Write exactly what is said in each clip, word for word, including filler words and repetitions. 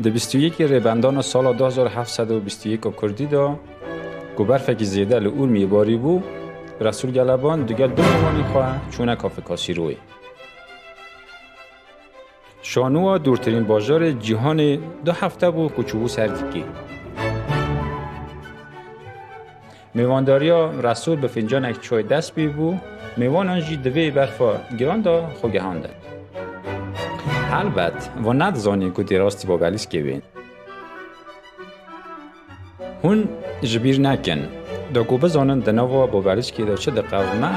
Di bîst û yekê Rêbendana sala du hezar heft sed û bîst û yek a Kurdî de, ku berfekî zêde li Urmiyê barîbû, Resûl Geleban digel du mêvanê xwe çûne Kafê Kasîroyê. Şanoya dûrtirîn bajarê cîhanê du hefte bû ku çûbû ser dîkê. Mêvandariya Resûl bi fincanek çay dest pê bû, mêvanan jî di vê berfa giran de xwe gihandin. Helbet, van nedizanîn ku tê rastî babelîskê bên. Hûn ji bîr nekin, da ku bizanin di nava babelîskê de çi diqewime,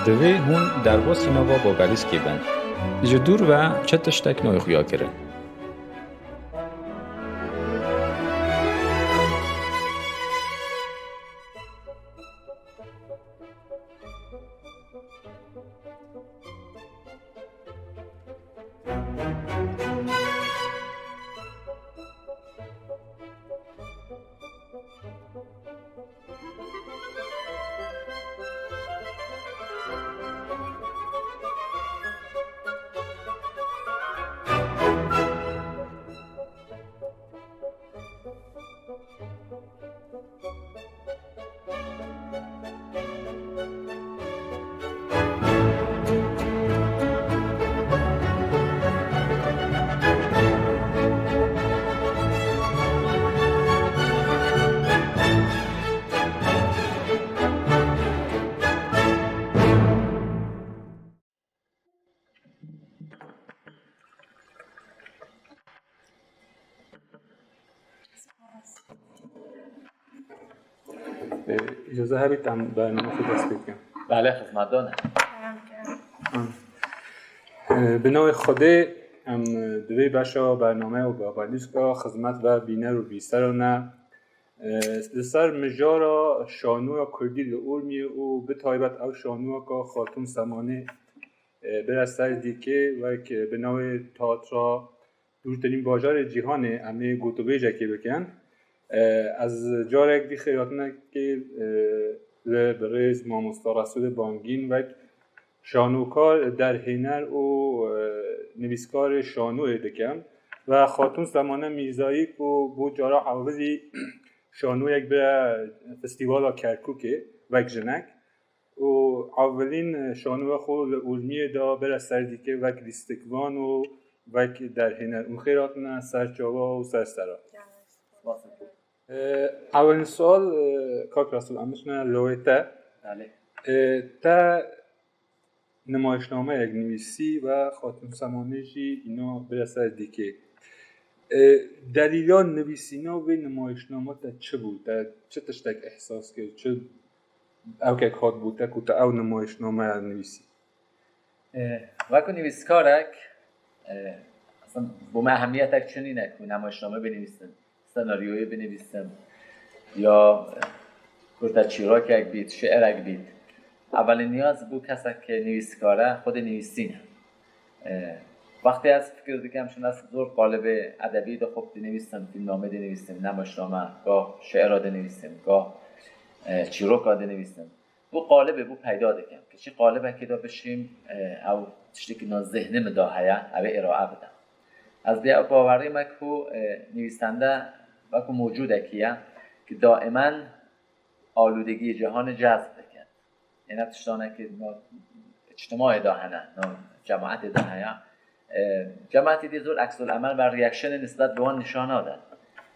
divê hûn derbasî nava babelîskê bin. Ji dûr ve çi tiştek nayê xuya kirin. Îcaze hebît em bername xwe dest pê bikin. Belê, xizmetdar im. Em, e, bi navê Xwedê em, e, di vê beşa bername û babelîska xizmet ve bîner û bîseran e. E, li ser mijara şanoya Kurdî li Urmiyê û bi taybet ew şanoyaka Xatûn Semanê, e, bire ser dîkê wek, e, bi navê Teatra Dûrtirîn Bajarê Cîhanê em ê gotûbêjekê bikin. E, ez carek dî xêrhatinekê, e, li birêz mamosta Resûlê Bangîn wek şanokar, derhêner û, e, nivîskarê şanoyê dikim ve Xatûn Semane Mîrzayî ku bû cara ewilî şanoyek bire Festîvala Kerkûkê wek jinek û ewilîn şanoya xwe li Urmiyê de bire ser dîkê wek lîstikvan û wek derhêner. Hûn xêr hatine ser çava û ser sera. E, ewilîn sual, e, kak Resûl, em biçine lawê te. Belê. E, te nimayişnameyek nivîsî ve Xatûn Semanê jî îna bire ser dîkê. E, delîla nivîsîna vê nimayişname te çi bû? Te çi tiştek îhsas kir? Çi ewkek hat bo te ku te ew nimayişnameya nivîsî? E, wekî nivîskarek, e, aslında bo me ehemîyetek çi nîne ku nimayişname binivîsim, senaryoyê binivîsim, ya, e, kurte çîrokek bît, şiirek bît. Evelîn niyaz bo kesek ke nivîskar e, xwedê nivîsîn e. E, wextê ez fikir dikim, çun ez zor qalibê edebî de xwe dinivîsim, fîlmname dinivîsim, nimayişname, gah şiira dinivîsim, gah, e, çîroka dinivîsim. Bo qalibê bo peyda dikim. Ke çi qalibekê de bişîm, e, ew tiştekî na zihnê min de heye, ew ê îrae bidim. Ez bi ew bawerî me ku, e, nivîsende wekî mewcûdekî ye, ki daimen alûdegiyê cîhanê cezb dikin. Êne tiştane ki na îctimaê de hene, na cemaetê de heye. E, cemaetê dî zor eksûlemel ve reactionê nisbet bi wan nîşan nadin.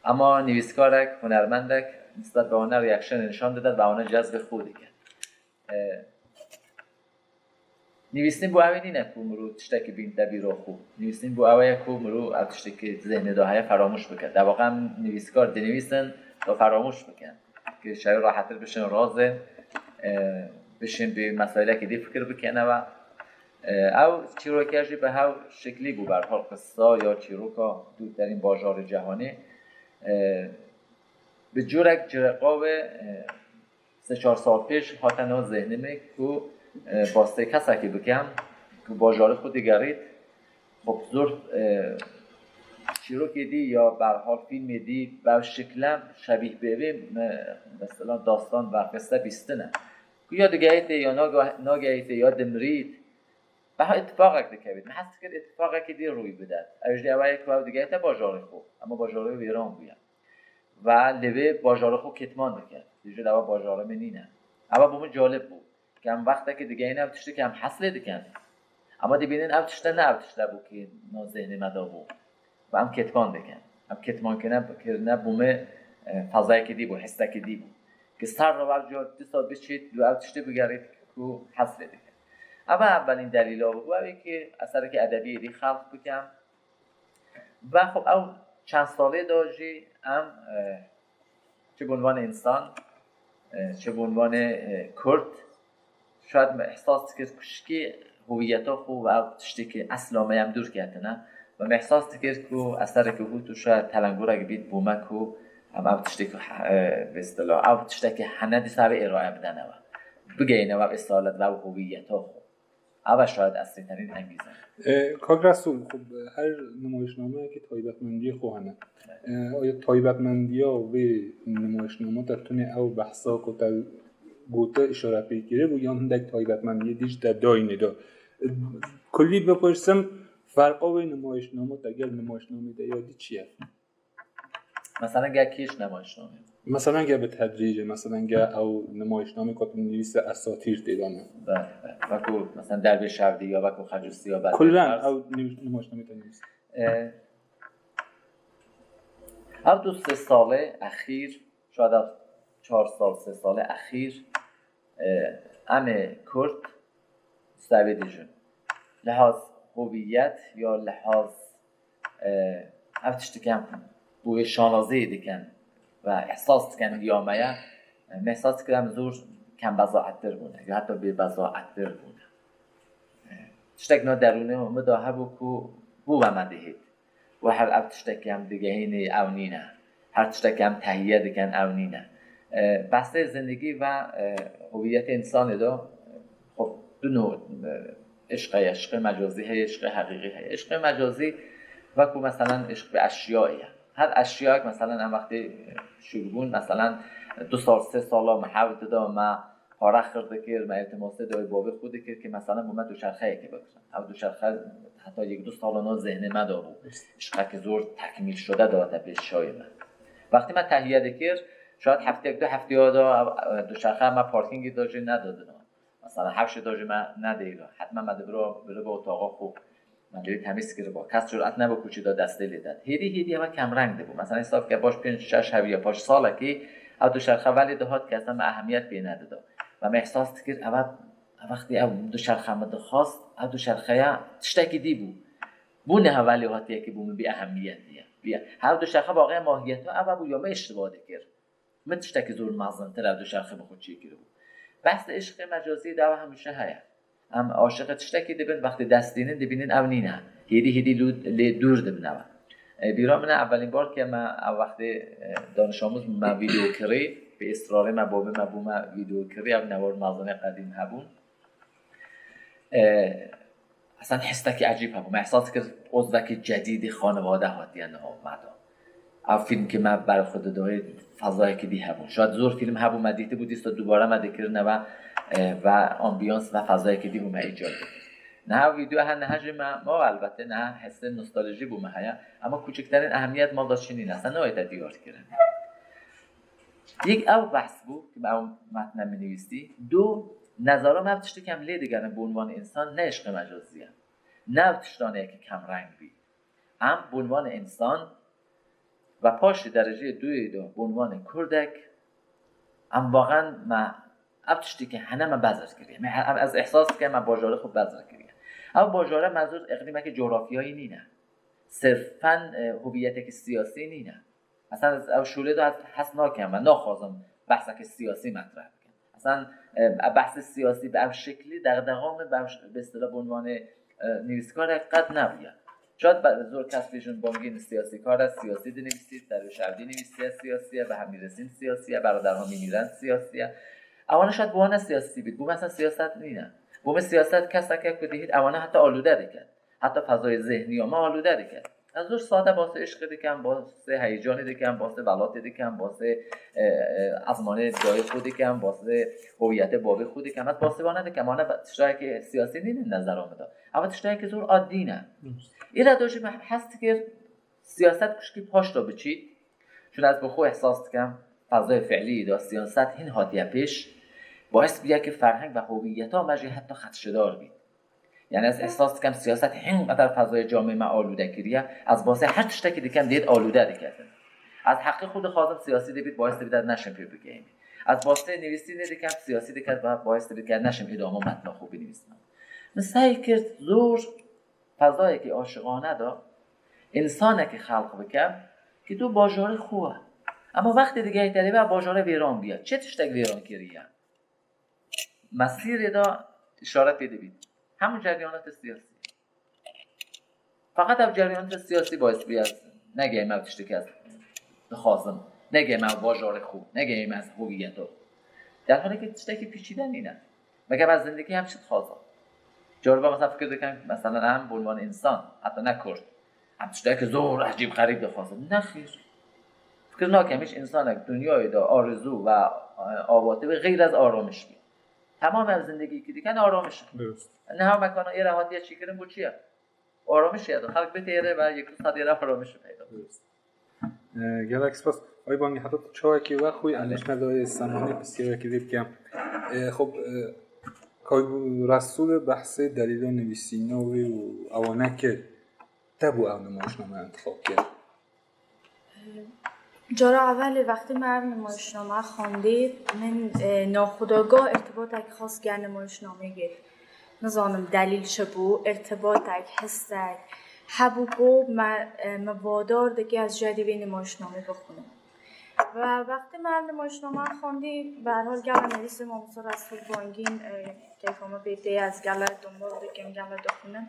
Ema nivîskarek, hunermendek nisbet bi wan reactionê nîşan dide ve wan cezbê xwe dike. E, nivîsîn bo ew ê nîne ku mirov tiştekî bînte bîra xwe. Nivîsîn bo ew ê ye ku mirov ev tiştekî zihnê de heye feramûş bike. Dewaqe em nivîskar dinivîsin, da feramûş bikin. Ki şevê rahetir bişin razê, e, bişin bi mesailekî dî fikir bikene ve, e, ew çîroke jî bi hev şeklî bû, berhal qisa ya çîroka Dûrterîn Bajarê Cîhanê, e, bi cûrek cireqavê, e, sê çar sal pêş hate nav zihnê min ku, e, basê kesekî bikem ku bajarê xwe digerît, xwe zor, e, çîrokê dî ya berhal fîlmê dî bi ev şikle şebîh bê vê, me, mesela dastan berqise bîstine. Ku ya digehîtê ya naga-, nagehîtê ya dimrît, Beha îtifaqek dikevît. Me hez dikir îtifaqekî dî rûy bide. Ew jî ew ye ku ew digehîte bajarê xwe. Ema bajarê wêran bûye. Ve li vê bajarê xwe ketman dike. Dibêje ewa bajarê min nîne. Ewa bo min calib bû. Ke em wextekê digehîne ev tiştê ke em hez lê dikin. Ema dibînin ev tişte ne ev tişte bû ki no zihnê me de bû. Ve em ketman dikin. Em ketman kirine, kirine bo min, e, fezayekî dî bû, hissekî dî bû. Ki ser re ev car dîsa biçît, dû ev tiştê bigerît ku hez lê dikin. Ev evelîn delîla bû. Ew ê ki eserekî edebî dî xelq bikim. Ve xwe ew çend salê de jî em, e, çi bi unvanê însan, e, çi bi unvanê, e, Kurd, şayad me îhsas dikir ku şikê howiyeta xwe û ev tiştê ki esla me em dûr ketine. Ve me îhsas dikir ku eserekî hût û şayad telengorek bît bo me ku em ev tiştê ku, e, bi îstila, ev tiştekî hene dîsa ev ê êraye bidene we. Bigeyîne we esalet ve ew howiyeta xwe. Ava şayad esrîterîn engîze. E, Kak Resûl, xwe her nimayişnameyekî taybetmendiyê xwe hene. E, aya taybetmendiya vê nimayişname te tunê ew behsa ku te gote îşare pê kiribû yan hindek taybetmendiyê dî ji te dayînê de? E, kulî bipirsim, ferqa wê nimayişname te gel nimayişnamê de ya dî çi ye? Mesela gel kîş nimayişname. Mesela gel bi tedrîcê, mesela gel ew nimayişname ku tu nivîse esatîr tê de ne. Belê, belê. Wekû mesela Derbê Şevdî ya wekû Xecûsî ya belê. Kullen ew niv-, nimayişname te nivîse. E, ev du sê salê exîr, şayad ev çar sal, sê salê exîr, e, em ê Kurd, Stevê dijin. Lihaz hoviyet ya lihaz, e, ev tiştê ke em bo wê şanaziyê dikin ve îhsas dikin ya me ye, e, me îhsas dikir em zor kembezaettir bûne, ya heta bêbezaettir bûne. E, tiştek na derûnê min de hebû ku bo ve me dihêt. Û her ev tiştekî em digehînî ew nîne. Her tiştekî em tehiye dikin ew nîne. E, behsê zindegî ve, e, howiyetê însanê de, xwe du nû, e, îşq heye, îşqê mecazî heye, îşqê heqîqî heye. Îşqê mecazî wekû meselen îşq bi eşyayê ye. Her eşyayek meselen em wextê şûr bûn, meselen du sal, sê sala me hewl dida, me pare xir dikir, me îltimasê dawî bavê xwe dikir ki meselen bo me duşerxeyekê bikirin. Ev duşerxe heta yek du salana zihnê me de bû. Îşqekî zor tekmîl şude de hate pêş çavê me. Wextî me tehiye dikir, şayad hefteyek du hefteya de ev, e, duşerxe me parkîngê de jî nedidina. Mesela hewşê de jî me nedîra. Hetma me dibira, biriba otaxa xwe. Me lê temîz kiriba. Kes curet nebe ku çi da destê lê de. Hêdî hêdî eve kemreng dibû. Mesela hesab ke baş pênc şeş hevî ya paş salekî ev duşerxe velê dihat, kes me ehemiyet pê nedida. Ve me îhsas dikir eve, ev wextî ev duşerxe min dixwast, ev duşerxeya tiştekî dî bû. Bû niha velê hatiye ki bo min bî ehemiyet diye. Bîye. Ev duşerxe baqeya mahiyeta eve bû ya me îştiba dikir. Min tiştekî zor mezintir ev duşerxe bi xwe çêkiribû. Behsê îşqê mecazî de ew hemîşe heye. Em aşiqê tiştekî dibin, wextê dest dînin, dibînin ew nîne. Hêdî hêdî lû-, lê dûr dibin ew. E, bîra min e, evelîn bar ke me ew wextê, e, danişamûz me vîdeo kirî, bi israrê me, bavê me bû me vîdeo kirî, ev newar mezinê qedîm hebûn. E, Esan histekî ecîb hebû. Me îhsas kir uzvekî cedîdî xanewade hatiye niha me de. Ev fîlm ki me ber xwe didayê fezayekî dî hebû. Şayad zor fîlm hebû me dîtibû, dîsa dubare me dikirine ve, e, ve ambiyans ve fezayekî dî bû me îcad dikir. Niha vîdeo her niha jî me, me elbette niha hissê nostaljî bû me heye. Ema kuçikterîn ehemiyet me de çi nîne. Esan nayête diyar kirin. Yek ew behs bû ki me ew metne min nivîsî. Du, nezara me ev tiştê ke em lê digerin bi unvanê însan ne îşqê mecazî ye. Ne ev tiştanê ye ki kemreng bî. Em bi unvanê însan ve paşê dereceyê duyê de bi unvanê kurdek, em wexan me ev tiştê ke hene me bezir kiriye. Me, em, ez îhsas dikim me bajarê xwe bezir kiriye. Ev bajare me zor îqlîmekî cografyayî nîne. Sirfen, e, hoviyetekî siyasî nîne. Esan ez ew şûlê de ez hes nakim ve naxwazim behsekî siyasî metreh bikim. Esan, e, ev behsê siyasî bi ev şeklî, dexdexa min bi ev ş-, bi istilah bi unvanê, e, nivîskarek qet nebûye. Şayad be-, zor kes bêjin Bangîn siyasîkar e, siyasî dinivîsî, Derwêş Evdî nivîsiye siyasî ye, Behemî Resîn siyasî ye, Beredarha Mîmîren siyasî ye. Ewana şayad bo wan ne siyasî bît, bo me esan siyaset nîne. Bo me siyaset kesek e ku dihît ewana heta alûde dike. Heta fezayê zihniya me alûde dike. Ez zor sade basê îşqê dikim, basê heyecanê dikim, basê welatê dikim, basê, e, e, ezmanê dayê xwe dikim, basê howiyetê babê xwe dikim. Ez basê wana dikim, wana be-, tiştayekê siyasî nîne nezera min de. Ev tiştayekê zor adî ne. Îra do jî me hez dikir siyaset kuşkî paş de biçît. Çun ez bi xwe ihsas dikim, fezayê fiilî de siyaset hin hatiye pêş, baş bûye ki ferheng ve howiyeta me jî heta xedşidar bî. Yani ez ihsas dikim siyaset hinqedar fezayê camê me alude kiriye. Ez basê her tiştekî dikim dêt alude diketin. Ez heqê xwe dixwazim siyasî dibît, baş dibît ez neşim pê bigehînim. Ez basê nivîsînê dikim, siyasî diket ve baş dibît ke neşim îdama metna xwe binivîsim. Min sey kir zor fezayekî aşiqane de însanekî xelq bikim ki tu bajarê xwe. Ema wextê digehîte lê ve bajarê vêran bûye. Çi tiştek vêran kiriye? Mesîrê de îşaret pê dibît. Hemû ceryanatê siyasî. Feqet ev ceryanatê siyasî baş bûye ez negeyim ev tiştekî ez dixwazim. Negeyim ev bajarê xwe. Negeyim ez howiyeta. Derhalê ki tiştekî pîçîde nîne. Meke ez zindikî hem çi dixwazim? Cariba mesela fikir dikin, mesela em bi unvan însan, heta ne kurt. Em tiştekî zor ecîb xerîb dixwazin. Nexêr. Fikir nakem hiç însanek dinyayê de arezû ve, e, avatî ve xeyr ez aramiş bî. Temam ev zindegî ki dikin aramiş. Durust. Niha mekana êre hatiye çîkirin bu çi ye? Aramiş ye. Xelk bê têre ve yek du saet êre aramiş peyda. Durust. E, gelek spas. Ay bangî heta tu çawekî ve xwe em Belê. Nişne dayê semanê pisyarek vê bikem. E, xwe, e, Kay Resul behsê delîla nivîsîna wê û ewane kir. Te bû ew nimayişname intixab kir? Cara evelê wextê me ev nimayişname xwendî, min, e, naxwedagah irtibatek xas gel nimayişnamê girt. Nizanim delîl çi bû, irtibatek, histek hebû ku me, e, me vadar dike ez jêrî vê nimayişnamê bixwînim. Ve wextê me ev nimayişname xwendî, be her hal gela nivîsê Mamoste Resul Bangîn, e, keyfa me pê tê, ez gela dombal dikim, gela dixwînim.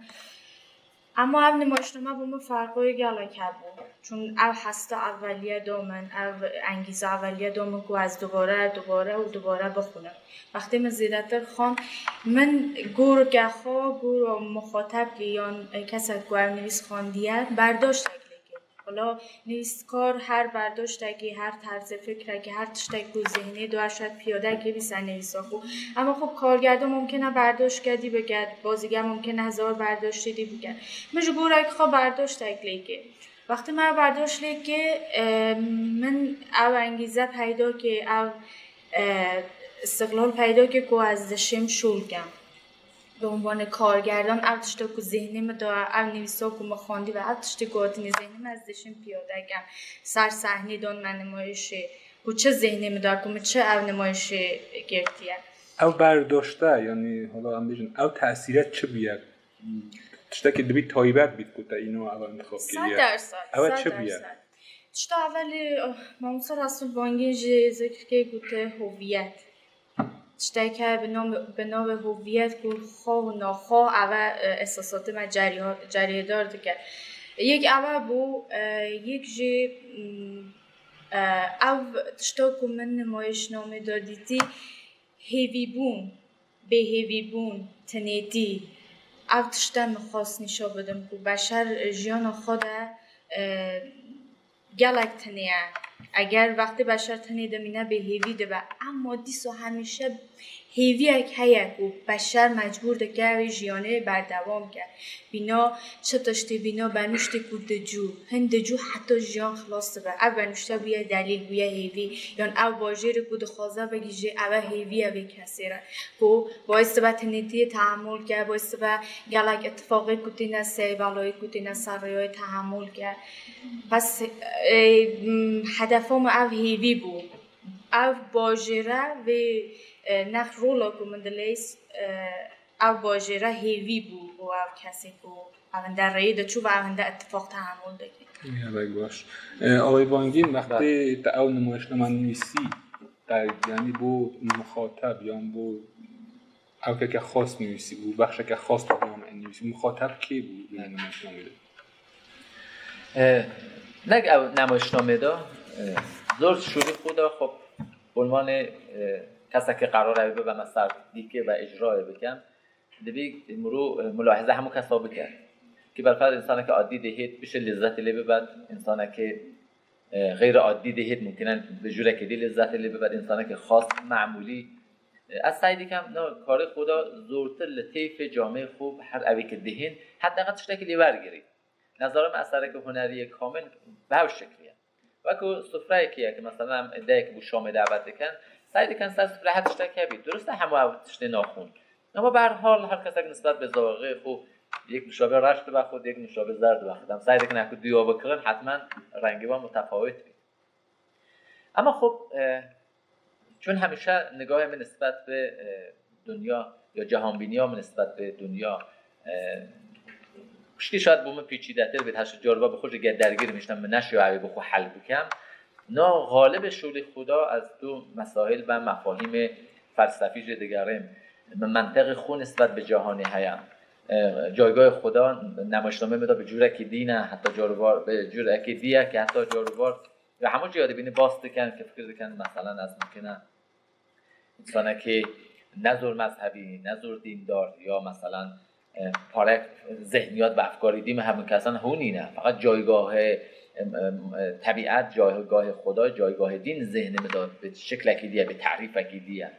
Ema ev nimayişname bo min ferqoyê gelek hebû. Çun ev hesta eveliye da min, ev engîza eveliye da min ku ez dubare, dubare û dubare bixwînim. Wextê min zêdetir xwend, min goreke xwe, goro muxatebkî yan kesek ku ev nivîs xwendiye, berdaştek lê kir. Wala nivîskar her berdaştekî, her terzê fikrekî, her tiştek ku zihnê do eşet piyadekê bî ser nivîsa xwe. Ema xwe kargerdan mumkin e berdaştke dî bike, bazîge mumkin e hezar berdaştê dî bike. Min ji gorek xwe berdaştek lê kir. Wextê me berdaşt lê kir, e, min ew engîze peyda kir, ew, e, istiqlal peyda kir ku ez dişêm şol kem. Bi unvanê kargerdan ev tişta ku zihnê min de, ev nivîsa ku min xwendî ve ev tiştê gotinê zihnê min ez dişêm piyade kem. Ser sehnê dan me nimayişê. Ku çi zihnê min de, ku min çi ev nimayişê girtiye. Ew berdaşte, yanî, hala em bêjin, ew tesîre çi bûye? Tiştekî dibî taybet bît ku te îno ev intixab kiriye. Sed dersa, ew çi bûye? Tişta evelî, oh, Mamoste Resul Bangîn jî zikr kir, gote hoviyet. Tiştek heye bi nom-, bi navê hoviyet ku xwe û naxwe ev e, esasatê me cerya-, ceriyedar dike. Yek ev e bû, e, yek jî, mm, e, ev tişta ku min nimayişnamê de dîtî, hêvîbûn, bêhêvîbûn, tinêtî, ev tişte min xwest nîşa bidim ku beşer jiyana xwe de, e, gelek tenê ye. Eger wextê beşer tenê dimîne bêhêvî dibe. Ema dîsa hemîşe hêviyek heye ku beşer mecbûr dike wê jiyanê berdewam ke. Bîna çi tiştê, bîna benuştê ku dicû. Hin dicû heta jiyan xilas dibe. Ev benuşte bûye delîl, bûye hêvî. Yan ew bajêrê ku dixwaze bigihîje, ew e hêviye vê kesê re. Ku baş dibe tinêtiyê tehemûl ke, baş dibe gelek îtifaqê ku tîne ser, belayê ku tîne ser rêyayê tehemûl ke. Bes, e, m, hedefa min ev hêvî bû. Ev bajêre vê, e, nex rola ku min dileyst, e, ev bajêre hêvî bû bo ev kesê ku evinde rêyê diçû ve evinde îtifaq tehemûl dikir. Gelek baş. E, Alay Bangîn, wextê te ew nimayişname nivîsî, te, yanî bo muxateb yan bo ew keke xas nivîsî bû, bexşeke xas tu name nivîsî. Muxateb kê bû di nimayişnamê de? E, nek ew nimayişnamê de, e, zor şûrî xwe de xwe bi unvanê, e, keseke qerar ew bibe me ser dîkê ve îcrayê bikem. Divê mirov, e, mulahize hemû kesa bike. Belfast, însaneke adî dihêt bişê lezzetê lê bibet, însaneke, e, xeyr adî dihêt mumkine bi cûrekê dî lezzetê lê bibet, însaneke xas, memûlî. E, ez sey dikim, na karê xwe de zortir li teyfê camê xwe bi her evê ke dihên, heta qet tiştekî lê wergirî. Nezarim esereke hunerî yê kamil bi hev şeklî ye. Wekû sufreyekî ye ki, mesela, em îdeyekî bo şamê davet dikin, sey dikin ser sufre her tiştek hebî. Durust e hemû ev tiştê naxwin. Ama bi her hal her kesek nisbet bi zaxê xwe yek nuşabê reş dibe xwe, yek nuşabê zer dibe xwe. Em sey dikin ku duya bikirin, hetmen rengê wan mutefawit bî. Ama xwe, e, çun hemîşe nigahê min nisbet bi, e, dinya ya cihanbîniya min nisbet bi dinya, e, piştî şayet bo min pîçîdetir bêt, her şi cariba bi xwe jî gel dergîr im, îşte min neşiya ew ê bi xwe hel bikim. Na xalibê şolê xwe de ez tu mesahil be mefahîmê felsefî jî digerêm. Min menteqê xwe nisbet bi cihanê heye. E, caygahê xwe de, nemaşnameyê min de bi cûrekî dî ne, heta cariba bi cûrekî dî ye ki heta cariba ya hemû cîya dibînin, bas dikin, ki fikir dikin, meselen, ez mumkin e însanekî ne zor mezhebî, ne zor dîndar, ya, meselen, e, parek zihniyat ve efkarî dî min hebin, ki eslên hûn nîne. Feqet caygahê, em, em, e, tebîet, caygahê Xwedayê, caygahê dîn zihnê min de bi şeklekî dî ye, bi terîfekî dî ye.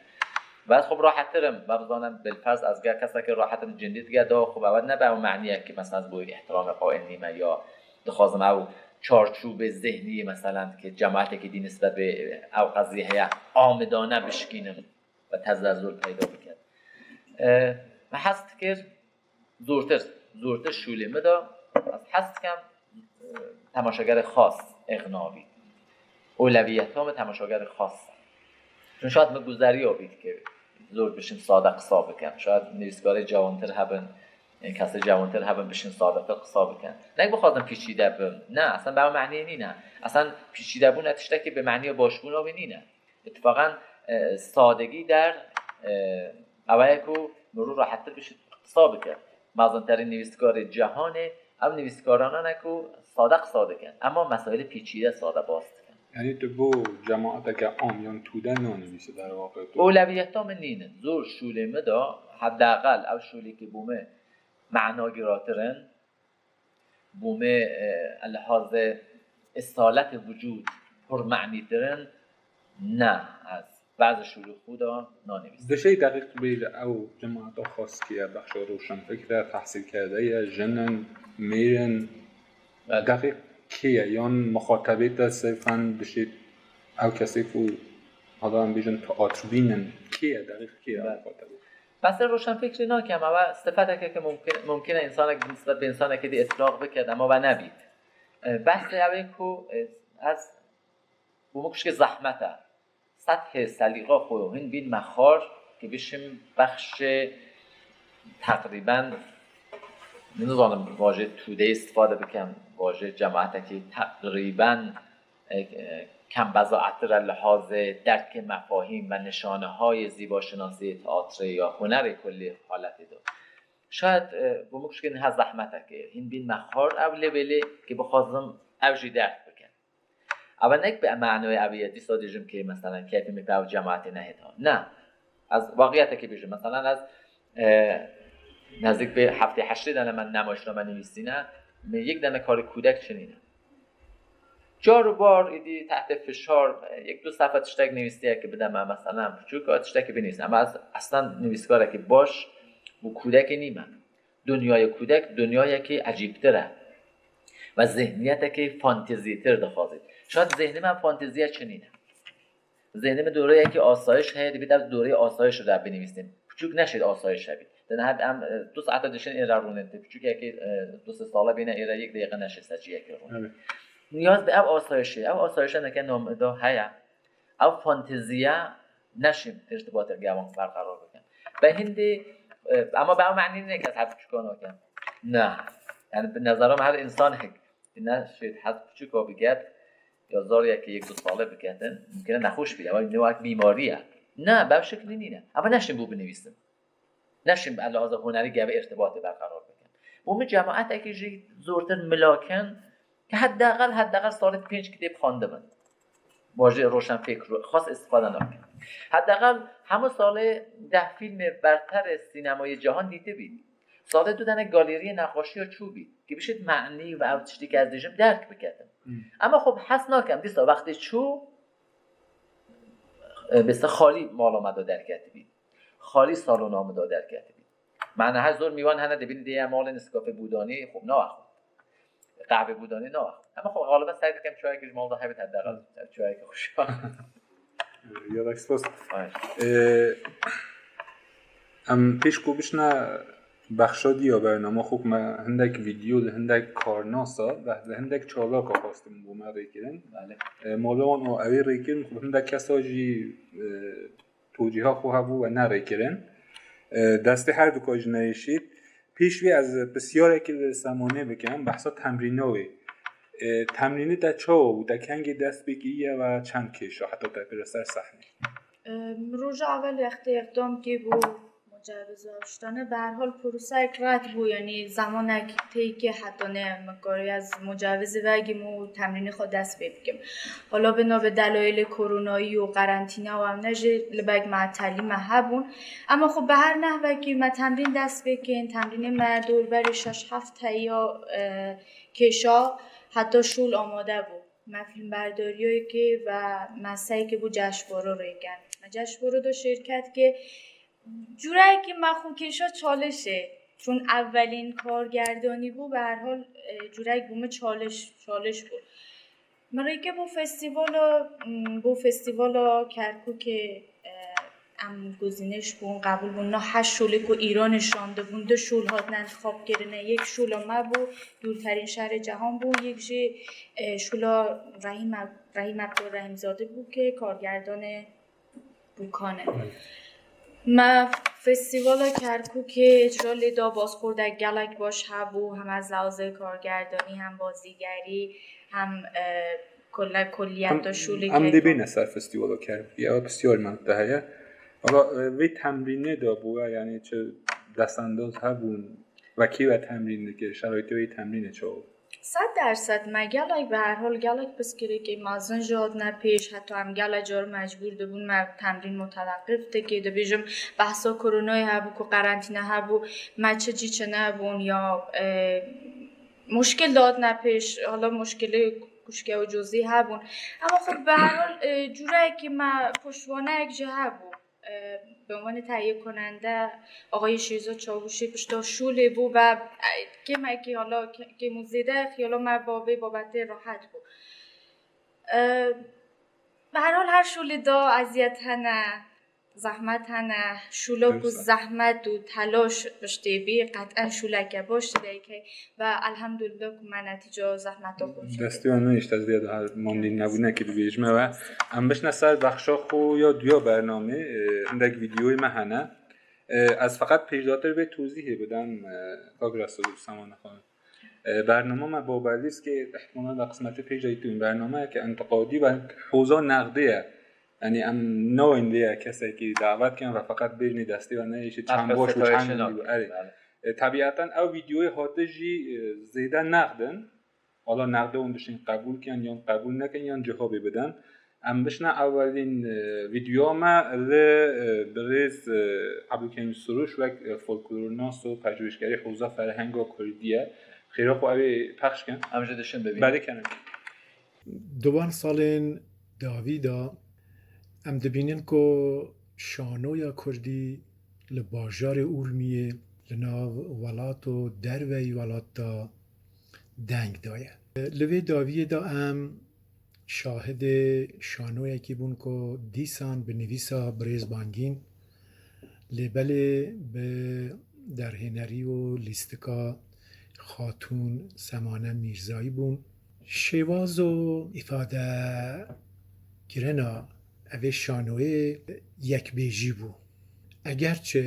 Ve ez xwe bi rahettir im, ve bizanim, bilferz ez ger kesekî rahet im, cindî dige da xwe, ve ew ne bi ew menî ye ki, meselen, ez bo wî îhtiramê qaîl nîme ya dixwazim ew çarçûbê zihnî, meselen, ki cemaetekî dî nisbet bi ew qezî heye, amidane bişkînim ve tezelzul peyda biket. E, me hez dikir, zortir, zortir şûlê min de, ez hez dikim, e, temaşegerê xas, îxna bî. Ewlewiyeta min temaşegerê xas e. Çun şayet min guzeriya bît ki zor bişim sade qisa bikim. Şayet nivîskarê cewantir hebin, e, kesê cewantir hebin, bişin sadetir qisa bikin. Ne bixwazim pîçîde bim. Ne, eslên bi ew meniyê nîne. Eslên pîçîdebûn e tiştekî bi meniya başbûna wê nîne. Îttifaqen, e, sadegî der, e, ew e ku mirov rahettir bişit qisa bike. Mezinterîn nivîskarê cihanê, ew nivîskarana ne ku sade qisa dikin. Ema mesailê pîçîde sade bas dikin. Yanî tu bo cemaeteke am yan tûde nanivîsî derwaqê tu? Ewlewiyeta min nînin. Zor şûlê min de, hedeqel ew şûlê ki bo min menagiratir in, bo min, e, lihazê îsaletê wucûd pir menîtir in, ne, ez bazî şûlê xwe de nanivîsim. Dişêy deqîq bêje ew cemaeta xas kê ye, bexşa roşenfikr e, tehsîlkerde ye, jin in, mêr in, Belê. Deqîq kê ye? Yan muxatebê te sirfen dişêt ew kesê ku, hada em bêjin, teatrîbîn in, kê ye? Deqîq kê ye Belê. Muxatebê? Behsê roşenfikrî nakem, ew e sifeteke ke mumkin, mumkin e însanek bi nisbet bi însanekê dî îtlaq biket, ema we nebît. E, behsê ew ê ku, e, ez, bo min kuşkê zehmet e. Sethê selîqa xwe hin bîn me xar, ki bişim bexşê teqrîben, nizanim vajê tûdeyê istifade bikim, vajê cemaetekî teqrîben, e, e, kembezaetir e lihazê derkê mefahîm ve nişanehayê zîbaşinasiyê, teatrê ya hunerê kulî haletê de. Şayet, e, bo min kuşkê niha zehmeteke, hin bîn me xar ew lêbelê ki bixwazim ew jî derk bikim. Ew nek bi manayê ew ye, dîsa dibêjim ki, meselen, keyfê min bi ew cemaetê nehêt ha. Ne. Ez waqiyetekî bêjim. Meselen, ez, e, nezdîk bi heftê heştê dene me nemaşname nivîsîne, min yek dene karê kûdek çinîne. Car û bar îdî tehtê fişar, e, yek du sefe tiştek nivîstiye ki bide me, meselen, piçûk, a tiştekî binivîsim. Ema ez eslen nivîskarekî baş bo kûdekê nîme. Dinyaya kûdek dinyayekî ecîbtir e ve zihniyetekî fantezîtir dixwazît. Şayet zihnê me fanteziya çi nîne. Zihnê me doreyekî asayîş heye, dibêt ez doreyê asayîş re binivîsim. Piçûk neşêt asayîş hebît. Dene heb em, e, du saete dişin êre rûnin. Ti piçûkekî, e, du sê sale bîne êre yek deqîqe neşê ser ciyekê rûn. Evet. Niyaz bi ev asayîşê, ev asayîşe neke nam da heye. Ew fanteziya neşîn irtibatek gewan berqerar bikin. Be hindî, e, ema be ew manî neke ez her piçûka nakim. Ne. Yani bi nezera min her însanek neşêt hez piçûka biket, ya zariyekî yek du sale biketin, mumkin e nexweş bî, ew ne wek bîmarî ye. Ne, be ew şeklî nîne. Ema neşîn bo binivîsim. Neşîn bi lihaza hunerî gevê irtibatê berqerar bikin. Bo min cemaetekî jî zortir milakin, ki hedeqel, hedeqel salê pênc kitêb xwendibin. Bajê roşenfêkr xas îstifade nakin. Hedeqel hemû salê deh fîlmê berterê sînemayê cihan dîtibî. Sade tu dene galeriyê nexweşiya çû bî, ki bişit me'nî ve ew tiştî ke ez dibêjim derk biketin. Hmm. Ama xwe hez nakem, dîsa wextê çû, e, bêste xalî mala me de derketibî. Xalî salona min de derketibî. Mane her zor mîwan hene dibîn dê ye malê Nescafe Bûdanî, xwe nawe xwe. Qehve Bûdanî nawe xwe. Ama xwe xaliben sey dikim çayekî ji mal de hebit, hedeqal çayekî xweş. Gelek spas. Ay. Ee, em pêş ku bişne bexşa diya bernama xwe, me hindek vîdeo li hindek karnasa ve li hindek çalaka xwestin bo me rêkirin. Belê. Ee, mala wan a ewê rêkirin, xwe hindek kesa jî, e, tocîha xwe hebû we nerêkirin. E, destê her duka ji neyê şît. Pêş vê ez pirsyarek li Semanê bikim, behsa temrîna wê. E, temrînê te çawa bû? Te kengê dest pê kiriye ve çend kêşa heta te kire ser sehnê? Em, roja ewel wextê eqdam kê bû mucawiz û ew tiştane, bi her hal proseyek ret bû, yanî zemanek tê kê heta ne min kariye ez mucawizî vegim û temrînê xwe dest pê bikim. Hala bi navê delayîlê koronayî û qerentîna û ew ne jî libek me'telî me hebûn. Ema xwe bi her nehvekî me temrîn dest pê kirin, temrînê me dorberê şeş heft heya, e, kêşa heta şûl amade bû. Me fîlmberdariyê kê ve me sey kê bû ceşvoro rêken. Me ceşvoro de şêrket kê, cûreyekî me xwe kêşa çalişê. Çûn ewvelîn kargerdanî bû, bi her hal, e, cûreyek bo min çalış, çalış bû. Min rêke bo festîvala, m, bo festîvala Kerkûkê, e, em guzînêş bûn, qebûl bûn. Na heşt şûlê ku Îranê şandibûn, du şûl hatin intixab kirine. Yek şûla me bû, dûrterîn şerê cehan bû, yek jî, e, şûla Rehîm Ek-, Rehîm Ekbar Rehîmzade bû ke kargerdanê Bûkan e. Me festîvala Kerkûkê îcra lê da, bazxordek gelek baş hebû, hem ez lewzê kargerdanî, hem bazîgerî, hem, e, kule-, kuliyeta şûlê. Em dê bêne ser festîvala Kerkûkê, ew pisyar me te heye. Wala, e, vê temrînê de bûye, yanî çi destendaz hebûn, wekî we temrîn dikir, şeraytê wê temrînê çawa bû? Sed derset me gelek, bi her hal gelek pirsgirêkê mezin jî hatine pêş, heta em gelek car mecbûr dibûn me temrîn muteweqif dikê. Dibêjim behsa koronayê hebû ku qerentîne hebû, me çi cî çi nebûn ya, e, muşkil datine pêş, hala muşkilê kuşke û cozî hebûn. Ema xwe bi her hal, e, cûreyekî me piştvaneyek jî hebû. E, bi ûnvanê tehîye kunende Axayê Şêza Çavuşî pişta şûlê bû ve, e, kêmekî hala ke-, kêm û zêde xiyala me ba vê babetê rehet bû. E, bi her hal her şûlê da eziyet hene, zehmet hene, şûla ku zehmet û telaş piştê bî, qet'en şûleke baş dideyke. Ve elhamdülillah ku me netîca zehmeta xwe jî dît. Destê wan nehişt, ez vê de her mandîn nebûnekê bibêjime ve em bişne ser bexşa xwe ya duya bernamê, e, hindek vîdeoyê me hene. E, ez feqet pêşdatir vê tozîhê bidim, e, kak Resul û Semane Xanim. E, bernama me Babelîskê, ihtimalen da qismetê pêş de yîtûn. Bernameyeke intiqadî ve hoza nexdê ye. Yanî em nayên vê ye kesekî davet kin ve feqet bêjnê destê ve nehişt, çend baş û çend dî. Erê. E, tebieten ew vîdeoyê hate jî, e, zêde nexd in. Hala nexdê hûn dişên qebûl kin, yan qebûl nekin, yan cihobê bidin. Em bişne ewelîn, e, vîdeoya me li, e, birêz, e, Ebdulkerîm Suruş wek, e, folklornas û pejwêşgerê Hoza Ferhenga Kurdî ye. Xêra xwe ew ê pexş kin. Em jî dişin bibînin. Belê kenim. Di van salên dawî de em dibînin ku şanoya kurdî li bajarê Urmiyê, li nav welat û derveyî welat de deng daye. Li vê dawiyê de em şahidê şanoyekî bûn ku dîsan bi nivîsa birêz Bangîn, lê belê bi derhênerî û lîstika Xatûn Semane Mîrzayî bûn. Şêwaz û îfadekirina evê şanoyê yekbêjî bû. Egerçi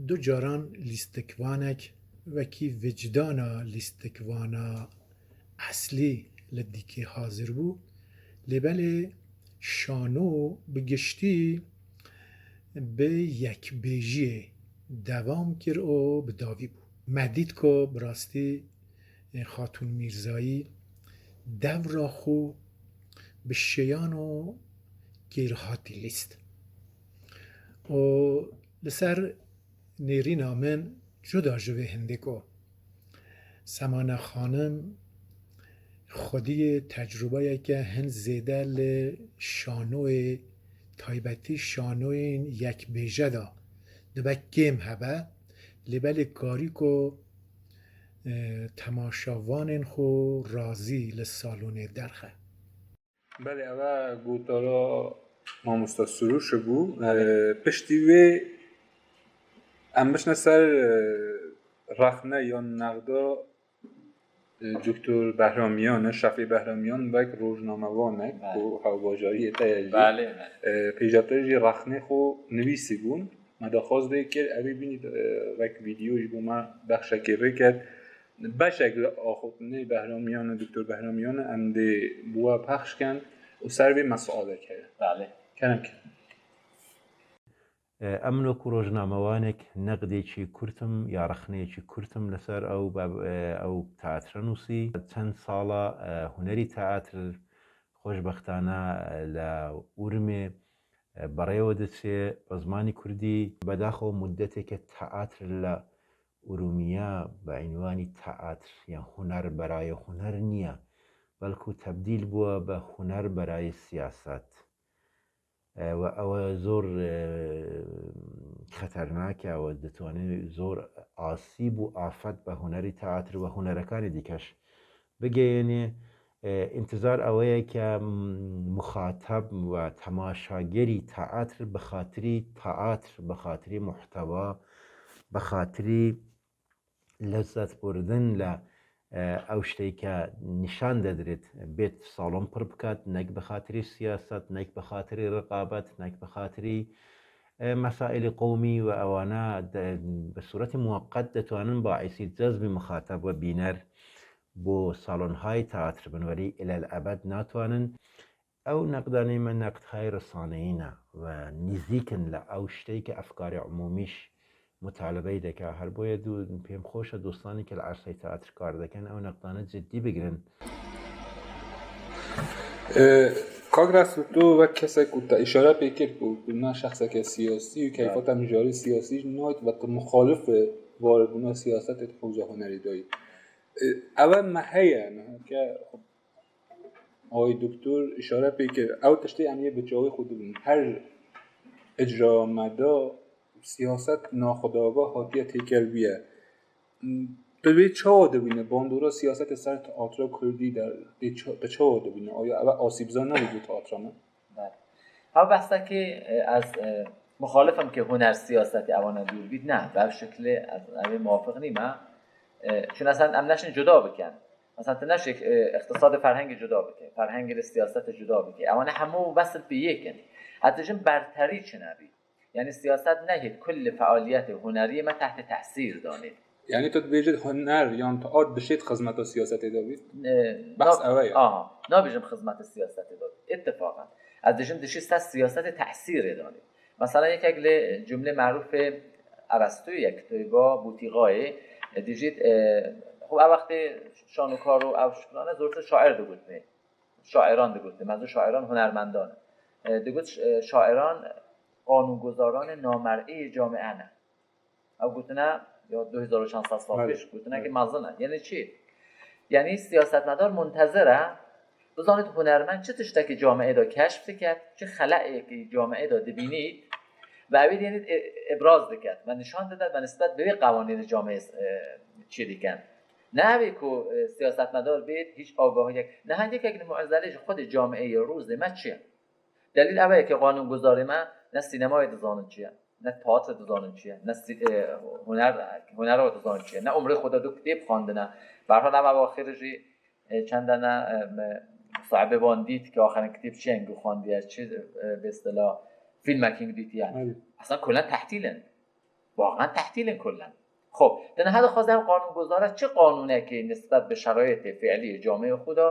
du caran lîstikvanek wekî vicdana lîstikvana eslî li dîkê hazir bû, lê belê şano bi giştî bi yekbêjiyê devam kir û bi dawî bû. Me dît ku bi rastî, e, Xatûn Mîrzayî devra xwe bi şêyan û kêrhatî lîst. Û li ser nêrîna min Cuda ji vê hindê ku Semane Xanim xwediyê tecrûbeyeke hin zêde li şanoyê taybetî şanoyên yekbêje de dibe kêm hebe, lê belê karî ku, e, temaşevanên xwe razî li salonê derxe. Belê, ev e gotara mamoste Suruş bû. Belê. E, piştî wê em biçine ser, e, rexne yan nexda, e, Doktor Behramiyan e, Şefî Behramiyan wek rojnamevanek Belê. ku hewbajariyê te ye jî. Belê, belê. E, pêja te jî rexnê xwe nivîsî bûn. Me daxwaz vê kir, ew ê bînî, e, wek vîdeo ji bo me bexşekê rê ket. Beşek li axaftinê Behramiyan e, Doktor Behramiyan e, em dê bi we pexş ken û ser vê me sualek heye. Belê. Kerem ke. Em wekû rojnamewanek neqdêkî kurt im ya rexneyekî kurt im li ser ew bab-, ew teatre nûsî. Çend sala, e, hunerî teatre xweşbextane, e, li Urmê, e, berêwe diçe bi zimanî kurdî. Bedaxew muddeteke teatre li Urmiya bi înwanî teatre yan huner berayê huner niye, belkû tebdîl bûye bi huner berayê siyaset. E, we ew zor, e, xeternak e, ew ditwane zor asîb û afet bi hunerî teatre ve hunerekanê dîkeş bigeyêne. E, întizar ew ye ke, m-, muxatab ve temaşagerî teatre bi xatirî teatre, bi xatirî muhtewa, bi xatirî lezzet burdin le, e, ew ştê ke nîşan dedrêt, bêt salon pir bikat, nek bi xatirî siyaset, nek bi xatirî riqabet, nek bi xatirî, e, mesailê qewmî ve ewana de, bi sûretî muweqqet detwanin baisî cezbî muxatab ve bîner bo salonhayê teatre bin, welî ilel ebed natwanin. Ew neqdanê me neqdhayê risaneyî ne ve nîzîk in li ew ştê ke efkarê umûmî jî mutalebeyê dike. Her boye dû pêm xweş e dostanê ke li ersay teatre kar dikin ew neqdane ciddî bigirin. E, Kak Resul, tu wek kesek ku te îşare pê kir ku tu ne şexseke siyasî û keyfa te mijarê siyasî jî nayt ve tu muxalif e varibûna siyasetê di hewza hunerî de yî. E, ew e me heye, me ke Ay doktor îşare pê kir, ew tiştê em yê bi çavê xwe dibînin. Her icra me de siyaset naxwedagah hatiye têkelbûye. Tu vê çawa dibîne? Bandora siyasetê ser teatra kurdî de tê ça-, tu çawa dibîne? Aya ev e asîbzan nabî bo teatra me? Belê. Ew behsekî, e, ez, e, muxalif im ke huner siyasetê ewana dûr bît. Ne, bi ev şekilê ez, ev ê muwafiq nîme. E, çun eslên em neşin cuda bikin. Mesela tu neşik, e, iqtisadê ferhengê cuda bike, ferhengê li siyasetê cuda bike. Ewana hemû wesil pê yek in. Ez dijim berterî çine bî. Yani siyaset nehêt kullî fealiyetê huneriyê me tehtê tesîr danê. Yani tu dibêjit huner yan teat dişêt xizmeta siyasetê de bît? E, Behs na-, ew e ya. Aha, nabêjim xizmeta siyasetê de bît. Îttifaqan. Ez dijim dişî ser siyasetê tesîrê danê. Mesela yekek lê cumlê merûfê Erestû ye, kitêba Bûtîxayê, e, dijît, e, xwe ev wextê şanûkar û ev şiklane zortir şair digotinê. Şairan digotinê, mezû şairan hunermendan. E, digot, e, şairan qanûnguzaranê namer'î camîe ne. Ew gotine ya du hezar û çend sed sal Belê. pêş, gotinekî Belê. mezin e. Yani çi? Yani siyasetmedar muntezir e, bizanit hunermend çi tiştekî camîe de keşf diket, çi xeleyekî camîe de dibînît ve ew ê dînit e-, îbraz diket ve nîşan didet ve nisbet bi wê qewanînê camîe, e, çi dikin. Ne ew ê ku, e, siyasetmedar bêt, hiç agahiyek. Niha yekek li muezelê ji xwedê camîeyê rûzê me çi ye? Delîl ew e ke qanûnguzarê me ne sînemayê dizanin çi ye, ne teatre dizanin çi ye, ne sî-, e, huner, hunera dizanin çi ye, ne umrê xwe de du kitêb xwendine. Berhal ev ew axirî jî, e, çendene, e, me sahibê wan dît ke axirîn kitêb çi ye ku xwendiye, çi, e, bêstila filmekî dîtiye. Belê. Eslên kulen tehtîl in. Waqan tehtîl in kulen. Xo, di niha dixwaze ev qanûnguzara çi qanûnekê nisbet bi şerayetê fiilî yê camiyê xwe de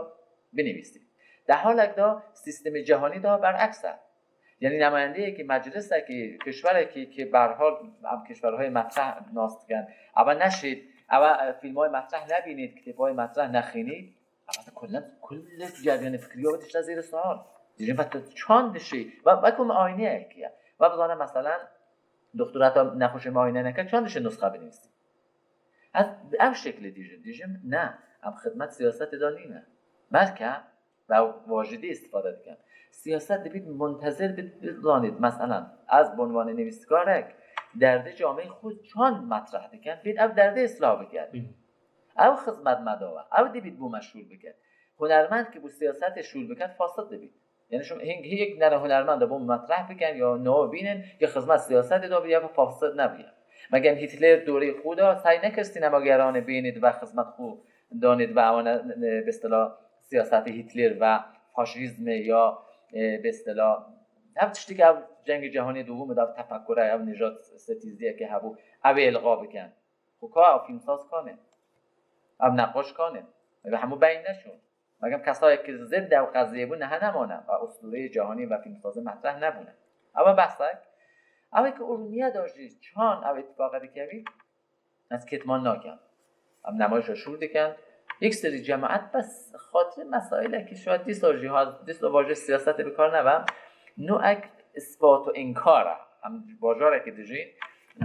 binivîsî. Di halek de sîstemê cîhanî de bereks e. Yanî nemayendeyekî meclisekî, kişwerekî ki berhal em kişwerhayê metreh nas dikin, eva neşît, eva, e, fîlmay metreh nebînît, kitêbay metreh nexînît, eva kullin, kullin ceryanê fikriya wî tişte zêrê sahar. Dijî ve tu çand dişî, ve, ve ku me ayneyekî ye. Ve bizane meselen, doktora te nexweşê me ayne neke, çand dişî nusxe binivîsî. Ez bi ev şeklê dîjim, dîjim ne, em xizmet siyasetê de nîne. Belke, ve ew vajî dî îstîfade dikin. Siyaset dibît muntezir bit, bizanît, meselen, ez bi unvanê nivîskarek derdê camê xwe çand metreh dikim, bêt ev derdê islah bike. Hı. Ew xizmet me dawe, ew dibît bo me şûl bike. Hunermend ki bo siyasetê şûl bike, fasit dibît. Yani şu hing-, hing nere hunermend de bo metreh bikin ya no bînin, ya xizmet siyasetê de ya fasit nebiye. Megem Hitler dorê xwe de say nekir sînemageranê bênît ve xizmet xwe danît ve ewana, e, bi istilah siyasetê Hitler ve faşîzmê ya, e, bi istilah her tiştî ki ev cengê cehonê dûhûmê de ev tefekkure, ev nijad setîziyeke hebû, ew ê ilga bikin. Xwe ka ev fîlmsaz kanê. Ev neqaş kanê. Ev hemû beyin neçûn. Megem kesayek ki zid ew qeziyê bûne hene mane. Ve ustûreyê cehonî ve fîlmsazê metreh nebûne. Ew e behsek. Ew ê ki Urmiye de jî çan ew îtifaqe dikevî, ez kêtman nakem. Em nemayşa şûr dikin. Yek serî cemaet bes xatirê mesailekî şaid dîsa jî ha-, dîsa vajê siyasetê bi kar nebe. Nûek ispat û înkar e. Em bajarekî dijîn.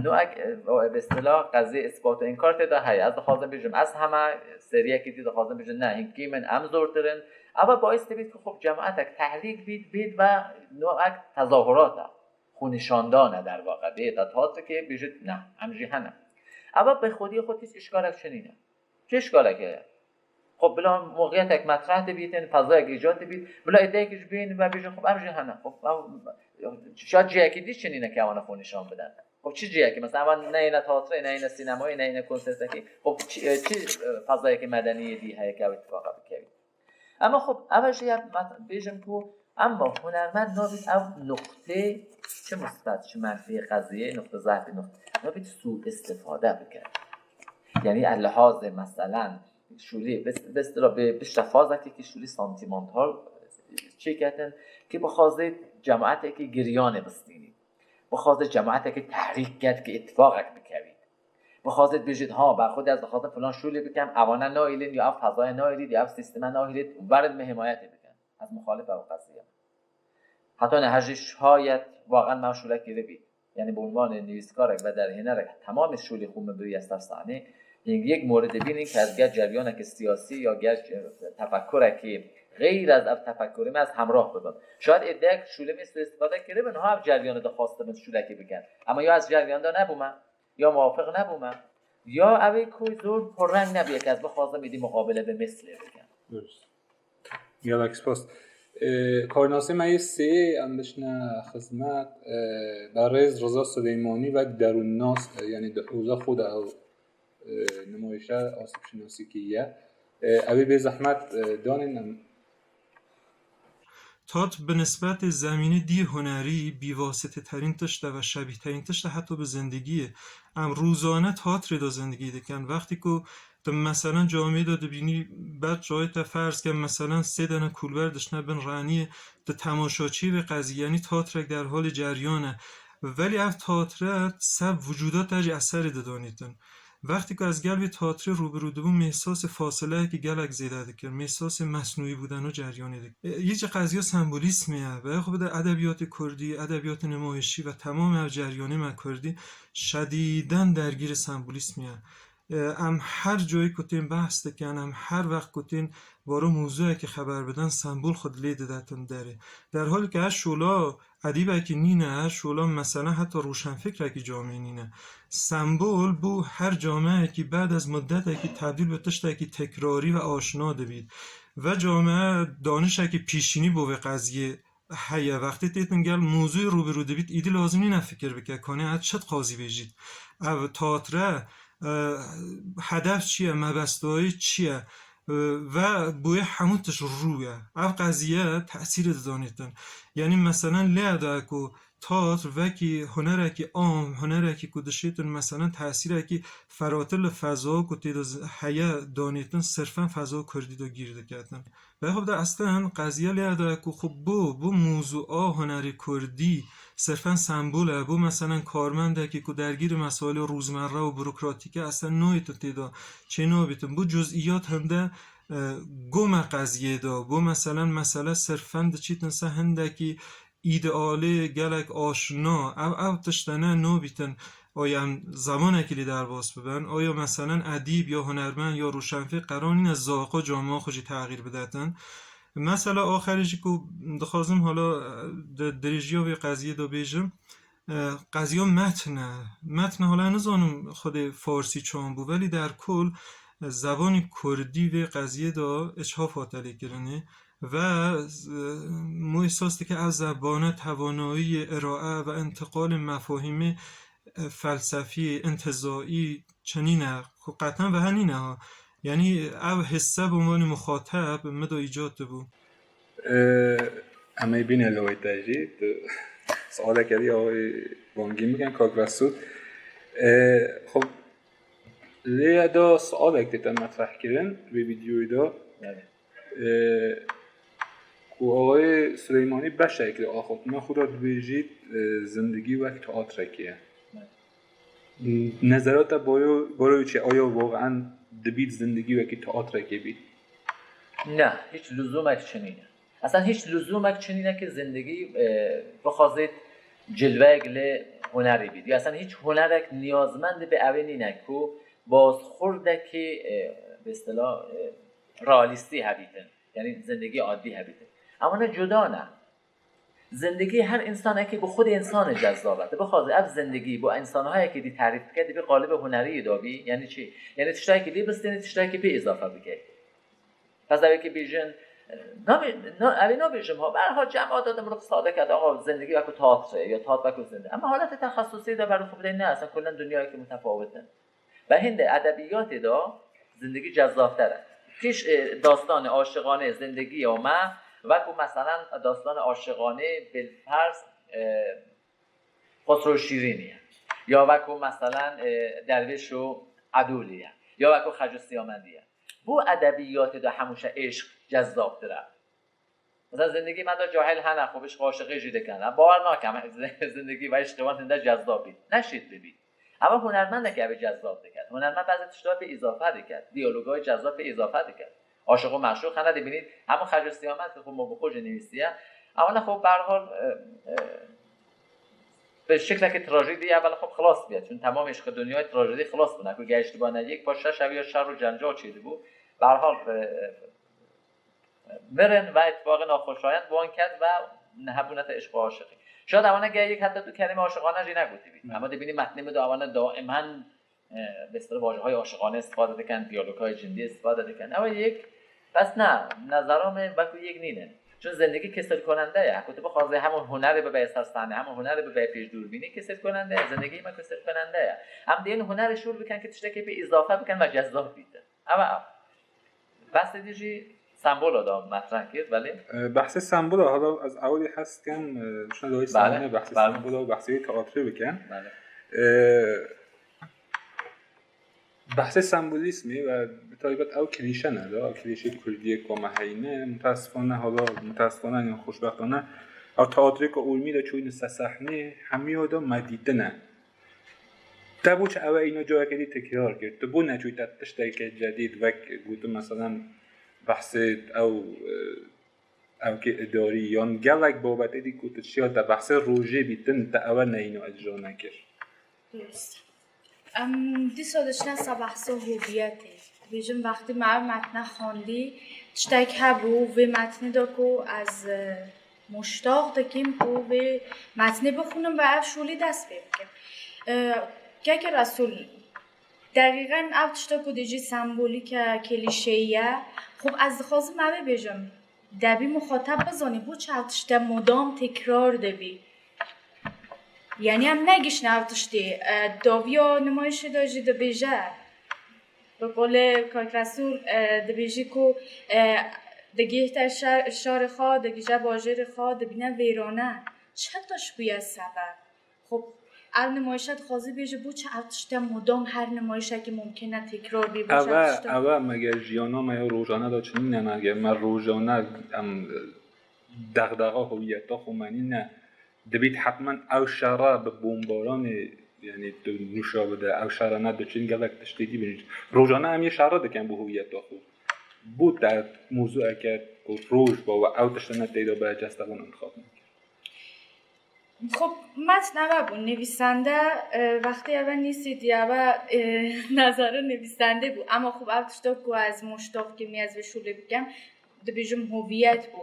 Nûek, e, bi istilah qezê ispat û înkar tê de heye. Ez dixwazim bêjim, ez heme seriyekî dî dixwazim bêjim, ne, hinkî min, em zortir in. Eva baîs dibît ku xwe cemaetek tehrîk bît, bît ve nûek tezahurat e. Xwe nîşandan e dervaqa. Bê te teatrikê bêjit, ne, em jî hene. Eva bi xwediyê xwe tîş îşkalek çi nîne. Çi îşkalek heye? Xwe bila mogiyetek metreh dibîtin, fezayek îcad dibît, bila êdeyek ji bîn ve bêjin, xwe em jî hene. Xwe ew, şa cihekî dî çi nîne ke ewana xwe nîşan bidin. Xwe çi cihekî? Mesela ewan neyne teatrê, neyne sînemayê, neyne konsertekî. Xwe çi, çi, e, fezayekî medeniyê dî heye ke ew îtifaqa bikevî? Ema xwe, ev jî ya me bêjim ku ema hunermend nabît ev nuqtê çi musbet, çi menfî qeziyê, nuqte zehfî, nuqte, nabît sû îstîfade bike. Yani el lihazê meselen şûlî, bes, bes dira bi, bi şefazekî ki şûlî sentimental çêketin, ki bixwaze cemaatekî giryanê bistînî. Bixwaze cemaatekî tehrîk ket ki îtifaqek bikevî. Bixwazit bêjit, ha, berxwedê ez dixwazim filan şûlê bikem, ewana nahêlin, ya ev fezaya nahêlît, ya ev sîsteme nahêlît, werin min hîmayetê bikin. Ez muxalif ew qezî yim. Heta niha jî şayet wexan me şûlekî bibît. Yani bi unvanê nivîskarek ve derhênerek temamê şûlê xwe min biriye ser sahnê, hîng yek moridê bînin ke ez gel ceryanekî siyasî ya gel, e, tefekkurekî xeyr ez ev tefekkurê me ez hemrah bibim. Şayet êdek şûlê min suîstîfade kiribin, ha ev ceryanê dixwastibin şûlekî bikin. Ema ya ez ceryan de nebûme, ya muwafiq nebûme, ya ew ê ku zor purreng nebiye ke ez bixwazim êdî muqabele bi mislê bikim. Durust. Gelek spas. E, karnasê me yê sê em bişne xizmet, e, berêz Riza Silêmanî wek derûnnas, e, yani di hûza xwe de ew, e, nimayişe asîbşinasî kiriye. E, ew ê bê zehmet, e, danên em. Teatr bi nisbetê zemînê dî hunerî bîwasiteterîn tişt e ve şebîhterîn tişt e heta bi zindîgiyê. Em rûzane teatrê de zindîgî dikin. Wextî ku tu meselen camiyê de dibînî ber çayê te ferz ke meselen sê dene kûlber dişne bin reniyê, tu temaşaçî vê qezî, yanî teatrek derhalê ceryan e. Velî ev teatre ser vücuda te jî eserê didanîtin. Wextî ku ez gel vê teatrê rûbirû dibûm, min îhsasê fasileyekî gelek zêde dikir, min îhsasê mesnûî bûdeno ceryanê dikir. E, yê jî qeziya sembolîsmê ye. Ve xwe bide edebiyatê kurdî, edebiyatê nimayişî ve temamê ev ceryanê me kurdî şedîden dergîrê sembolîsmê ye. E, em her cayê ku tên behs dikin, em her wext ku tên baro mûzûyekê xeber bidin, sembol xwe dilê didetin derê. Derhalî ke ez şola edîbekî nîne, ez şola mesela heta roşenfikrekî camê nîne. Sembol bû her cameyekî bed ez muddetekî tebdîl bi tiştekî tekrarî ve aşina dibît. Ve came danişekî pîşînî bo vê qeziyê heye. Wextê têtin gel mûzûyê rûbirû dibît, îdî lazim nîne fikir bike, kanê ez çi dixwazî bêjît. Ev teatre, e, hedef çi ye, mebestayî çi ye? E, ve boyê hemû tişt rû ye. Ev qeziye tesîrê didanêtin. Yanî meselen lê de ku teatr wekî hunerekî am, hunerekî ku dişêtin meselen tesîrekî feratir li feza ku tê de z-, heye danêtin, sirfen feza kurdî de gîr diketin. Ve xwe de eslen qeziye lê de ku xwe bo, bo mûzûa hunerê kurdî sirfen sembol e, bo meselen karmendekî ku dergîrî mesailê rûzmerre û burokratîk e, eslen nayêtin tê de çê nabîtin. Bo cuzîyat hinde, e, gome qeziyê de, bo meselen mesele sirfen diçîtin ser hindekî îdealê gelek aşina, ev, ev tiştene nabîtin. Oya em zemanekî lê derbas bibin, oya meselen edîb ya hunermend ya rûşenfîr qeran nîne zaqa camia xwe jî texîr bidetin. Mesela axirî jî ku dixwazim hala, e, di dirêjiya vê qeziyê de bêjim, e, qeziya metn e. Metn e, hala nizanim xwedê farsî çawan bû, belî derkol, e, zebanî kurdî vê qeziyê de îçhaf hate lêkirinê. Ve, e, min îhsas dike ev zebane tevanayiyê îrae ve întiqalê mefahîmê, e, felsefî, întizaî çinîne, ku qeten ve henîne ha. Yanî ev hisse bi ûnvanî muxateb min de îcad dibû. E, em ê bîne li wê te jî. Tu sualek herî awayî bangî bikin, kak Resûl. E, xwe lê ya da sualek tê te metreh kirin vê vîdeoyê de. Evet. E, ku awayê Suleymanî beşek li axaftina xwe de dibêjît, e, zindegî wek teatrekê ye. Evet. Nezerata bayo-, baroyê çi, aya waqi'en dibît zindegî wekî teatrekê bît? Ne, hiç lüzumek çinîne. Esen hiç lüzumek çinîne ki zindegî, e, bixwazêt cilveyek li hunerî bît. Ya esen hiç hunerek niyazmend bi evê nîne ku bazxurdekî, e, bi istilah, e, realîstî hebîtin. Yanî zindegî adî hebîtin. Ama ne cuda ne. Zindegî her însanekî bi xwedê însanê cezab e. Tu bixwazî ev zindegî bo însanhayekî dî terîf bike, dibî qalibê hunerî yê dabî. Yanî çi? Yanî tiştekî lê bistênî, tiştekî pê îzafe bike. Pez ew ê ki bêjin, nabê-, na-, ew ê nabêjim ha, berha cem adet mirov sade kerde, axa zindegî wekû teatre, ya teat wekû zindegî. Ama haletê texesusî de berû xwe bideyne, esen kulen dinyayekî mutefawit in. Ve hinde edebiyatê de zindegî cezabter e. Pîş, e, dastanê aşiqanê zindegî ya me, wekû meselen dastanê aşiqanê bilferz, e, Xosro Şîrînî ye. Ya wekû meselen, e, Dervêş û Edûlî ye. Ya wekû Xeco Siyamendî ye. Bo edebiyatê de hemûşe êşq cezabtir e. Mesela zindegî me de cahil hene, xwe bişk aşiqî jî dikin. Em bawer nakim zindegî ve îşqê wan hinde cezab bît. Neşêt bibît. Ama hunermendek ev ê cezab diket. Hunermend bazı tişta pê îzafe diket. Diyalogayê cezab pê îzafe diket. Aşiq û meşûq hene dibînît. Hemû Xeco Siyamend xwe mo bi xwe jî nivîsiye. Ama ne xwe berhal, e, e, bi şeklekî trajedî ya bela xwe xilas bîye. Çünkü temam îşqê dinyayê trajedî xilas bûne. Ku gehiştibane yek, paş şeş ev ya şer û cencal çêdibû. Berhal, e, e, mirin ve îttifaqê naxweşayend bi wan ket ve hebûne te îşq û aşiqî. Şayad ewana gel yek heta du kelîme aşiqane jî negotî bît. Hı. Ama dibînî metnê min de ewana daimen, e, bi istilah vajehayê aşiqane îstifade dikin, diyalogayê cindî îstifade dikin. Ew yek, bes ne, nezera min wekû yek nîne. Çun zindegî kesirkunende ye. Ku tu bixwazî hemû hunerê bibe ser sahne, hemû hunerê bibe pêş dûrbînî, kesirkunende ye. Zindegî me kesirkunende ye. Em dê yên hunerê şûr bikin ki tiştekê pê îzafe bikin ve cezab bîtin. Ew e. Behsê dî jî sembola da metreh kir, belê. E, behsê sembola, hala ez ewilî hez dikim, e, şuna dawî Belê, sahne behsê belê. Sembola û behsê teatrê bikin. Belê. E, behsê sembolîzmê ve bi taybet ew klîşe ne da, ew klîşê kurdiyê ku me heyne, mutesifane hala, mutesifane yan xoşbextane, ew teatrê ku urmî de çûyne ser sehnê, hemiya da me dîtine. Te bo çi ew e îna careke dî tekrar kir? Tu bo neçûyî te tişteke cedîd wek gotin, meselen, behsê ew, e, ewkê idarî yan gelek babetê dî ku tu çiya te behsê rojê bîtin, te ew e neyîna icra nekir? Durust. Em dîsa diçine ser behsa hobiyetê. Dibêjin wextî me ev metne xwendî, tiştek hebû, vê metnê de ku ez, e, muştax dikim ku vê metnê bixwînim ve ev şolî dest pê bikim. E, Keke Resûl, deqîqen ev tişta ku dê jî sembolîk e, klîşeyî ye. Xwe ez dixwazim ev ê bêjim. Debî muxatab bizanî bo çi ev tişte mudam tekrar dibî. Yanî em negişne ev tiştê. E, dawiya nimayişê de jî dibêje. Bi qolê Kak Resûl, e, dibêjî ku, e, digihte şe-, şarê xwe, digije bajêrê xwe, dibîne vêrane. Çi tişt bûye sebeb? Xwe ev nimayişe dixwaze bêje, bo çi ev tişte mudam her nimayişekî mumkin e tekrar bî, bo çi ev Ev e, tişte ev e, me ger jiyana me ya rojane de çinîne, me ger me rojane em, e, dexdexa howiyeta xwe me nîne, dibît hetmen ew şere bi bombaranê, yanî tu nûşa bide, ew şere ne diçin gelek tiştê dî bin. Rojane em yê şere dikin bo howiyeta xwe. Bo te mûzûeke ku roj be we ew tiştene tê de be ceste wan intixab nekir. Xub, metn ewe bû. Nivîsende, e, wextê ewe nîsî diye ewe, e, nezere nivîsende bû. Ema xub, ev tişta ku ez moştof kim, ez vê şûlê bikim, dibêjim hoviyet bû.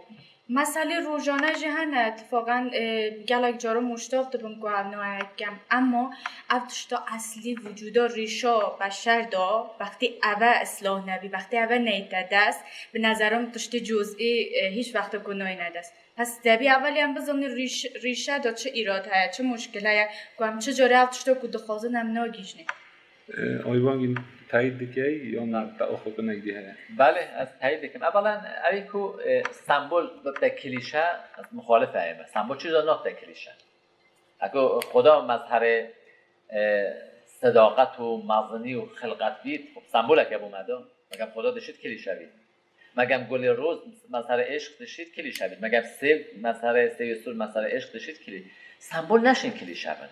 Meselê rojane jî hene, tifaqen, e, gelek cara moştof dibim ku ev nayê kem. Ema ev tişta eslî, vücuda, rîşa beşer da, wextê eve islah nebî, wextê eve neyte dest, bi nezera min tiştê cuzî, e, hîç wexte ku nayne dest. Pes debî evel em bizanî rîş-, rîşe de çi îrad heye, çi muşkil heye, ku em çi carê ev tişta ku dixwazin em nagihîjnê. Ee, Ayvangî teyîd dikey yan te axaftinek dî heye? Belê, ez teyîd dikim. Evelen evî ku, e, sembol bibte klîşe, ez muxalif heyim. Sembol çi zor nabte klîşe. Eko Xuda mezherê, e, sedaqet û mezinî û xilqet bît, semboleke bû me do. Megem Xuda dişit klîşe bît. Megem gulê roz mezherê eşq dişit klîşe bît. Megem sêv mezherê, sêvê sûr mezherê eşq dişit klî-, sembol neşin klîşe bin.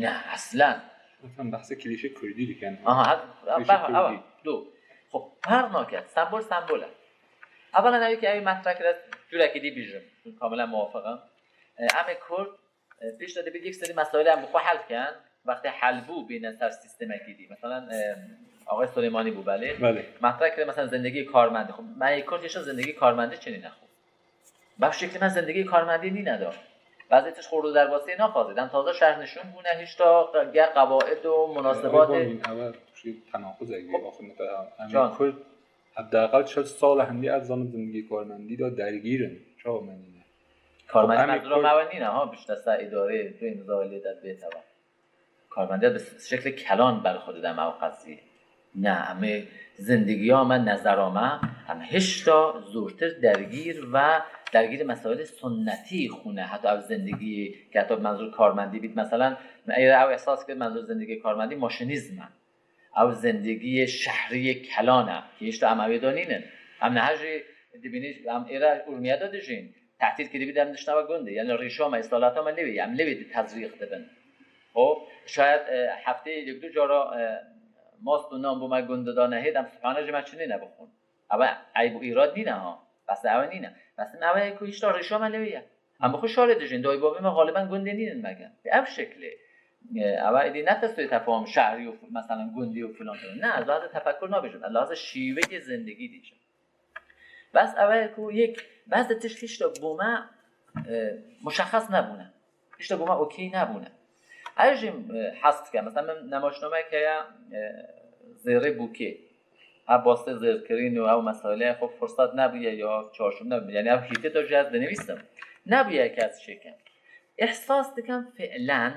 Ne, eslen. Efendim, behsê klîşe kurdî dikin. Aha, ha, Klîşe ha, ha, kurdî. Do. Xo, per nake, sembol sembol e. Evvela ew ki ew metre kire, cürekî dî bijim. Kamile muwafiqim. E, em ê kurd, e, pişta dibî yek serî mesaîlê em bi xwe hel ken. Wextê hel bû bîne ser sîstemekî dî. Mesela, e, Axayê Sulêmanî bû belê. Belê. Metre kire mesela zindegî karmendî. Xo, me yê kurd hêşa zindegî karmendî çinîne xo. Baş şeklî me zindegî karmendî nîne da. Bazê tişt xordo derbasiyê naxwazê. Dem taze şehrnişûn bûne, hişta ger qewaid û munasebatê. Ew, ew, ew, ew, tenaquzek bî, Xo, axir mesela, em can. Kurd, hedeqal çil sal e hindî ez zanim zindegî karmendî de dergîr in. Çawa me nîne? Karmendî Xo, em ê mezra Kurd me we nîne, ha, bişte ser îdarê, tu îmza lê de bête we. Karmendî bi şeklê kelan ber xwe dide me ew qeziyê. Ne, em ê zindegiya me, nezera me, em hişta zortir dergîr ve dergîrê mesailê sunnetî xwe ne. Heta ev zindegiyê ke heta menzûr karmendî bît, meselen, me êre ew ihsas kir, menzûr zindegiyê karmendî maşinîzm e. Ew zindegiyê şehriyê kelan e, ki hişta em ewê de nînin. Em niha jî dibînî em êre Urmiye de dijîn. Tehtîl kirî bî de em dişnawe gundê. Yani rîşa me, îstalata me lê wê, em lê wê di tezrîq dibin. Xo, şayet, e, hefteyê yek du cara, e, mast û nan bo me gund dane hê, em subhane ji me çinê nebixwin. Ew eyb û îrad nîne ha. Bes ew nîne. Bes ew ye ku hişta rîşa me lê wê ye. Em bi xwe şalê dijîn. Dayî bavê me xaliben gundê nînin me gen. Bi ev şeklê. E, ew êdî ne testoyê tefahum şehrî û, meselen, gundî û filan filan. Ne, ez lazim tefekkur nabêjim. Ez lazim şîveyê zindegî dîjim. Bes ew e ku yek, bes de tişt hişta bo me, e, muşexes nebûne. Hişta bo me okey nebûne. Ez jî, e, hez dikim. Mesela min nemaşnamek heye, e, zêrê bûkê. Ev bastê zêrkirin û ew meseleyê xwe firset nebûye ya çarşûm nebûye. Yani ev hîtê de jî ez dinivîsim. Nebûye ke ez çêkim. Îhsas dikim fiilen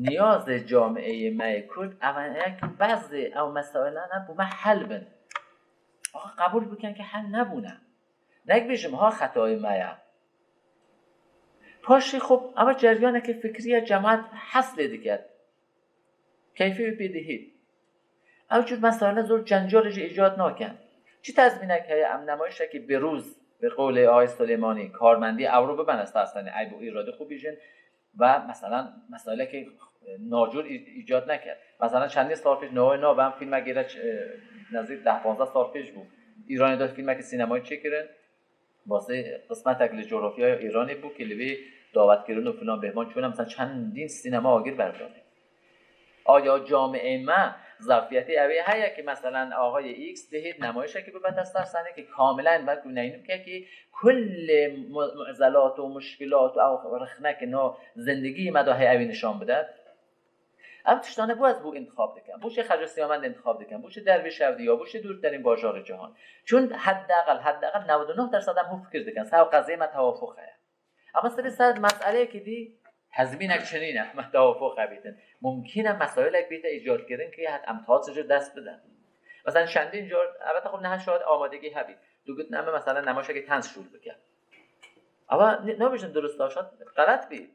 niyazê camieyê me yê Kurd ev e ku bezê ew meselene bo me hel bin. Axa qebûl bikin ke hel nebûne. Nek bêjim ha xetayê me ye. Paşê xwe ev ceryaneke fikrî ye, cemaat hes lê diket. Keyfê wî pê dihît. Ew cûr mesele zor cencal jî îcad nakin. Çi tezmînek heye em nemaîşekî bêrûz, bi qolê Ayê Sulêmanî, karmendî ewro bibene ser senê eyb û îradê xwe bîjin ve meselen meselekê, e, nacûr î-, îcad neke. Meselen çendî sal pêş, neway nabem, fîlmek gêre ç-, e, nezdîk deh panzdeh sal pêş bû. Îranê de fîlmekî sînemayî çêkirin. Basê qismetek li coğrafyaya Îranê bû ki li vê dawetkirin û filan bêhman çûne, mesela çendîn sînema agir berdane. Aya camiê me zerfiyetê ew ê heye ki meselen axayê X dihêt nemaîşekî bibete ser senê ki kamilen wek û neynûkekî kulê mu-, mu'zelat û muşkilat û ew rixnekê no zindegî me de heye ew ê nişan bide. Ev tiştane bo ez bo intixab dikim. Bo çi Xeco Siyamend intixab dikim? Bo çi Dervîş Evdî ya? Bo çi dûrterîn bajarê cihan? Çun heddeqel, heddeqel newed û neh dersedem hû fikir dikin. Ser ew qezê me tewafuq heye. Ama sibê ser meseleyekî dî hezmînek çinîne me tewafuq hebîtin. Mumkîn e mesailek bîte îcadkirin ki het em taçi ji dest bidin. Mesela çendîn car, elbette xwe niha şayet amadegî hebî. Tu gotin em ê mesela nemaşekî tens şûl bike. Ama ne, nabêjin dirust e, şayet xelet bî.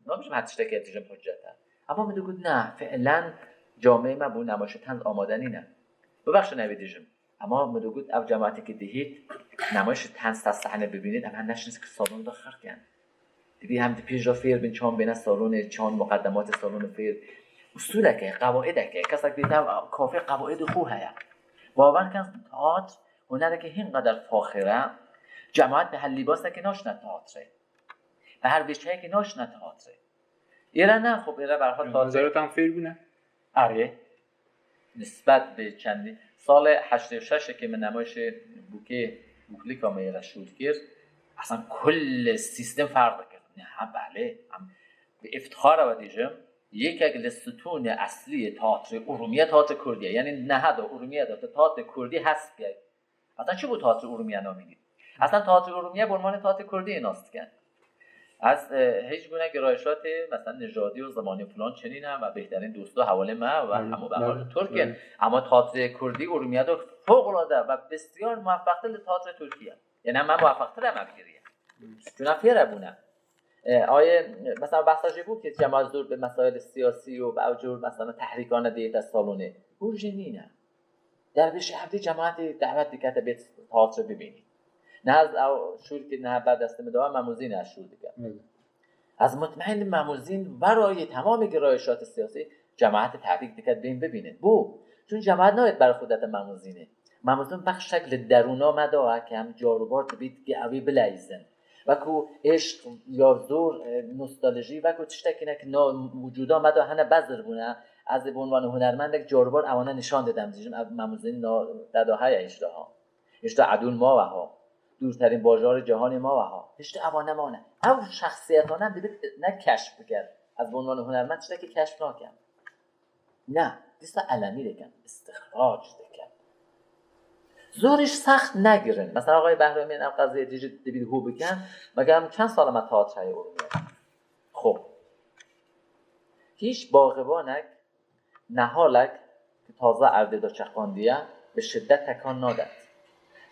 Nabêjim her tiştekê dijim hicet e. Ama min digot, ne, fiilen camê me bo nemaşê tens amade nîne. Bibexşin evê dijim. Ama min digot, ev cemaetê ki dihît, nemaşê tens ser sehne bibînît, em her neşin ki salon de xirk in. Dibî em di pêş de fêr bin, çawan bêne salonê, çawan muqeddematê salonê fêr. Usuleke, qewaideke, kesek dî tev kafê qewaidê xwe heye. Bawer kin teatr hunereke hin qeder faxir e, cemaet bi her lîbasekê naşine teatrê. Her vêçeyekî naşine teatrê. Êre ne, xwe êre berxwe teatrê. Zarotan fêr bûne. Erê. Nisbet bi çendî. Salê heştê û şeş ki min nemaîşê bûkê, bûklika me yê re şûl kir. Esan kul sîstem ferq dikir. Ne, ha, belê. Em bi îftixara ve dîjim. Yekek li stûnê eslî yê teatrê Urmiye teatrê Kurdî ye. Yanî neha de Urmiye de tu teatrê Kurdî hes bike. Esan çi bû teatrê Urmiye namî dît? Esan teatrê Urmiye bi unvanê teatrê Kurdî nas dikin. Ez, e, hiç gune girayşatê, mesela, nijadî û zimanî û filan çinî ne, me bêhterîn dost û hevalê me ve Belê, hemû belê, behar Tirk in. belê. Ama teatrê Kurdî Urmiye de fewqelade ve besyar muweffeqtir li teatrê Tirkiye. Yanî me muweffeqtir e me bigiriye. Çuna fêre bûne. E, ayê, mesela, behsa jê bû ki cemaat zor bi mesail siyasî û bi ew cor, mesela, tehrîkane diyête salonê. Hûr jî nîne. Dervîşê hevdî cemaatê dawet dike te bêt teatrê bibînî. Niha ez ew şûl ki niha ber destê min de, Memûzîn e ez şûl dikim. Evet. Ez mutmeîn im Memûzîn verayê temamê girayşatê siyasî cemaatê tehrîk dike bên bibînin. Bû. Çun cemaat nayêt ber xwe dete Memûzînê. Memûzîn bexşek li derûna me de ke em carobar dibît ki ew ê bileyzin. Wekû êşq ya zor, e, nostaljî, wekû tiştekî ne ki na wicûda me de hene bezir bûne. Ez ê bi unvanê hunermendek carobar ewana nîşan didim, dîjim ev Memûzîn na te de heye îşte ha. Îşte edûn ma we ha. Dûrterîn bajarê cîhanê ma we ha. Îşte ewa nemane. Ew şexsiyetane em dibit ne keşf bikin. Ez bi unvanê hunermend tiştekî keşf nakim. Ne, dîsa elemî dikin, îstixrac dikin. Zor îş sext negirin. Mesela, axayê Behramî ev qeziyê dîjî dibît hû bikin, meger em çend sal e me teatreyê Urmiye. Xo. Hîç baxibanek, nehalek ki taze erdê de çeqandiye, bi şiddet tekan nadet.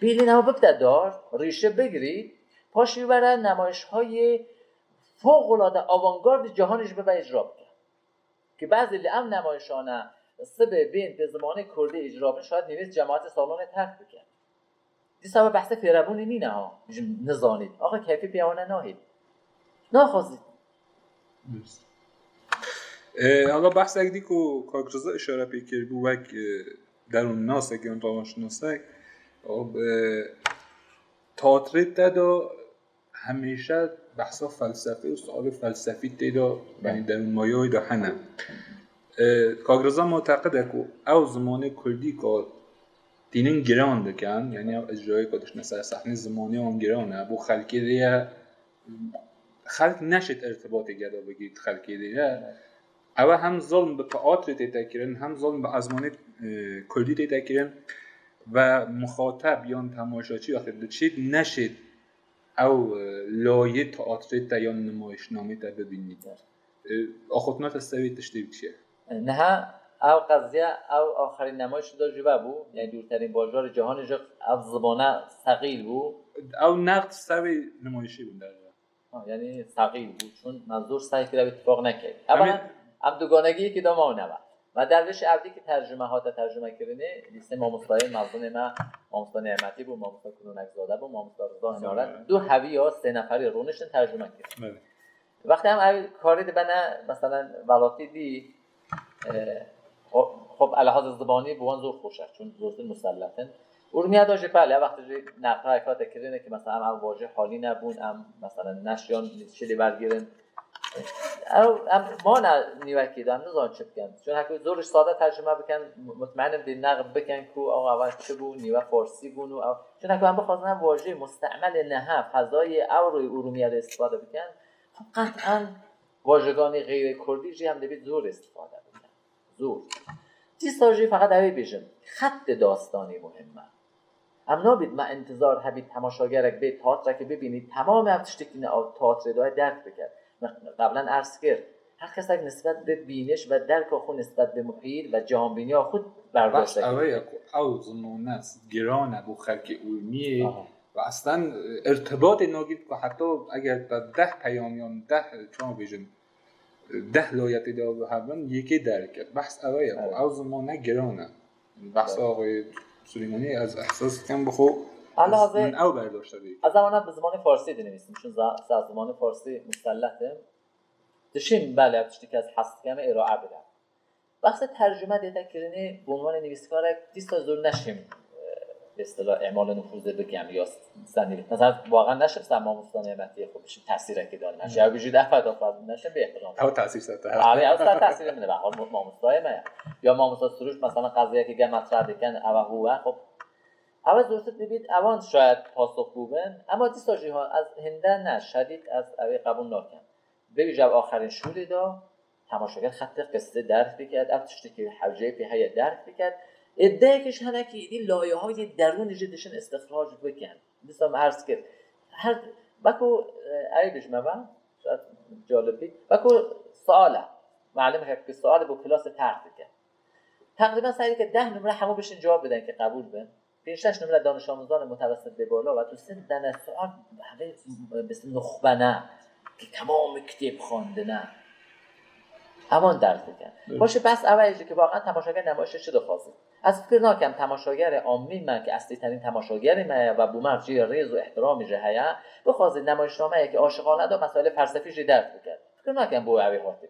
Bêlîn ew bibde dar, rîşe bigirî, paşî were nemaîşhayê fewqelade avantgardê cîhanê jî bibe îcra bike. Ki bazê li ev nemaîşane sibê bên pê zimanê kurdî îcra bin, şayet nivîs cemaatê salonê terk bike. Dîsa we behsê fêrebûnê nîne ha, ji nizanît. Axa keyfê pê wana nahêt. Naxwazît. Dûst. E, hala behsek dî ku Kak Riza îşare pê kiribû wek, e, derûnnasek yan rewşenasek, o, e, teatrê te de hemîşe behsa felsefê û sualê felsefî tê de, yanî derûnmayayê de hene. E, Kak Riza muteqid e ku ew zimanê kurdî ka tînin giran dikin, yanî ew icrayê ka dişne ser sehnê zimanê wan giran e, bo xelkê dê ye, xelk neşêt irtibatê geda bigît xelkê dê ye. Ew hem zilm bi teatrê tête kirin, hem zilm bi ezmanê, e, kurdî tête kirin ve muxateb yan temaşaçî wextê diçît neşêt ew, e, layê teatrê te yan nimayişnamê te bibînî. E, axaftina te ser wê tiştê bi çi ye? Niha ew qeziye, ew axirîn nemayiş de jî vebû, yanî dûrterîn bajarê cîhanê jî ev zibane sexîl bû. Ew neqd ser wê nimayişê bûn derve. Ha, yanî sexîl bû, çun me zor sey kir ew îtifaq nekir. Eva Em ê em duganegiyekî de mawne ve. Me dervêşê evdî ki tercüme hate tercüme kirinê, lîstê mamostayê mezinê me, mamosta Nêmetî bû, mamosta Kunûnekzade bû, mamosta Riza Hinaret. Riza Hinaret. Du hevî ya sê neferî rûniştin tercüme kirin. Evet. Wextê em ev karî dibene, meselen, welatî dî, e, xo-, xop, elhazê zibanî bi wan zor xweş e, çun zortir musellet in. Urmiye de jî belê, wextê jî neqayek hate kirinê ki, meselen, em ev vajê halî nebûn, em, meselen, neşiyan çi lê wergirin. Ew, em mane nîvekî de, em nizanin çi bikin. Çun heke zor sade tercüme bikin, mutmeîn im dê neqd bikin ku ew, ev çi bû, nîve farsî bûn û ew. Çun heke em bixwazin ev vajê mustemelê niha, fezayê ewroyê Urmiye de îstifade bikin, Qet'en vajeganê xeyrê kurdî jî em dibît zor îstifade bikin. Zor. Dîsa jî feqet ew ê bêjin, xetê dastanî muhim e. Em nabît me întizar hebît temaşagerek bê teatrekê bibînî, temamê ev tiştekî ne ew teatrê daye derk bike. Me qeblen erz kir, her kesek nisbet bi bîniş ve derka xwe nisbet bi muhît ve cihanbîniya xwe Behs berdastek ew e ku ew zimane giran e bo xelkê Urmiyê. Aha. Ve eslen, e, irtibatê nagît ku heta eger te deh peyam yan deh, çawa bêjin, e, deh layetê de hebin, yekê derket. Behs ew e ku Evet. ew zimane giran e. Behsa Evet. axê Suleymanî ez ehsas dikim bi xwe Ala ez, hazê min ew berdaşte dê. Ez ewana bi zimanê farsî dinivîsim, çun za-, za zimanê farsî musellet im. Dişim belê ev tiştî ke ez hez dikim, îrae bidim. Wextê tercüme dête kirinê, bi unvanê nivîskarek dîsa zor neşêm, e, به اصطلاح اعمال نفوذ بگم یا سنی، مثلا واقعا نشم سر ماموستان نعمتی خب بشم تاثیر که داره نشه یا بجید افت آفت نشم به احترام. او تاثیر سر آره او سر تاثیر منه به حال ماموستای من یا ماموستا سروش مثلا قضیه که گه مطرح بکن او هو خب او زورتت ببید اوان شاید پاسخ بوبن اما دیسا جیهان از هنده نه شدید از اوی قبول ناکن. ببیجه او آخرین شولی دا تماشاگر خط قصه درک بکرد، اف تشتی که حوجه پی هیه درک بکرد. عده‌یکش هنه که ایدی لایه های درون جی دشن استخراج بکن. مثلا عرض کرد هر بکو ای بجمه من شاید جالب بی بکو ساله معلم هک که ساله بو کلاس ترک بکن. تقریبا سعی که ده نمره همو بشن جواب بدن که قبول بن. پنج شش نمره دانش آموزان متوسط به بالا و دو سه دنه سوال همه بس نخبه نه که تمام کتاب خواندنه همان درس بکن باشه بس اول که واقعا تماشاگر نمایش چه دخوازی از فکر ناکم تماشاگر عامی من که اصلی ترین تماشاگر من و بومر جی ریز و احترام جه هیا بخوازی نمایشنامه که عاشقانه دا مسائل فلسفی جی درس بکن فکر ناکم بو اوی خاطر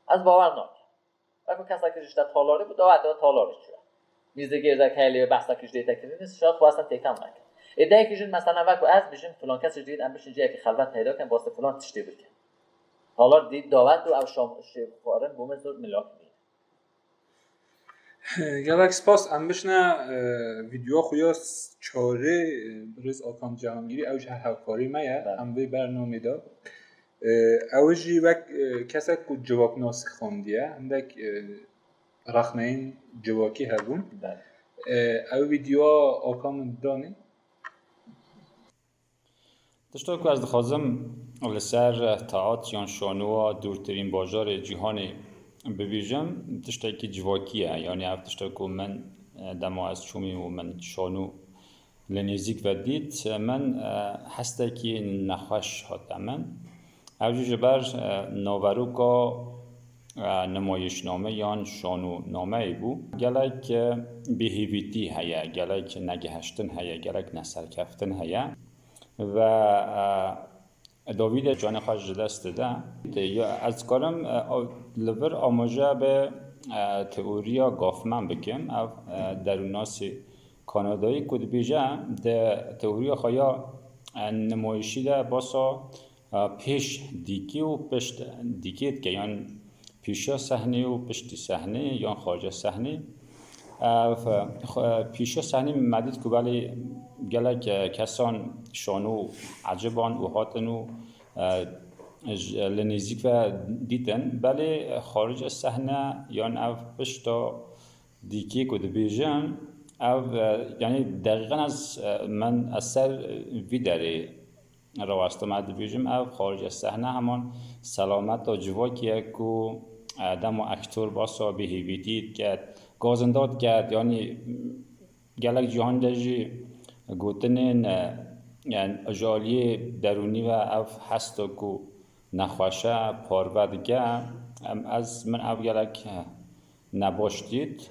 از باور ناکم وەکو کەسێکیش تالاری بوو داوا تۆ تالاری چوە میزە گێزەکەی لێ بەسەکیش دێتە کردنی شاید خواستن تێکان نەکرد ئێدایەکیش مثلا وەکو ئەس بژین فلان کەسیش دێت ئەم بشین جیەکی خەلبەت پەیدا کەن باسی فلان تشتێ بکەن تالار دێت داوا تۆ ئەو شام شێ بخوارن بۆ من زۆر ملاک نیە Gelek spas. Em bişne vîdyoya xwe ya çarê birêz Akan Cihangîrî, ew jî her hevkarî me ye. Em vê bernamê de Ew jî wek kesek ku civaknasî xwendiye, hindek rexneyên civakî hebûn. Ew vîdyoya Aka min danê. Tişta ku ez dixwazim li ser teat yan şanoya dûrtirîn bajarê cîhanê bibêjim, tiştekî civakî ye. Yanî ev tişta ku min dema ez çûmî û min şano li nêzîk ve dît, min hestekî nexweş hate min. Ev jî ji ber naveroka nimayişname yan şanonameyê bû. Gelek bêhêvîtî heye, gelek negihiştin heye, gelek neserkeftin heye ve Dawîdê canê xwe ji dest dide. Ez dikarim li vir amaje bi teoriya Goffman bikim. Ev derûnnasê Kanadayî ku dibêje, di teoriya xwe ya nimayişî de basa pêş dîkî û pişt dîkê dike, yan pêşiya sehnê û piştî sehnê yan xarica sehnê. Pêşiya sehnê me dît ku belê gelek kesan şano eciban û hatin û li nêzîk ve dîtin. Belê xarica sehne yan ev pişta dîkê ku dibêjin, ev yanî deqîqan ez min ez ser vî derê rawestime. Dibêjim ev xarica sehne heman selameta civakî ye ku dema ektor basa bêhêvîtî diket, gazinda diket, yanî gelek cîhan de jî gotinên ji aliyê derûnî ve ev hesta ku nexweş e parve dike. Em ez min ev gelek nebaş dît.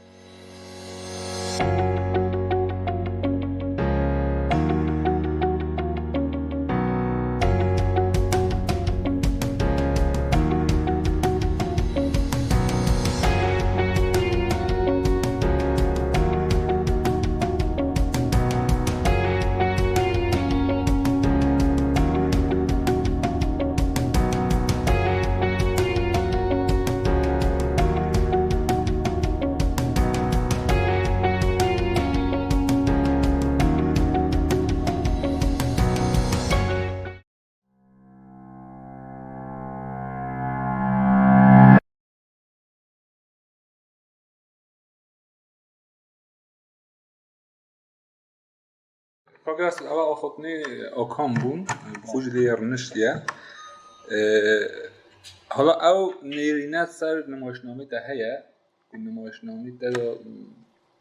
Kaka Asil, ewa axaftinê Akan bûn, bi xwe jî lê rûniştiye. Hala ew nêrîne ser nimaşnamê te heye, ku nimaşnamê te de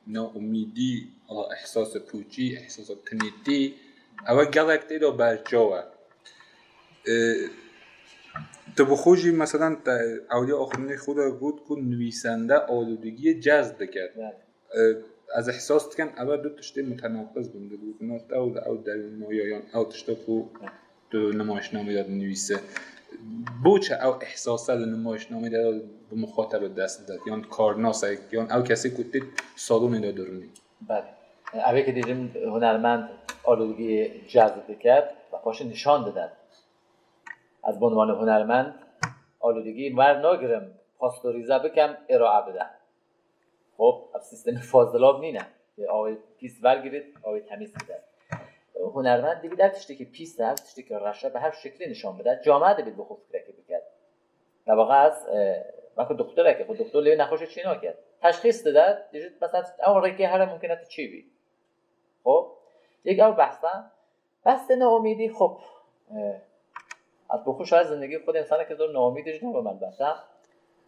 naumîdî, hala ehsasa pûçî, ehsasa tinêtî, ewe gelek tê de berçaw e. Tu bi xwe jî, meselen, te ewliya axirînê xwe de got ku nivîsende alûdgiyê cezb diket. Ez ehsas dikim, ev du tiştê mutenaqiz bin, di gotina te û di ew derûnoya yan ew tişta ku tu nimaşnamê de dinivîse. Boçe ew ehsasa li nimaşnamê de bi muxatebe dest didet, yan karnasek, yan ew kesê ku tê salonê de dirûnê? Belê. Evê ki dîjim hunermend alûdgiyê cezb diket ve paşê nîşan didet. Ez bi unvanê hunermend alûdgî wernagirim, pastorîze bikem, îrae bide. Xop, ev sîstemê Fazilab nîne. Awê pîs vergirît, awê temîz bide. Hunermend dibî ev tiştekî pîs e, ev tiştekî reş e, bi her şeklî nîşan bide. Camia dibît bi xwe fikrekê biket. Devaxa ez, e, weke doktorekê, xwe doktor lê nexweşê çê naket. Teşxîs dide, dibît mesela ew rêkê here mumkin e tu çê bî. Xop, yek ew behsa. Behsê naomîdî, xop. E, ez bi xwe şayet zindegî xwe de însanekî zor naomîdî jî nebûm elbette.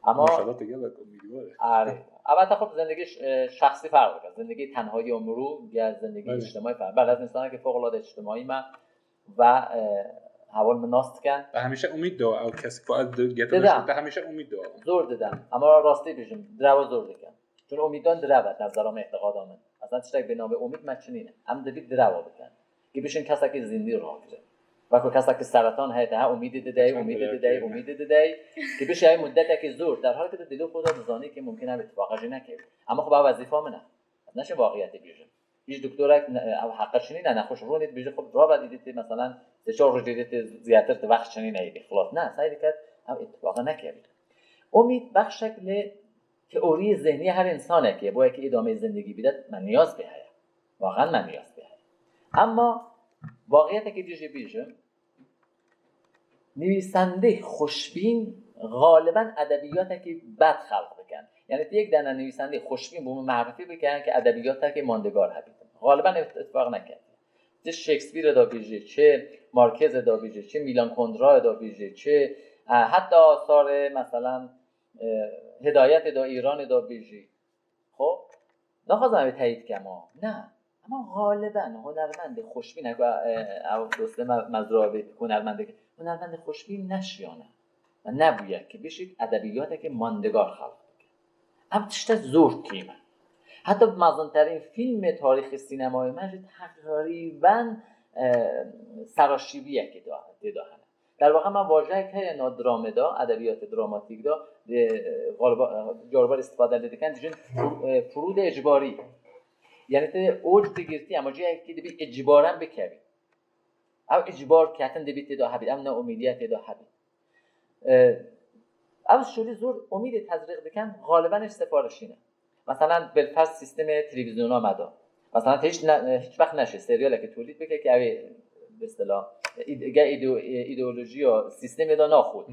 Ama Maşallah, te gelek umîdwar e. Arê. Elbette xop zindegî ş-, e, şexsî ferq dike. Zindegî tenhayî ya mirû, ya zindegî Belê. îctimaî ferq. Belê, ez însanekî fewqeladê îctimaî me ve, e, heval min nas dikin. Te hemîşe umîd da ew kes ku ez di-, getirme Didem. Te hemîşe umîd da. Zor didem. Ama rastî bijim, direwa zor dikim. Çun umîdan direv e, navzara me, îtiqada min. Mesela tiştek bi navê umîd me çi nîne. Em dibî direwa bikin. Ki bişin kesekî zindî rakirin. Wekî kesekî seretan heye, te he umîdî didey, Kesekî umîdî direw didey, kirin. Umîdî didey. Ki bişe mudetekî zor. Derhal ki tu dilê xwe de dizanî ki mumkin e îtifaqa jî nekevî. Ama xwe wezîfa min e. Ez neşim waqiyetê bêjim. Hiç doktorek ne, ev heqe çinî ne, nexweş rûnî dibêje xwe rabe dîdî tê, mesela, sê çar roj dîdî tê, zêdetir tu wext çinî ne êdî. Xilas ne, sey diket, ev îtifaqa nekevî. Umîd bexşek lê teoriyê zihniye her însanekê, bo yekê îdameyê zindegî bide, me niyaz pê heye. Waqen me niyaz pê heye. Emma waqiyetekê dî jî bêjim, nivîsandê xweşbîn xaliben edebiyatekî bed xelq dikin. Yani tu yek dene nivîsandê xweşbîn bo min merifî bikin ki edebiyatekî mandegor hebîtin. Xaliben ît-, îtifaq neketiye. Çi Shakespeare da bêjî, çi Marquez da bêjî, çi Milan Kundera da bêjî, çi, e, heta asarê, mesela, e, Hidayetê da Îranê da bêjî. Xo, naxwazim ew teyîd kem, ne. Ama xaliben hunermendê xweşbîn, e, ew dostê me, Mezra bê, hunermendê, hunermendê xweşbîn neşiyane. Nebûye ki bişît edebiyatekê mandegar xelq bike. Ev tişte zor kêm e. Heta mezinterîn fîlmê tarîxê sînemayê me jî teqrîben, e, seraşîviyekê da, tê de hene. Derwaqa me vajeyek heye na dramê de, edebiyatê dramatîk de, e, galiba, e, caribar îstifade lê dikin, dijin fur-, e, furûdê icbarî. Yani tu oc digirtî, ama cihekî dibî icbaren bikevî. Ew icbar ketin dibî tê de hebît, ew neumîdiye tê de hebît. E, ev şolî zor umîdê tezrîq dikin, xaliben hiç sifarişî ne. Mesela bilfers sîstemê televîzyona me de. Mesela hiç ne, hiç wext neşê seriyalekî tolîd bike ki ew ê, mesela, îde-, ge îde-, îdeolojiya sîstemê de naxwit.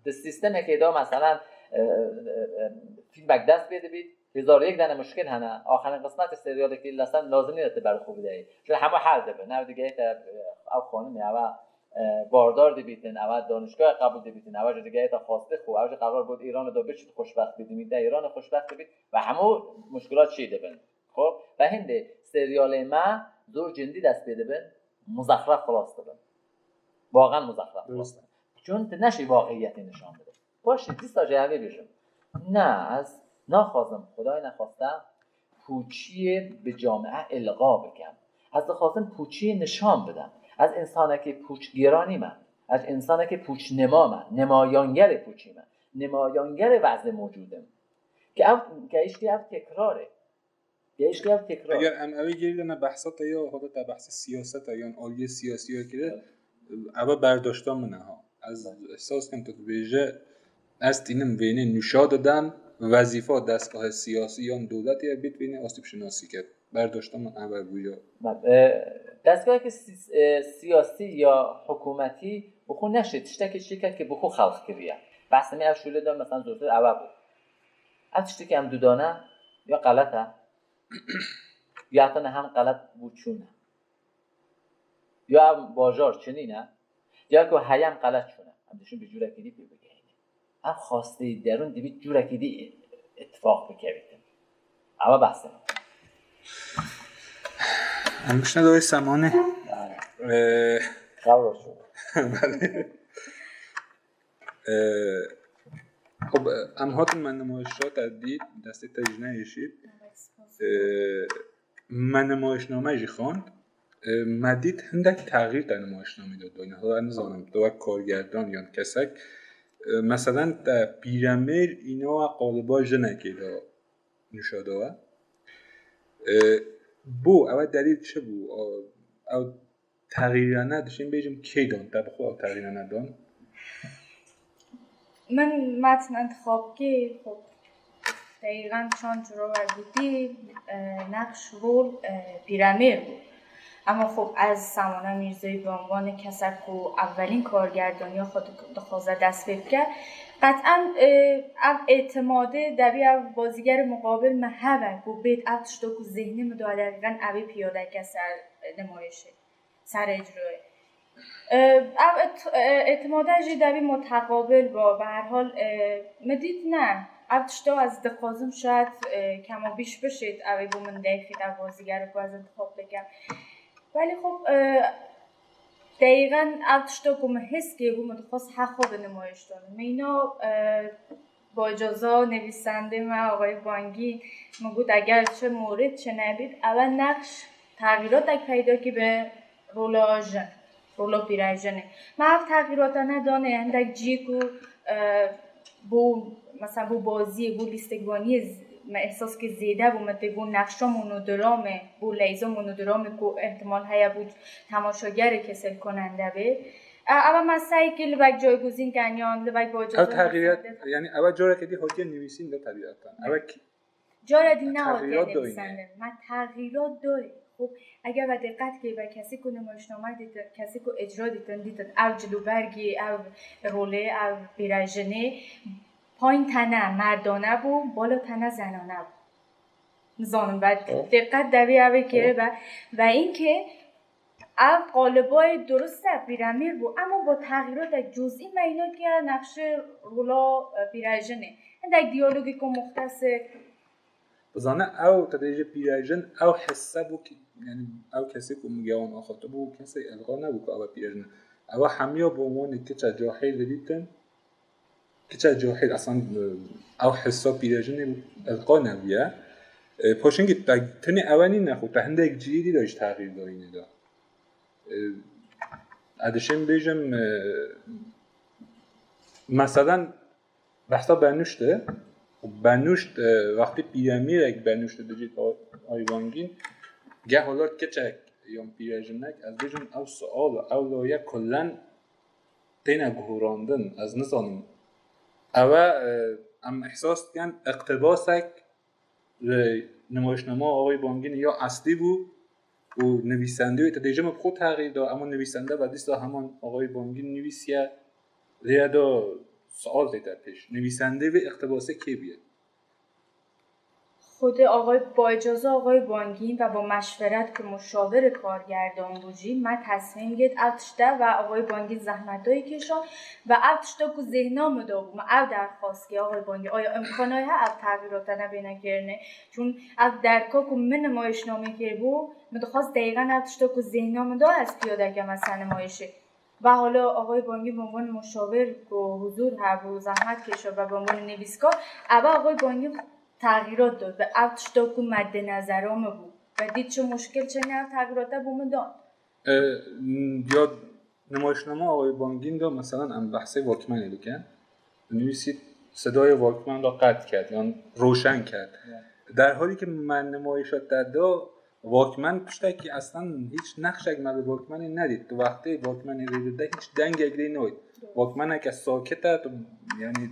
Di sîstemekê de mesela, e, e, e, fîlmek dest pê dibît, hezar yek dene muşkil hene. Axirîn qismetê seriyalekî lesen lazim nîne tu ber xwe bideyî. Ji hemû hel dibin. Ew digehîte, e, ew xanimê, ew e, e, bardar dibîtin, ew e danişgahê qebûl dibîtin, ew e ji digehîte xwastê xwe, ew jî qerar bût Îranê de biçît xweşbext bît, dimîte Îranê xweşbext dibît ve hemû muşkilat çê dibin. Xo, ve hindê seriyalê me zor cindî dest pê dibin, muzexref xilas dibin. Waqen muzexref xilas dibin. Çun tu neşî waqiyetê nişan bidî. Paşê dîsa jî evê bêjim. Ne, ez naxwazim, Xwedayê nexwaste, pûçiyê bi camia ilqa bikim. Ez dixwazim pûçiyê nişan bidim. Ez însanekî pûçgêra nîme. Ez însanekî pûçnima me. Nimayangerê pûçî me. Nimayangerê wezê mewcûd im. Ke ev, ke îştî ev tekrar e. Ke îştî ev tekrar. Eger em evê gerî de ne behsa te ya, hata te behsê siyaseta yan aliyê siyasî ya kire, Evet. Eve berdaşta min e ha. Ez Evet. Ehsas kim tu dibêje, ez tînim vênê nûşa didem, wezîfa destgahê siyasî yan dewletê ye bêt vênê astîbşinasî ket. Berdaşta min eve bûye. Bak, e, destgahekî si-, e, siyasî ya hikûmetî bi xwe neşê tiştekî çêke ki bi xwe xelq kiriye. Behsê me ev şûlê de mesela zûrtir eve bû. Ev tiştekî em dudane ya qelet e, ya tene hem qelet bû çûne. Ya ev bajar çinîne, ya ku heyem qelet çûne. Em dişin bi cûrekî dî pê bigihînin. Ev xwastê derûn dibî cûrekî dî îtifaq bikevîtin. Ewa behsê min. Em bişne dawê semanê. Yani. Ee, Qewra çû. Belê. Ee, xwe, em hatin me nimayişa te dît, destê te jî nehêşît. Ee, me nimayişname jî xwend. Ee, me dît hindek texîr te nimayişnamê de dayne. Hala nizanim, tu wek kargerdan yan kesek. Ee, meselen te pîremêr îna qaliba jinekê de nûşa dawe. Ee, Bo ew delîl çi bû? Ew texîrane dişên bêjim kê dan? Te bi xwe ew texîrane dan? Min metn intixab kir, xwe deqîqan çend ciro we gotî, e, nexş, rol, e, pîremêr bû. Ama xwe ez Semane Mîrzeyî bi unvanê kesek ku evelîn kargerdaniya xwe dik-, dixwaze dest pê bike, qet'en, e, ev îtimadê debî ev bazîgerê muqabil me hebe ku bêt ev tişta ku zêhnê min de deqîqan ew ê piyade ke ser, e, nimayişê, ser icroyê. E, ev ît-, e, îtimade jî debî muteqabil ba. Bi her hal, e, min dît ne. Ev tişta ez dixwazim şayet, e, kemabîş bişêt, ew ê bo min derxît, ev bazîger ku ez intixab dikim. Belê xwe, e, deqîqan ev tişta ku min his kir bû, min dixwest heq xwe bi nimayîş danim. Meyna, e, Bacaza, nivîsandê me, Axayê Bangî, min got, eger çi morê çi nebît, ew e nexş, texîratek peyda kî bi rola jin, rola pîrejinê. Me ev texîratane danê hindek cî ku, e, bo, mesela bo baziyê, bo lîstikvaniyê z-, me îhsas kir zêde bû, me tê bo nexşa monodramê, bo leyza monodramê ku îhtimal heye bo temaşagerê kesel konende bê. E, ew e me sey kir li vek caygozîn keniyan, li vek Ew bacaza texîrat, nivîsandê. Yani ew e careke dî hatiye nivîsîn de tebîetan. Ew e k-, Cara dî nehatiye Texîrat doyne. nivîsandin. Me texîrat doy. Xwe eger ve diqet kê ve kesê ku nimayişname dîtin, kesê ku icra dîtin, dîtin ev cilûbergê, ev rolê, ev pîrejinê payîn tene merdane bû, bala tene zenane bû. Nizanim ve Hı. diqet devî ev ê kê Hı. ve, ve înkê ev qalibayê durist e, pîremîr bû, ema bo texîratek cuzî meyna kiriye nexşê rola, e, pîrejinê. Hindek diyalogê ku muxtesir. Bizane ew te dê ji pîrejin ew hisse bû ki, yani ew kesê ku min gewan axafte bû, kesê elqa nebû ku ew e pîrejin e. Ew e hemiya bo wanê kiça cahil didîtin, kiça cahil, asan, e, ew hissa pîrejinê elqa nebûye. E, paşingî te tenê ew e nîne xwe, te hindek cihê dî de jî texîr dayînê de. E, ez dişêm bêjim, e, meselen behsa benuşt e. Benuşt, e, wextê pîremîrek benuşt dicît Axayê Bangîn, geh halat kiçek yan pîrejinek, ez bêjim ew sual, ew laye kullen têne guhurandin, ez nizanim. Ew e, e, em îhsas dikin, iqtibasek li nimayişnama Axayê Bangînê ya eslî bû û nivîsandê wê, te dê ji min bi xwe texîr da, ema nivîsande ve dîsa heman Axayê Bangîn nivîsiye, lê ya da sual tête pêş. Nivîsandê vê iqtibasê kê bûye? Xwedê Axayê Bacaza Axayê Bangîn ve bo meşveret ku muşawirê kargerdan bû jî, me tesmîm girt ev tişte ve Axayê Bangîn zehmetayê kêşan ve ev tişta ku zêhna min de bû, me ev derxwast kir, Axayê Bangîn, aya îmkanayê he ev texîrate nebêne kirinê? Çûn ev derka ku min nimayişnamê kiribû, min dixwest deqîqan ev tişta ku zêhna min de ez piyade keme ser nimayişê. Ve hala Axayê Bangî bi unvanê muşawir ku huzur hebû, zehmet kêşa ve bi unvanê nivîskar, ev Axayê Bangî texîrat da bi ev tişta ku medê nezera min bû. Ve dît çi muşkil çêne ev texîrate bo min dan. E, ya nimayişnama Axayê Bangîn de, meselan, em behsê Vakmenê dikin. Nivîsî sedayê Vakmen de qet ket, yan roşen ket. Derhalî ki me nimayişa te da, Vakmen tiştekî eslen hîç nexşek me li Vakmenê nedît. Tu wextê Vakmenê rê dide hîç dengek lê nayê. Vakmeneke sakit e, tu, yani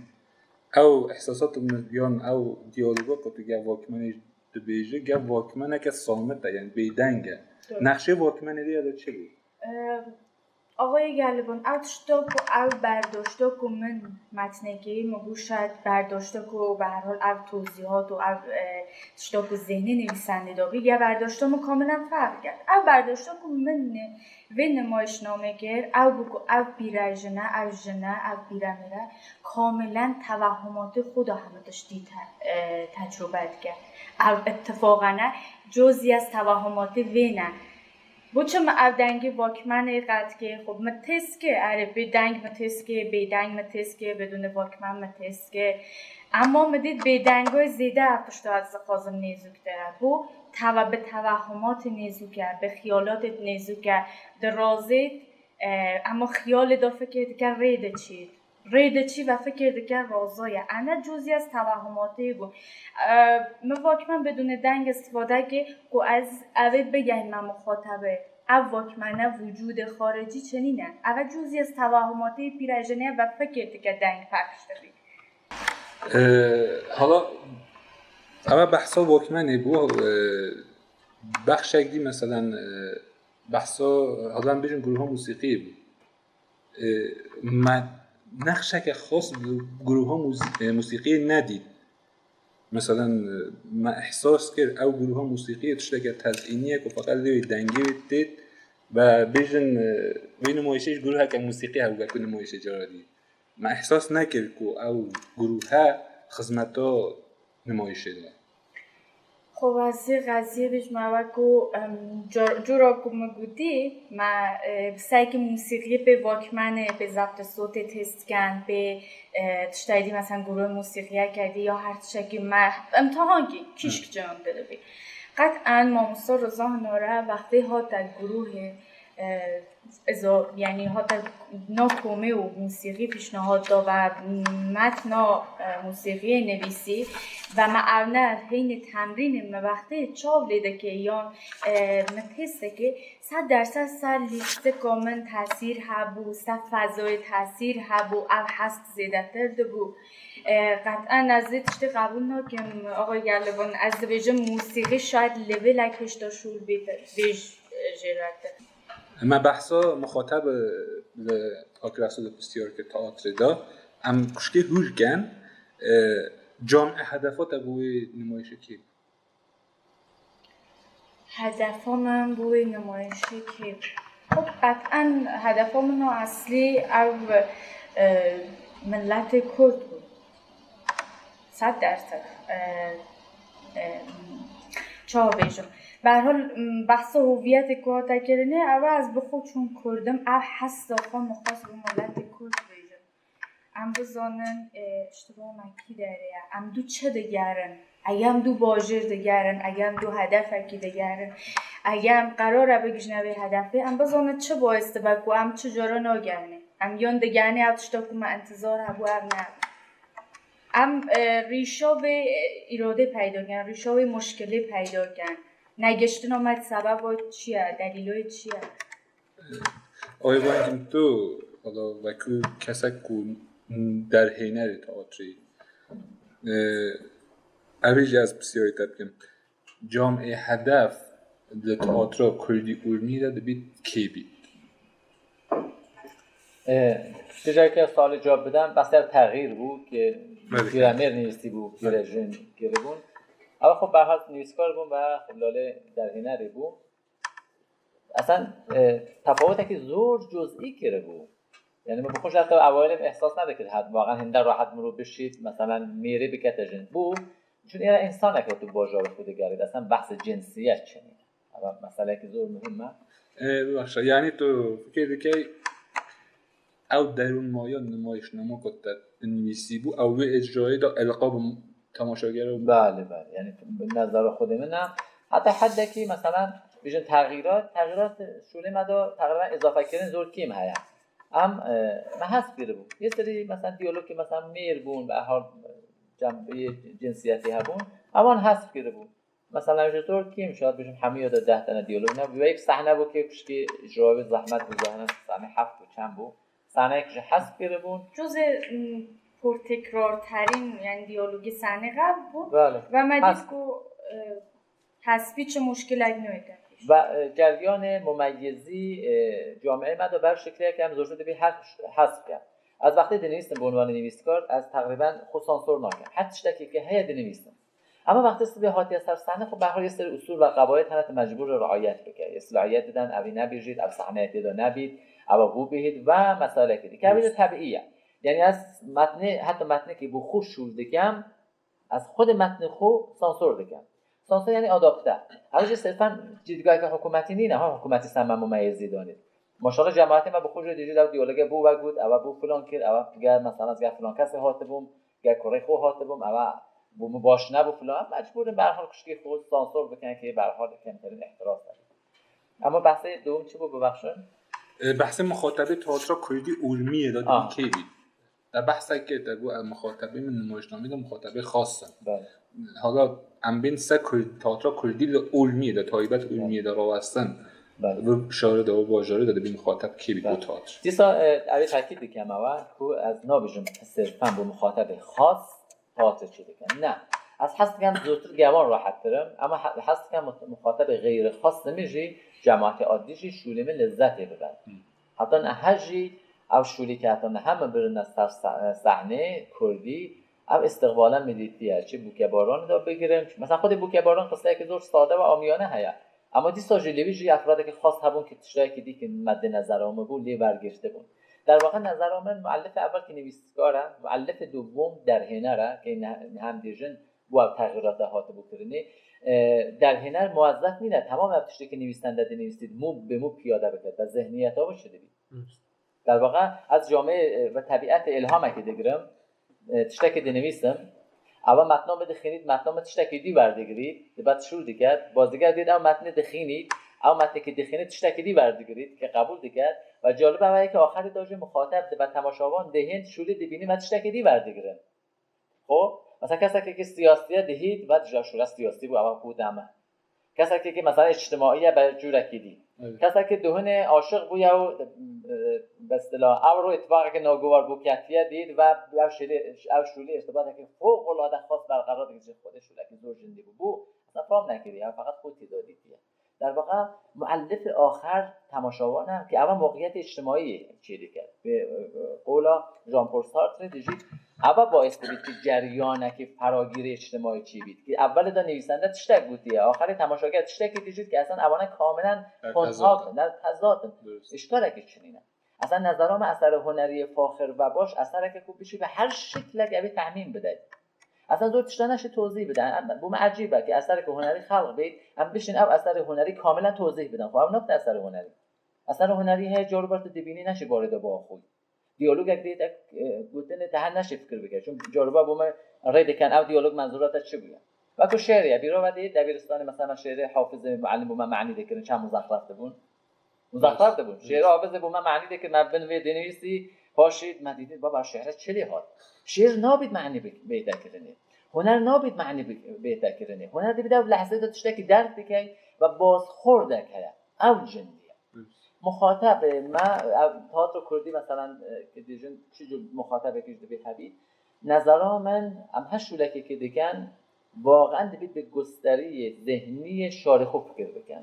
ew îhsasat û mi-, yan ew diyaloga ku tu gel Vakmenê dibêjî, gel Vakmeneke samit e, yani bêdeng e. Doğru. Nexşê Vakmenê rê de çi bû? Ee, Axayê Gelibon, ev tişta ku ew berdaşta ku min metnekê, min got şayet berdaşta ku bi her hal ev tozîhat û ev, e, tişta ku zêhnê nivîsandê de bî, ya berdaşta min kamilen ferq kerd. Ev berdaşta ku min ni-, vê nimayişnamê kir, ew bû ku ev pîrejine, ev jine, ev pîremîre kamilen tevehumatê xwe de hemû tiştî te-, e, tecrûbe dike. Ew ittifaqane cozî ez tevehumatê vê ne. Bo çi min ev dengê Vakmenê qet kir? Xwe min têz kir, erê, bêdeng min têz kir, bêdeng min têz kir, bidûnê Vakmen min têz kir. Ema min dît bêdengayê zêde ev tişta ez dixwazim nêzûktir e. Bo teva-, bi tevehumatê nêzûk e, bi xiyalatê nêzûk e, dirazêt, e, ema xiyalê de fikir dike rê diçît. Rê diçî ve fikir dike raza ye. Ene cuzî ez tewehumatê bû. E, min vak min bidûne deng istifade kir ku ez evê bigehînme mixatabê. Ev vak me ne vücudê xaricî çinî ne. Eve cuzî ez tewehumatê pîrejinê ve fikir dike deng pexş dibî. E, hala eve behsa vak me nebû. E, bexşek dî meselen e, behsa hala em bêjin guruha musîqiyê bû. E, me nexşeke xas bi guruha muzî- e, musîqiyê nedît. Meselen e, me ihsas kir ew guruha musîqiyê tişteke tezînî ye ku feqet lê wê dengê wê têt ve bêjin e, wê nimayişê ji guruheke musîqî hew wekî nimayişê caradî. Me ihsas nekir ku ew guruhe xizmeta nimayişê de. Xwebazî Xeziyê bêjme wek ku em, cor- cûra ku min gotî, me e, bi seyekî musîqiyê pê vakmenê, pê zebtê sotê test ken, pê e, tiştayî dî mesela gurûhê musîqiyeke dî ya her tiştekî me imtihan kî kîşk ciham de dibî. Qet en mamosta Riza Hinare wextê hate gurûhê e, Ezo, yanî hate na komê û musîqî pîşnihad da ve metna e, musîqiyê nivîsî ve me evne heyne temrînê me wextê çav lê dike yan e, me test dike sed derse ser lîstika min tesîr hebû, ser fezoyê tesîr hebû, ev hest zêdetir dibû. E, qet'en ez vê tiştê qebûl nakim, axay Gelibon. Ez dibêjim musîqî şayet lêvêlek hêşta şûl bê, bê jê re. Me behsa muxateb li Akilesû de pisyar kir teatrê de. Em kuşkê hûr ken, e, cam e hedefa te bo wê nimayişê kê? Hedefa min bo wê nimayişê kê? Xwe qet'en hedefa min a eslî ev e, miletê Kurd bû. Sed dersed. E, e, çawa bêjim? Berhol behsa hoviyetê ku hate kirinê, ew ez bi xwe çûn Kurd im, ev hesta xwe min xwest bi miletê Kurd bêjim. Em bizanin e, îştiba me kî derê ye, em du çi digerin, eger em du bajêr digerin, eger em du hedefekî digerin, eger em qerara bigihîjine vê hedefê, em bizanin çi baîs dibe ku em çi cara nagehnê. Em yan digehnê ev tişta ku me intizar hebû ev nebû. Em e, rîşa vê e, îrodê peyda ken, rîşa vê muşkilê peyda ken. Negiştina me sebeba çi ye, delîloyê çi ye? Ayvan tu hala wekî kesek ku derhênerê teatrê e, evê jî ez pisyarê te bikim. Cam ê hedef li teatra kurdî urmî de dibît kê bît? E, Tijeke salê cevap bidem, bes ev texîr bû ki pîremêr nivîsî bû, pîrejin kiribûn. Ew xwe berhat nivîskar bûn ve xwe lalê derhênerê bû. Esen e, tefawetekî zor cuzî kiribû. Yani min bi xwe ji heta ewayilê min ehsas nedikir, het, waqen hinde rahat mirov bişît, meselen mêrê bikete jin. Bû, çun êra însanek tu bajarê xwe digerît, esen behsê cinsiyet çinî. Ev meseleyekî zor muhim e. E, bibexşe, yani tu fikir dikey ew derûnmaya nimayişnama ku te binivîsî bû, ew wê icrayê de elqa bi temaşagera û Belê, belê. Yani bi nezara xwedê min e. Heta heddekî, meselen, bijin texîrat, texîrat şûlê me de teqrîben îzafekirin zor kêm heye. Em, e, me hesp kiribû. Yê serî, meselen, diyalogê, meselen, mêr bûn, bi ehal cem-, yê cinsiyetî hebûn, ewan hesp kiribû. Mesela ji zor kêm şad bijim hemûya de deh tane diyalog ne. Wê yek sahne bû ki piştî ji wê zehmet bû, zehmet sahne heft bû, çend bû. Sahneyek ji hesp kiribûn. Cuzê purtekrarterîn, yani diyalogê sahnê xev bû. Belê. Ve me dît ku e, hespî çi muşkilek nûyê te pêş. Ve e, ceryanê mumeyyizî e, camiyê me de ber şikliyek em zor dibî her hesp ke. Ez wextê dinivîsim bi unwanê nivîskar, ez teqrîben xwe sansor nakim. Her tiştekî ki heye dinivîsim. Ama wextê sibê hatiye ser sahne, xwe behra yê serî usul ve qebayet hene tu mecbûr riayet bike. Yê silahiyet diden, evî nebijît, ev sahneyê tê de nebît, ev hû bihît ve meselekî dî. Ke evî de tebîî ye. Yani ez metnê, heta metnekî bo xwe şûl dikem, ez xwedê metnê xwe sansor dikem. Sansor yani adapte. Ev jî sirfen cîdgaheke hikûmetî nîne, ha hikûmetî ser me mumeyizî danît. Maşallah cemaetê me bi xwe jî dijî ew diyaloge bû vegot, ew bû filan kir, ew gel mesela ez gel filan kesê hatibûm, gel kurê xwe hatibûm, ew bû min baş nebû filan, em mecbûr in berhal kuşkî xwe sansor bikin ki berhal kemtirîn îhtiras hebî. Ama behsê dûm çi bû bibexşin? E, behsê muxatebê teatra kurdî urmiyê de dibî kê bî? Te behsek kir, te got, em muxatebê min nimajnamê de muxatebê xas in. Belê. Hala em bên ser Kurd, teatra Kurdî li Urmiyê de, taybet Urmiyê de rawestin. Belê. Vê şarê de, vê bajarê de dibî muxateb kê bî Belê. bo teatr. Dîsa e, ew ê tekîd dikem ewe ku ez nabêjim sirfen bo muxatebê xas teatr çê dikim. Ne. Ez hez dikem zûtir gevan rahet birim, ama he- hez dikem mux- muxatebê xeyrî xas min jî, cemaetê adî jî şûlê min lezzetê bibin. Heta niha jî ew şûlî ke heta niha min birine ser se- sehnê kurdî, ev îstîqbala min dîtiye. Çi bûkebaranê de bigirin, çi, mesela xwedê bûkebaran qiseyeke zor sade ve amiyane heye. Ama dîsa jî li wî jî efradekî xas hebûn ku tiştekî dî ki me di nezera min bû, lê wergirtibûn. Derwaqa nezera min muellifê evel ki nivîskar e, muellifê dûvûm derhêner e, ki ne- hem dêjin bo ev texîrata hatibû kirinê. E, derhêner muwezzef nîne, temam ev tiştê ki nivîsende dinivîsît, mû bi mû piyade bike, be zihniyeta wî çi dibî? Derwaqa ez camê e, ve tebîetê îlhamekê digirim, e, tiştekî dinivîsim, ewa metna min dixînît, metna min tiştekî dî werdigirît, dibe şûr diket, bazdiger dît ew metnê dixînît, ew metnekî dixînît tiştekî dî werdigirît, ki qebûl diket, ve calib ew ye ki axirî de jî muxateb dibe, temaşavan dihên şûlî dibînî me tiştekî dî werdigirin. Xo, mesela kesekê ki siyasî ye dihît ve dija şûra siyasî bû, ewa ku deme. Kesekê ki mesela îctimaî ye be cûrekî dî. Evet. Kesekê duhunê aşiq bûye û e, bestila ew ro îtifaqeke naguvar bû ketiye dît ve ew şûlî, ew şûlî îrtibateke fewqulade xas berqerar dike, ji xwedê şûlekî zor jindî bû. Bû, mesela fam nekiriye, feqet xwe têda dîtiye. Derwaqa muellifê axir temaşavan e, ki eva mawqiyetê îctimaî çê dike. Bi, e, e, qola Jean-Paul Sartre dijî, eva baîs dibît ki ceryanekî feragîrê îctimaî çê bît. Ki evelê de nivîsende tiştek gotiye, axirê temaşager tiştekî dijît ki esan evane kamilen Der kontak tezad in, der tezad in. Dürüst. Îşkarekî çinîne. Esan nezera me eserê huneriyê faxir ve baş, esereke ku bişî ve her şiklek evê tehmîn bide. Esan zor tiştane şi tozî bide. Em, bo me ecîb e ki esereke hunerî xelq bê, em bişin ew eserê hunerî kamilen tozî bidin. Xwe ew nabite eserê hunerî. Eserê hunerî heye carobar tu dibînî neşî barê de biaxûyî. Diyalogek dê te e, gotinê te her neşî fikir bike. Çun carobar bo me rê diken ew diyalog menzûra te çi bûye. Weko şêrê ye. Bîra ve dê debîristanê mesela me şêrê Hafizê muellim bo me manî dikirin, çend muzexref dibûn. Muzexref dibûn. Şêrê Hafizê bo me manî dikir, me bin vê dinivîsî, paşî me dîtin baba şêre çi lê hat. Şêr nabît manî bi- bête kirinê. Huner nabît manî bi- bête kirinê. Huner dibît ew lehzê de tiştekî derk dikey ve bazxordek heye. Ew cindî ye. Muxatebê me, ev teatro kurdî meselen, e, ki dijin çi cur muxatebekî ji dibî hebî. Nezera min, em her şûlekê ki dikin, waqen dibî bi gusteriyê zihniyê şarê xwe fikir bikin.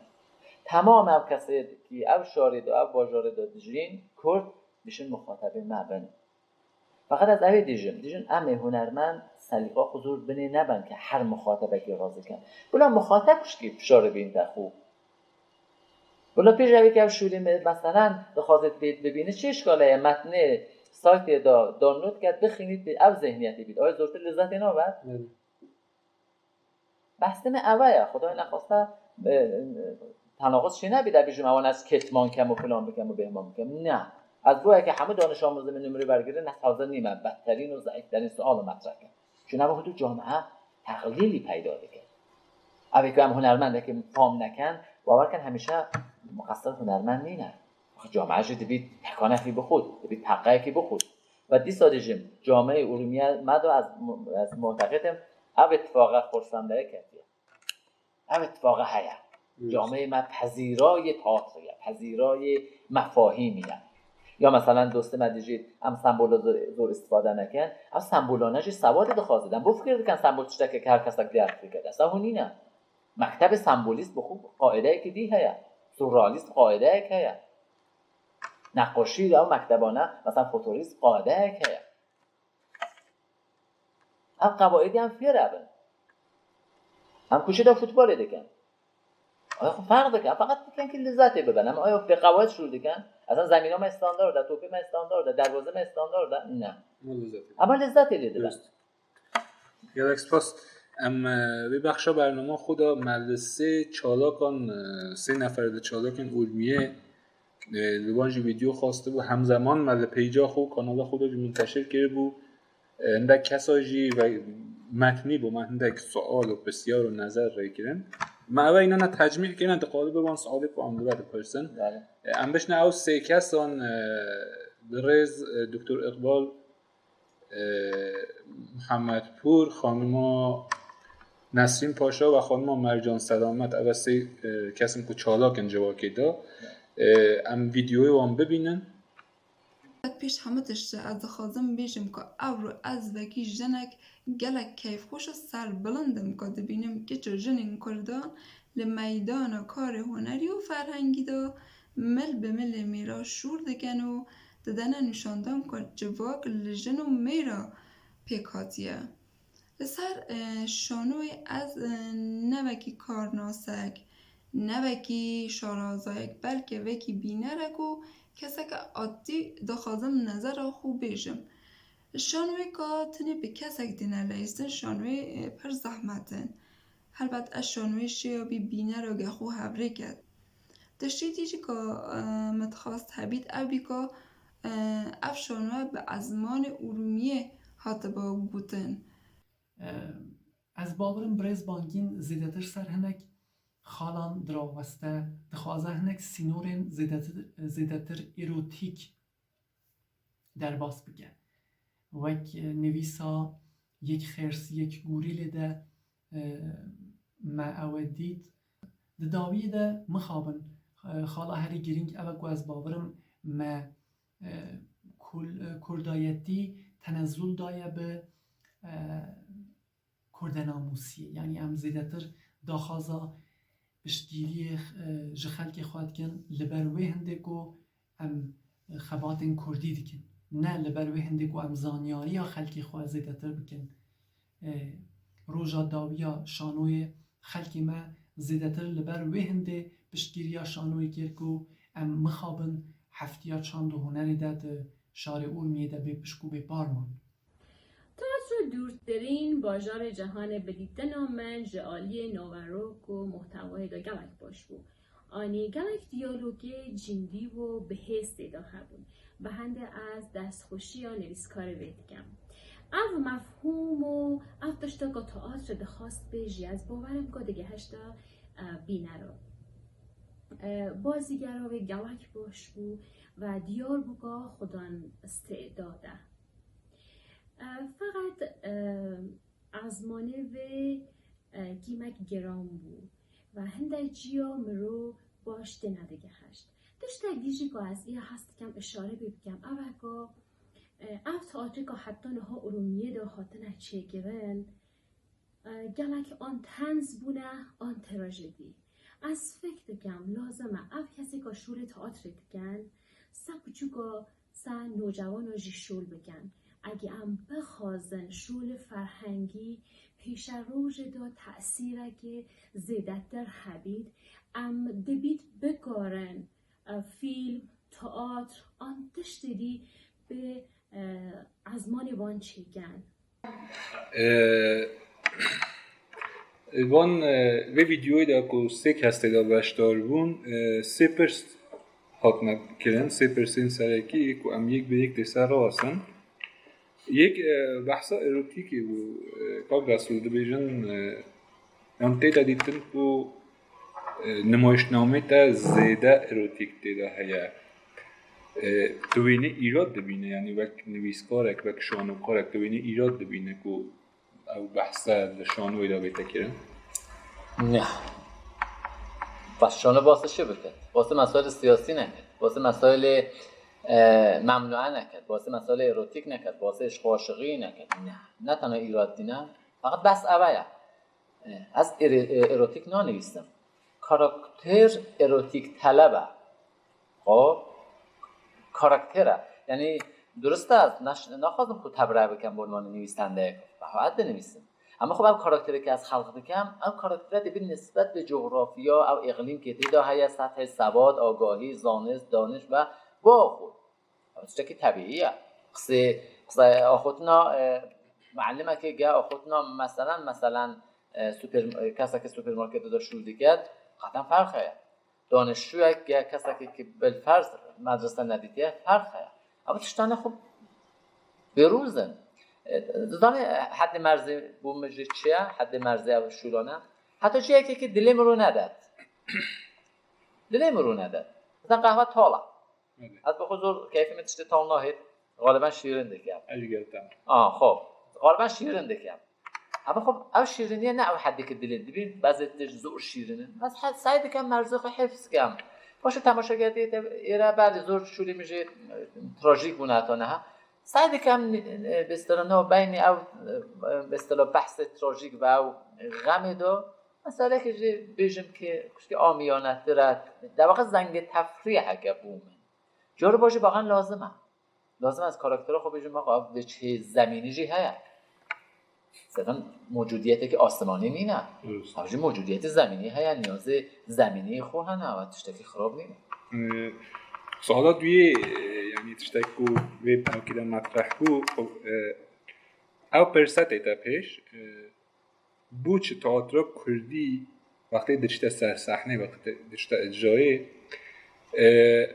Temam ev kesê ki ev şarê de, ev bajarê de dijîn, kurd, dişin muxatebê me bin. Feqet ez evê dijim, dijin em ê hunermend selîqa xwe zor binê nebin ki her muxatebekî razî kin. Bila muxateb kuşkî fişarê bînte xwe. Bila pêş evê ki ev şûlê me, meselen, dixwazit bêt bibîne, çi îşkale ye? Metnê saytê de download ket, bixînît, ev zihniyetê bît. Ay zortir lezzetê nabe? Belê. Behsê me ewe ye. Xwedayê nexweste, e, e, tenaquz çê nebî de bêjim ewan ez ketman kem û filan bikem û bêhman bikem. Ne. Ez bo yekê hemû danişamûzê min numrê wergirin, ez hazir nîme bedterîn û zeîfterîn sual metreh kim. Çun ev hudû camia teqlîlî peyda dike. Ev ê ku em hunermendekî fam nekin, bawer kin hemîşe muqesir hunermend nîne. Camia jî dibît tekanekî bixwit, dibît peqeyekî bixwit. Ve dîsa dijim, cameyê Urmiye me de ez, ez muteqid im, ev îtifaqa xursendeye ketiye. Ev îtifaqa heye. Cameyê me pezîrayê teatrê ye, pezîrayê mefahîmî ye. Ya meselen dostê me dijî, em sembola zor, zor îstifade nekin, ev sembolane jî sewadê dixwazin. Em bo fikir dikin sembol tiştekê ki her kesek derk dike. Desta hûn nîne. Mektebê sembolîst bi xwe qaîdeyekî dî heye. Surrealîst qaîdeyek heye. Neqaşî ew mektebane, mesela futurîst qaîdeyek heye. Ev qewaîdê em fêr ebin. Em kuçê de futbolê dikin. Aya xwe ferq dikin. Em feqet dikin ki lezzetê bibin. Em aya bi qewaîd şûr dikin. Esan zemîna me standard e, topê me standard e, derwazê me standard e. Ne. Ama lezzetê. Ama lezzetê lê dibin. Dürüst. Gelek spas. Em e, vê bexşa bernama xwe de me li sê çalakan, e, sê nefer di çalakên Urmiyê, e, li wan jî vîdeo xwestibû. Hemzeman me li peyca xwe, kanala xwe de jî munteşir kiribû. E, hindek kesa jî ve metnî bû, me hindek sual û pisyar û nezer rê kirin. Me ewe înana tecmî kirine, diqalibî wan sualê ku em li we dipirsin. Belê. E, em bişne ew sê kesan, e, bi rêz, e, Doktor Iqbal e, Muhammed Pur, xanima Nesrîn Paşa ve xanima Mercan Selamet. Ev sê, e, kesin ku çalak in civakê de. E, em vîdeoyê wan bibînin. Pêş hemû tiştî ez dixwazim bêjim ku ewro ez wekî jinek gelek keyfxweş û serbilind im ku dibînim kiç û jinên Kurdan li meydana karê hunerî û ferhengî de mil bi milê mêra şûr dikin û didene nîşandan ku civak li jin û mêra pêk hatiye. Li ser, e, şanoyê ez, e, ne wekî karnasek, ne wekî şarazayek, belke wekî bînerek û keseke adî dixwazim nezera xwe bêjim. Şanoyê ka tenê bi kesek têne leyîstin, şanoyê, e, pir zehmet in. Helbet ez şanoyê şêya bî bînera ge xwe hevrê ket. Tiştê dî jî ka, e, min dixwest hebît ev bî ka, e, ev şanoye bi ezmanê Urumiyê hatiba gotin. Ez bawerim birêz Bangîn zêdetir ser hinek xalan diraweste, dixwaze hinek sînorên zêdetir, zêdetir erotîk derbas bike. Wek, e, nivîsa Yek Xêrs Yek Gorîlê de, e, me ewe dît. Di dawiyê de mixabin, e, xala herî girîng ev e ku ez bawerim me, e, kul-, e, kurdayetî tenezul daye bi, e, kurdenamûsiyê. Yanî em zêdetir daxwaza piştgiriyê, e, ji xelkê xwe dikin, li ber wê hindê ku em xebatên kurdî dikin. Ne li ber wê hindê ku em zanyariya xelkê xwe zêdetir bikin. E, roja dawiya şanoyê xelkê me zêdetir li ber wê hindê piştgiriya şanoyê kir ku em mixabin heftiya çand û hunerê de di şarê Urmiyê de bê pişk û bê par man. Tiyatro dûrtirîn bajarê cihanê bi dîtina min ji aliyê naverok û muhtewayê de gelek baş bû. Anî gelek diyalogê cîndî û bi hêz tê de hebûn. Bi hindê ez destxweşiya nivîskarê vê dikim. Ev mefhûm û ev tişteka teatrê dixwast bê jî ez bawerim ka digihişta, e, bînera. E, bazîgera wê gelek baş bû ve diyar bû ka xudan îstîdad e. E, feqet, e, ezmanê vê, e, kîmek giran bû ve hindek ciya mirov baş tênedigihişt. Tiştek dî jî ku ez ê hez dikim îşare pê bikim, ev e ku, e, ev teatrê ku heta niha Urumiyê de hatine çêkirin, e, gelek an tenz bûne, an trajedî. Ez fik dikim, lazim e ev kesê ku şûlê teatrê dikin, se piçûka se nocewano jî şûl bikin. Ege em bixwazin şûlê ferhengî pêşerojê de tesîrekê zêdetir hebît, em dibît bikarin, e, fîlm, teatr an tiştê dî bi, e, ezmanê wan çêkin. E, van, e, vê vîdeoyê de ku sê kes tê de beşdar bûn, e, sê pirs hatine kirin, sê pirsên serekî ku em yek bi yek dê ser rawestin. Yek, e, behsa erotîkê bû, e, kak Resûl dibêjin, e, em tê de dîtin ku, e, nimayişnamê te zêde erotîk tê de heye. E, tu wênê îrad dibîne, yanî wek nivîskarek, wek şanokarek tu wênê îrad dibîne ku ew behse li şanoyê de bête kirin? Ne. Bas şano basê çi biket? Basê mesailê siyasî neket. Basê mesailê, e, memnûe neket. Basê mesailê erotîk neket. Basê îşq û aşiqî neket. Ne. Ne tenê îrad dîne. Feqet bes ev e. E, ez ere-, e, erotîk nanivîsim. Karakter erotîk teleb e. Xo, karakter e. Yanî durist e, ez naş-, naxwazim xwe tebre bikim bi unwanê nivîsandeyek. Bi hewa dinivîsim. Ama xwe ev karakterê ke ez xelq dikim, ev karaktere dibî nisbet bi coxrafiya, ew îqlîm ke tê de heye, sethê sewad, agahî, zanist, daniş ve bo xwe. Ev tiştekî tebîî ye. Qisê, qisê axutina, e, muallimekê ge axutina meselen, meselen, e, super-, e, keseke supermarketê de şûl diket, qeten ferq heye. Danişçûyek ge kesekê ki bilferz medrese nedîtiye, ferq heye. Ev tiştane xwe bêrûz in. E, zanî, e, hedê merzê bo min jî çi ye? Hedê merzê ev şûlan e. Heta cihekê ki dilê min rû nedet. Dilê min rû nedet. Zaten qehwe tal e. Evet. Ez bi xwe zor keyfê min tiştê tal nahêt. Galiben şîrin dikim. Ez geltem. Aa, xo. Galiben şîrin dikim. Ama xo, ev şîriniye ne ew hedî ki dilê dibîn, bazı tişt zor şîrin in. Ez he-, sey dikim merzê xo hifz kim. Paşê temaşeger dê te êra belê zor şûrê min jî, e, trajîk bûne heta niha. Sey dikim, e, bistira no beynî ew, e, bistira behsê trajîk ve ew xemê do. Mesela ki jî bêjim ki kuşkî amiyane tire, de waxa zengê tefrîheke bû min. Cor bajî baxan lazim e. Lazim ez karaktera xwe bêjim, axa, ev vêçhê zemînî jî heye. Sedem mewcudiyeteke asmanî nîne. Ev jî mewcudiyetê zemînî heye, niyazê zemînî xwe hene, ev tiştekî xirab nîne. Ee, Suala duyê, e, yani tiştek ku vê pevkî de metreh bû, e, ew pirse tête pêş, e, Bû çi teatra kurdî wextê diçte ser sehnê, wextê diçte icrayê, e,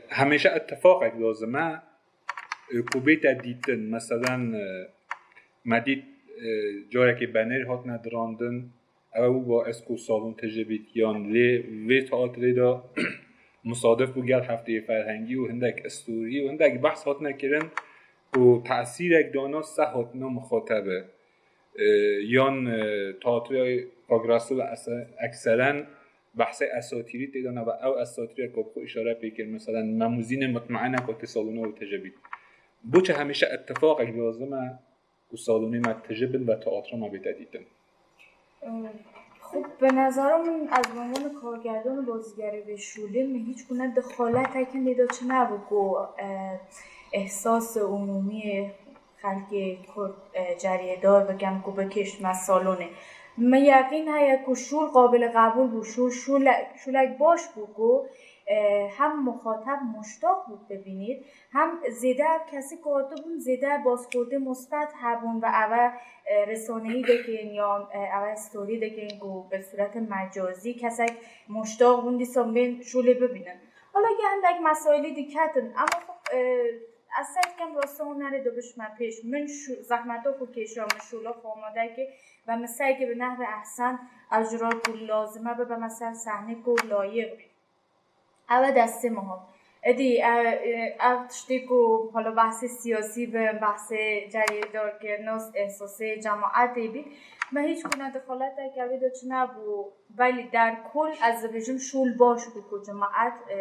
hemêşe ittifaqek lazim e, e, ku bête dîtin. Meselen, e, me dît, e, carekê Benêr hatine dirandin, ew û ba ez ku salon tije bît yan lê vê teatrê de misadif bû gel hefteyê ferhengî û hindek istorî û hindek behs hatine kirin ku tesîrek dana seh hatina mixatebe. E, yan, e, teatroya progresîf ese-, ekseren behsê esatîrî tê de nava ew esatîrê ku xwe îşare pê kir, meselen, Memûzînê Mutmaîne ku tê salona û tije bît. Boçi hemîşe ittifaqek lazim e ku salonê me tije bin ve teatra me bête dîtin? Xub, bi nezara min ez bi ûnvanê kargerdon û bazîgerê vê şûlê min hîç gune dexaletek hindê de çi nebû ku, e, îhsasê umûmiyê xelkê kurd, e, ceriyêdar bikim ku bikêşime salonê. Min yeqîn heye ku şûl qabilê qebûl bû, şûl, şûle-, şûlek baş bû ku, e, hem muxateb muştaq bû bibînît, hem zêde ev kesî ku hatibûn zêde baskordê musbet hebûn ve eve, e, resoneyî dikin yan, e, eve story dikin ku bi sûretê mecazî kesek muştaq bûn dîsa bên şûlê bibînin. Hala ki hindek mesailî diketin, ama xwe, e, ez sey dikim rastî hunerê dibişme pêş. Min şû-, zehmeta xwe kêşa, min şûla xwe amade kir ve min sey kir bi nehvê ehsen ev ji ra ku lazim e bibe me ser sehnê ku layiq bî. Ew e destê min hat. Êdî, e, e, ev tiştê ku hala behsê siyasî bin, behsê ceriyêdarkirina, îhsasê cemaetê bî, me hîç gune dexaletek evê de çi nebû. Belî derkul ez dibêjim şûl baş bû ku cemaet, e,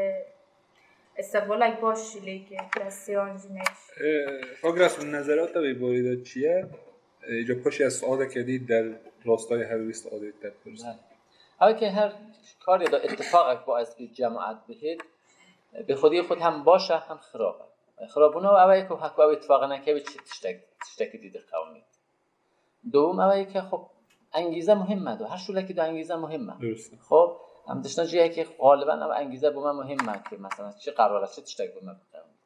îstiqbalek baş jî lê kir, destê wan jî nêş. E, Xagras, nezerata wê barê de çi ye? E, îca paşê ez sualeke dî der rastayê her wî sualê te bipirsim. Belê. Ew ke her karê de îttifaqek baez bî cemaet bihêt, bi xwedî xwe hem baş e hem xirab e. Xirabûna ew e ku heko ew îttifaq neke wî çi tiştek, tiştekî dî diqewimît. Dowum ew e ke xwe engîze muhim e, do her şûlekî de engîze muhim e. Durust e. Xwe em dişna cihekî xaliben ew engîze bo me muhim e ki mesela çi qerara, çi tiştek bo me biqewimît.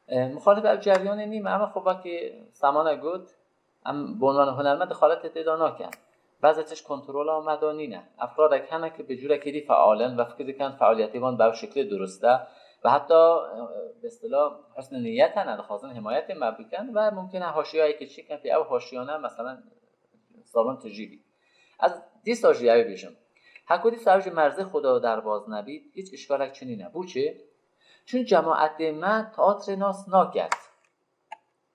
E, muxalif ev ceryanê nîme, ema xwe wekî Semane got, em bi unvan hunermend dexaletê tê de nakin. Bazê tişt kontrola me de nîne. Efradek hene ki bi cûrekî dî feal in ve fikir dikin fealiyetê wan bi ev şeklê durust e ve heta, e, bi istilah husnî niyet hene, dixwazin himayetê me bikin ve mumkin e haşiyayekî çêkin pê ev haşiyane, meselen, salon tijî bî. Ez dîsa jî ew bêjim. Heko dîsa ew ji merzê xwe de derbaz nebît, hîç îşkalek çi nîne. Bo çi? Çun cemaetê me teatrê nas naket.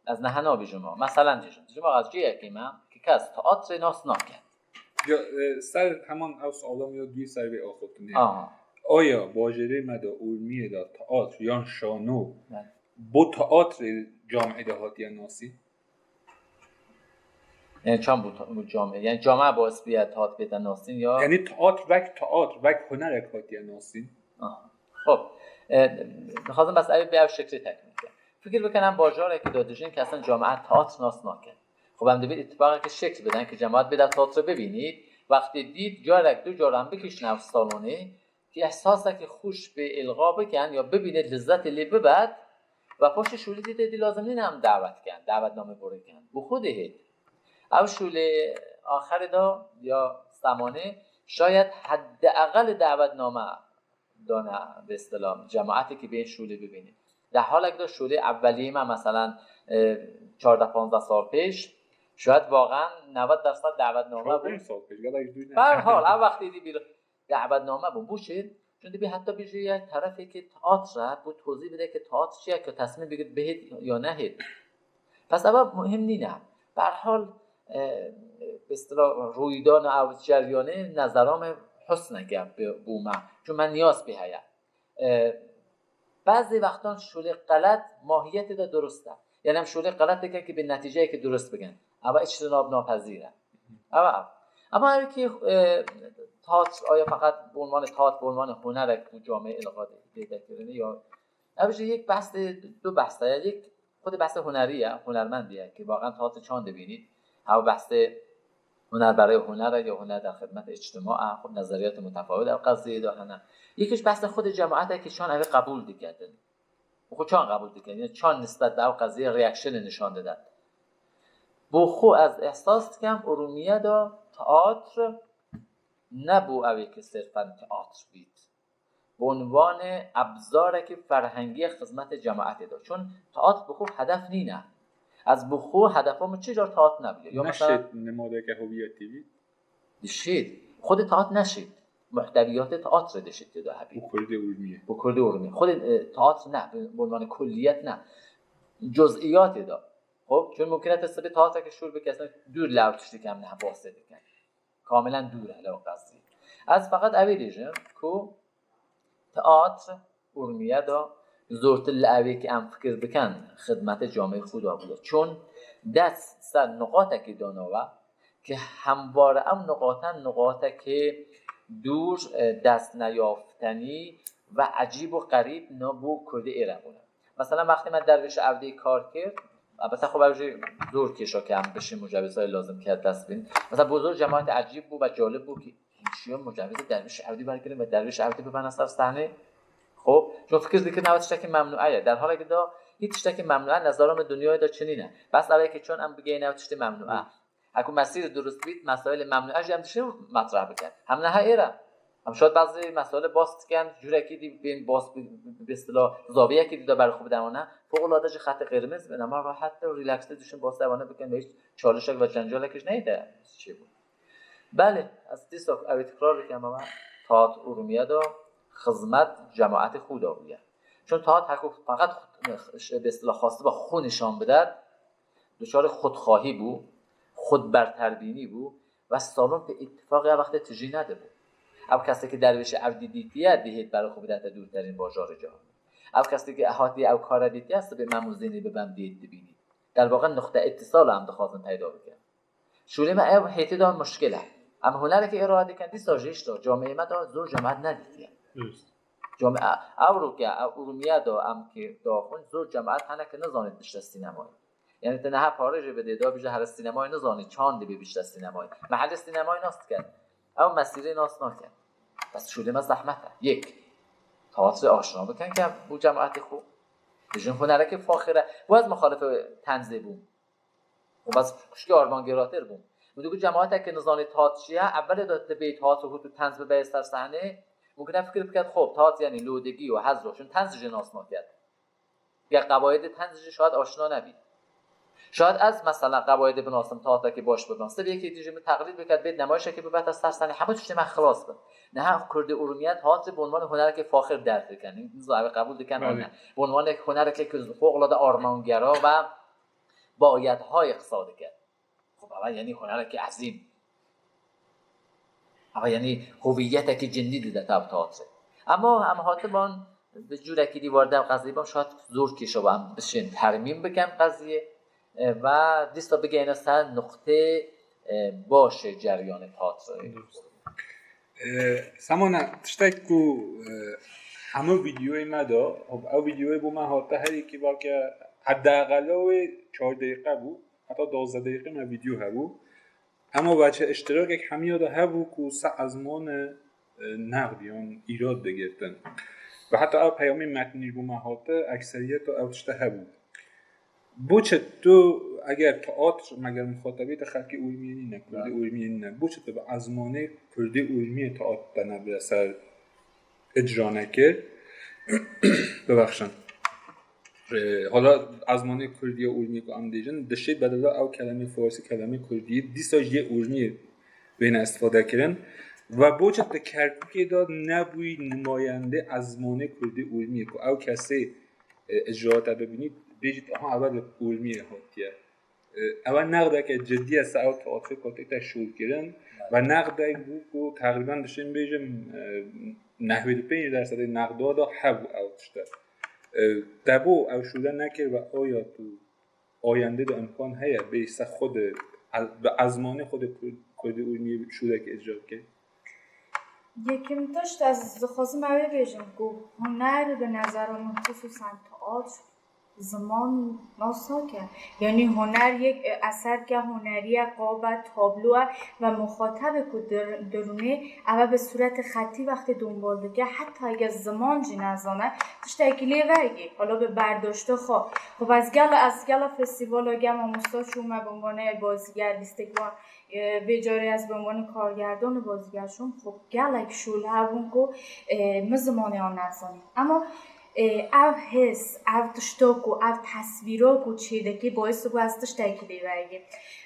Ez niha nabêjim o. Meselen dibêjim. Dibêjim, axa, ez cihekî me ki kes teatrê nas naket. Ya, e, ser heman ew suala min ya duyê ser vê axiftinê. Aha. Aya bajêrê me de, Urmiyê de teatr yan şano, Belê. Bo teatrê camê de hatiye nasîn? Yani çend bo, bo camê? Yani came baş bûye teatr bête nasîn ya? Yani teatr wek teatr, wek hunerek hatiye nasîn? Aha. Xop. E, dixwazim bes ev bi ev şeklê tekmîl bikim. Fikir bikin em bajarekî de dijîn kesin cemaet teatr nas nakin. Xop, em divê îttifaqekî şekl bidin ki cemaet bête teatrê bibînît. Wextê dît carek du car em bikişîne ev salonê, ki îhsasekî xweş pê îlqa bikin ya bibînit, lizzetê lê bibet ve paşê şûlî dî tê dî lazim nîne em dawet kin, dawetnamê borê kin. Bi xwe dihêt. Ew şûlê axirê de ya Semanê şayet heddeqelê dawetname dane, bi istilah, cemaetê ki bên şûlê bibînî. Di halek de şûlê evveliyê me, meselen, e, çardeh panzdeh sal pêş, şayet vaxen newed dersa dawetname bû. Çardeh sal pêş, gelek dûr ne. Be her hal, ev wextê dî bîr dawetname bûn. Bo çi? Çun dibî heta bêjî yek terefekî teatr e, bo tozî bide ki teatr çi ye, ki tesmîm bigir bihêt ya nehêt. Pes eva muhim nîne. Bi her hal, e, bi istilah rûydan ew ceryanê nezera me husneke bi-, bo me. Çun me niyaz pê heye. E, bazı wextan şûlê xelet mahiyetê de durust e. Yani em şûlê xelet dikin ki bi netîceyekî durust bikin. Eva îçtinab napezîr e. Eva ev. Ama ev ki, e, teatr, aya feqet bi unvanê teatr, bi unvanê hunerek bu camiye ilga dê-, dê-, dekirini ya. Ev jî yek behsê, du behs e. Yek xwedî behsê hunerî ye, hunermendî ye ki waqen teatr çand dibînî. Ew behsê huner berê huner e ya huner der xidmet îçtima e, xwe nezeriyatê mutefawit ev qeziyê de hene. Yek jî behsê xwedî cemaetê ki çand ev qebûl dikin. Xwe çand qebûl dikin. Yani çand nisbet bi ev qeziyê reaksiyonê nişan dide. Bo xwe ez îhsas dikim, Urmiye de teatr nebû ew ê ki sirfen teatr bît. Bi unvanê ebzarekî ferhengî ye xizmetê cemaetê de. Çun teatr bi xwe hedef nîne. Ez bi xwe hedefa min çi car teatr nebûye. Ya mesela Neşêt nimodeke howiyetî bît. Dişêt. Xwedê teatr neşêt. Muhtewiyatê teatrê dişêt tê de hebî. Bu Kurdê Urmiye. Bu Kurdê Urmiye. Xwedê, e, teatr ne, bi, bi unvanê kulliyet ne. Cuz'iyatê de. Xo, çun mumkin e tu sibê teatreke şûr bikî, eslên dûr li ew tiştî ki em niha bahsê dikin. Kamilen dûr e li ew qeziyê. Ez feqet ew ê bêjim ku teatr Urmiye de zortir li ew ê ki em fikir bikin xidmetê camê xwe de bûye. Çun dest ser nuqatekî danawe ki hemvare ew nuqate nuqatekê dûr, e, dest neyaftenî ve ecîb û qerîb ne bo Kurdê êre bûne. Mesela wextê me Dervîş Evdî kar kir, elbette xwe ew jî zor kêşa ke em bişên mucewizayê lazim ke dest bîn. Mesela bo zor cemaetê ecîb bû ve calib bû ki hîn şiyo mucewizê Dervîş Evdî wergirin ve Dervîş Evdî bibene ser sehnê. Xo, çun fikir dikirin ew tiştekî memnûe ye. Derhalekî de hîç tiştekî memnûe nezara min dinyayê de çinî ne. Bes ew ê ki çun em bigeyîne ew tiştê memnûe. Hı. Heku mesîr durust bît, mesailê memnûe jî em dişin metreh bikin. Hem niha êre. Em şayet bazı mesailê bas dikin, curekî dî bên bas bi, bi, bi, bi istilah zaviyekî dî de ber xwe bidewne. Fevqelade jî xetê qirmiz bin, ama rahat de, relaxte dişin bas ewane bikin ve hiç çalişek ve cencalek jî neyde çê bû. Belê, ez dîsa ew ê tikrar bikim, ama teatr Urmiye de xizmet cemaetê xwe de bûye. Çun teatr heku feqet xwe, bi istilah xwestiba xwe nîşan bide, duçarê xudxwahî bû, xudberterbînî bû ve salon pê îttifaqê ya wextê tijî nedibû. Ew kesê ki Dervîşê Evdî dîtiye, dihêt berê xwe bidete dûrterîn bajarê cihanê. Ew kesê ki hatiye ew kare dîtiye, sibê Mem û Zînî bibem dihêt dibînî. Derwaqa nuqte îttisal em dixwazin peyda bikin. Şûlê me ev hêtê de muşkil e. Em hunerekî îrade dikin, dîsa jî işte camiyê me de zor cemaet nedîtiye. Dürüst. Cami-, e, Ewroke, e, Urmiye de em ki daxwin zor cemaet hene ki nizanî bişte sînemayê. Yani tu niha pare jî bidê, da bije here sînemayê nizanî çand dibê bişte sînemayê. Mehelê sînemayê nas dikin. Ew mesîrê nas nakin. Bes şûlê me zehmet e. Yek. Teatrê aşina bikin ke bo cemaetê xwe. Dijin hunerekê faxir e. Bo ez muxalifê tenzê bûm. Û bes kuşkî armangêratir bûm. Min digot cemaetek ki nizanî teatr çi ye, evelê de dibê teatr hût û tenz bibe ser sehnê, mumkin e fikir biket, xo, teatr yani lodegî û hezro, çun tenz jî nas naket. Ger qewaidê tenz jî şayet aşina nebî. Şayet ez mesela qewaidê binasim, teatrekî baş bibim. Sibê yekê dî jî min teqlîd biket, bêt nemayişekê bibete ser sehnê, hemû tiştê me xilas bin. Niha Kurdê Urmiye teatrê bi unvanê hunerekê faxir derdikin. Nizam ev qebûl dikin an Belê. Ne. Bi unvanê hunerekê ki fewqelade armangera ve bayethay qisa dike. Xo, eva yani hunerekî ezîm. Eva yani huviyetekî cindî dide tev teatrê. Ama em hatiban bi curekî dî warde qezî ban şayet zor kêşa ve em bişên termîm bikin qeziyê, e, ve dîsa bigeyne ser nuqtê, e, başê ceryanê teatrê. Dürüst. E, Semane, tiştek ku, e, hemû vîdeoyê me de, ew vîdeoyê bo me hate, her yekî belke hedeqela wê çar deqîqe bû, heta duwazdeh deqîqe me vîdeo hebû. Hema veçe îştirakek hemiya de hebû ku se ezmane, e, neqd yan îrad digirtin. Ve heta ew peyamê metnî bo me hate, ekseriyeta ew tişte hebû. Boçi tu eger teatr, meger muxatabê te xelkê Urmiyê nîne, Kurdê Urmiyê nîne, boçi tu bi ezmanê Kurdê Urmiyê teatr te nebi ser icra nekir? Bibexşin. E, hala ezmanê Kurdî ya Urmiyê ku em dêjin, dişê bedela ew kelemê Farsî, kelemê Kurdî, dîsa jî yê Urmiyê bêne istifade kirin. Ve boçe di Kerkûkê de nebûyî nimayendê ezmanê kurdî ûrmiyê ku ew kesê, e, icraata bibînî, bêjît, aha, ev li ûrmiyê hatiye. E, ew neqdeke cidî ye ser ew teatrê ku tête şolkirin ve neqdek bû ku teqrîben dişên bêjim, e, nehwêd û pênc dersedê neqda de hebû ew tişte. E, te bo ew şûle nekir ve aya tu ayendê de imkan heye bê se xwe de ez-, bi ezmanê xwe de Kurd-, Kurdî û Urmiyê şûleke îcra bike? Yekem tişt ez dixwazim ew ê bêjim ku huner bi nezera min, xisûsan teatr, ziman nasak e. Yanî huner yek, e, eserke hunerî ye, qab e, tablo e ve muxatabê ku dir-, dirûnê ev e bi sûretê xetî wextê dombal dike, heta eger ziman jî nezane, tiştekî lê vegê, hala bi berdaşta xwe. Xwe ez gela, ez gela festîvala gel mamosta çûme bi unvanê bazîger, lîstek wan, e, vê carê ez bi unvanê kargerdana bazîger çûm. Xwe gelek şûl hebûn ku, e, min zimanê wan nezanî. Ema, e, ev his, ev tişta ku, ev tesvîra ku çêdikê, baîs bû ez tiştekî lê vegê.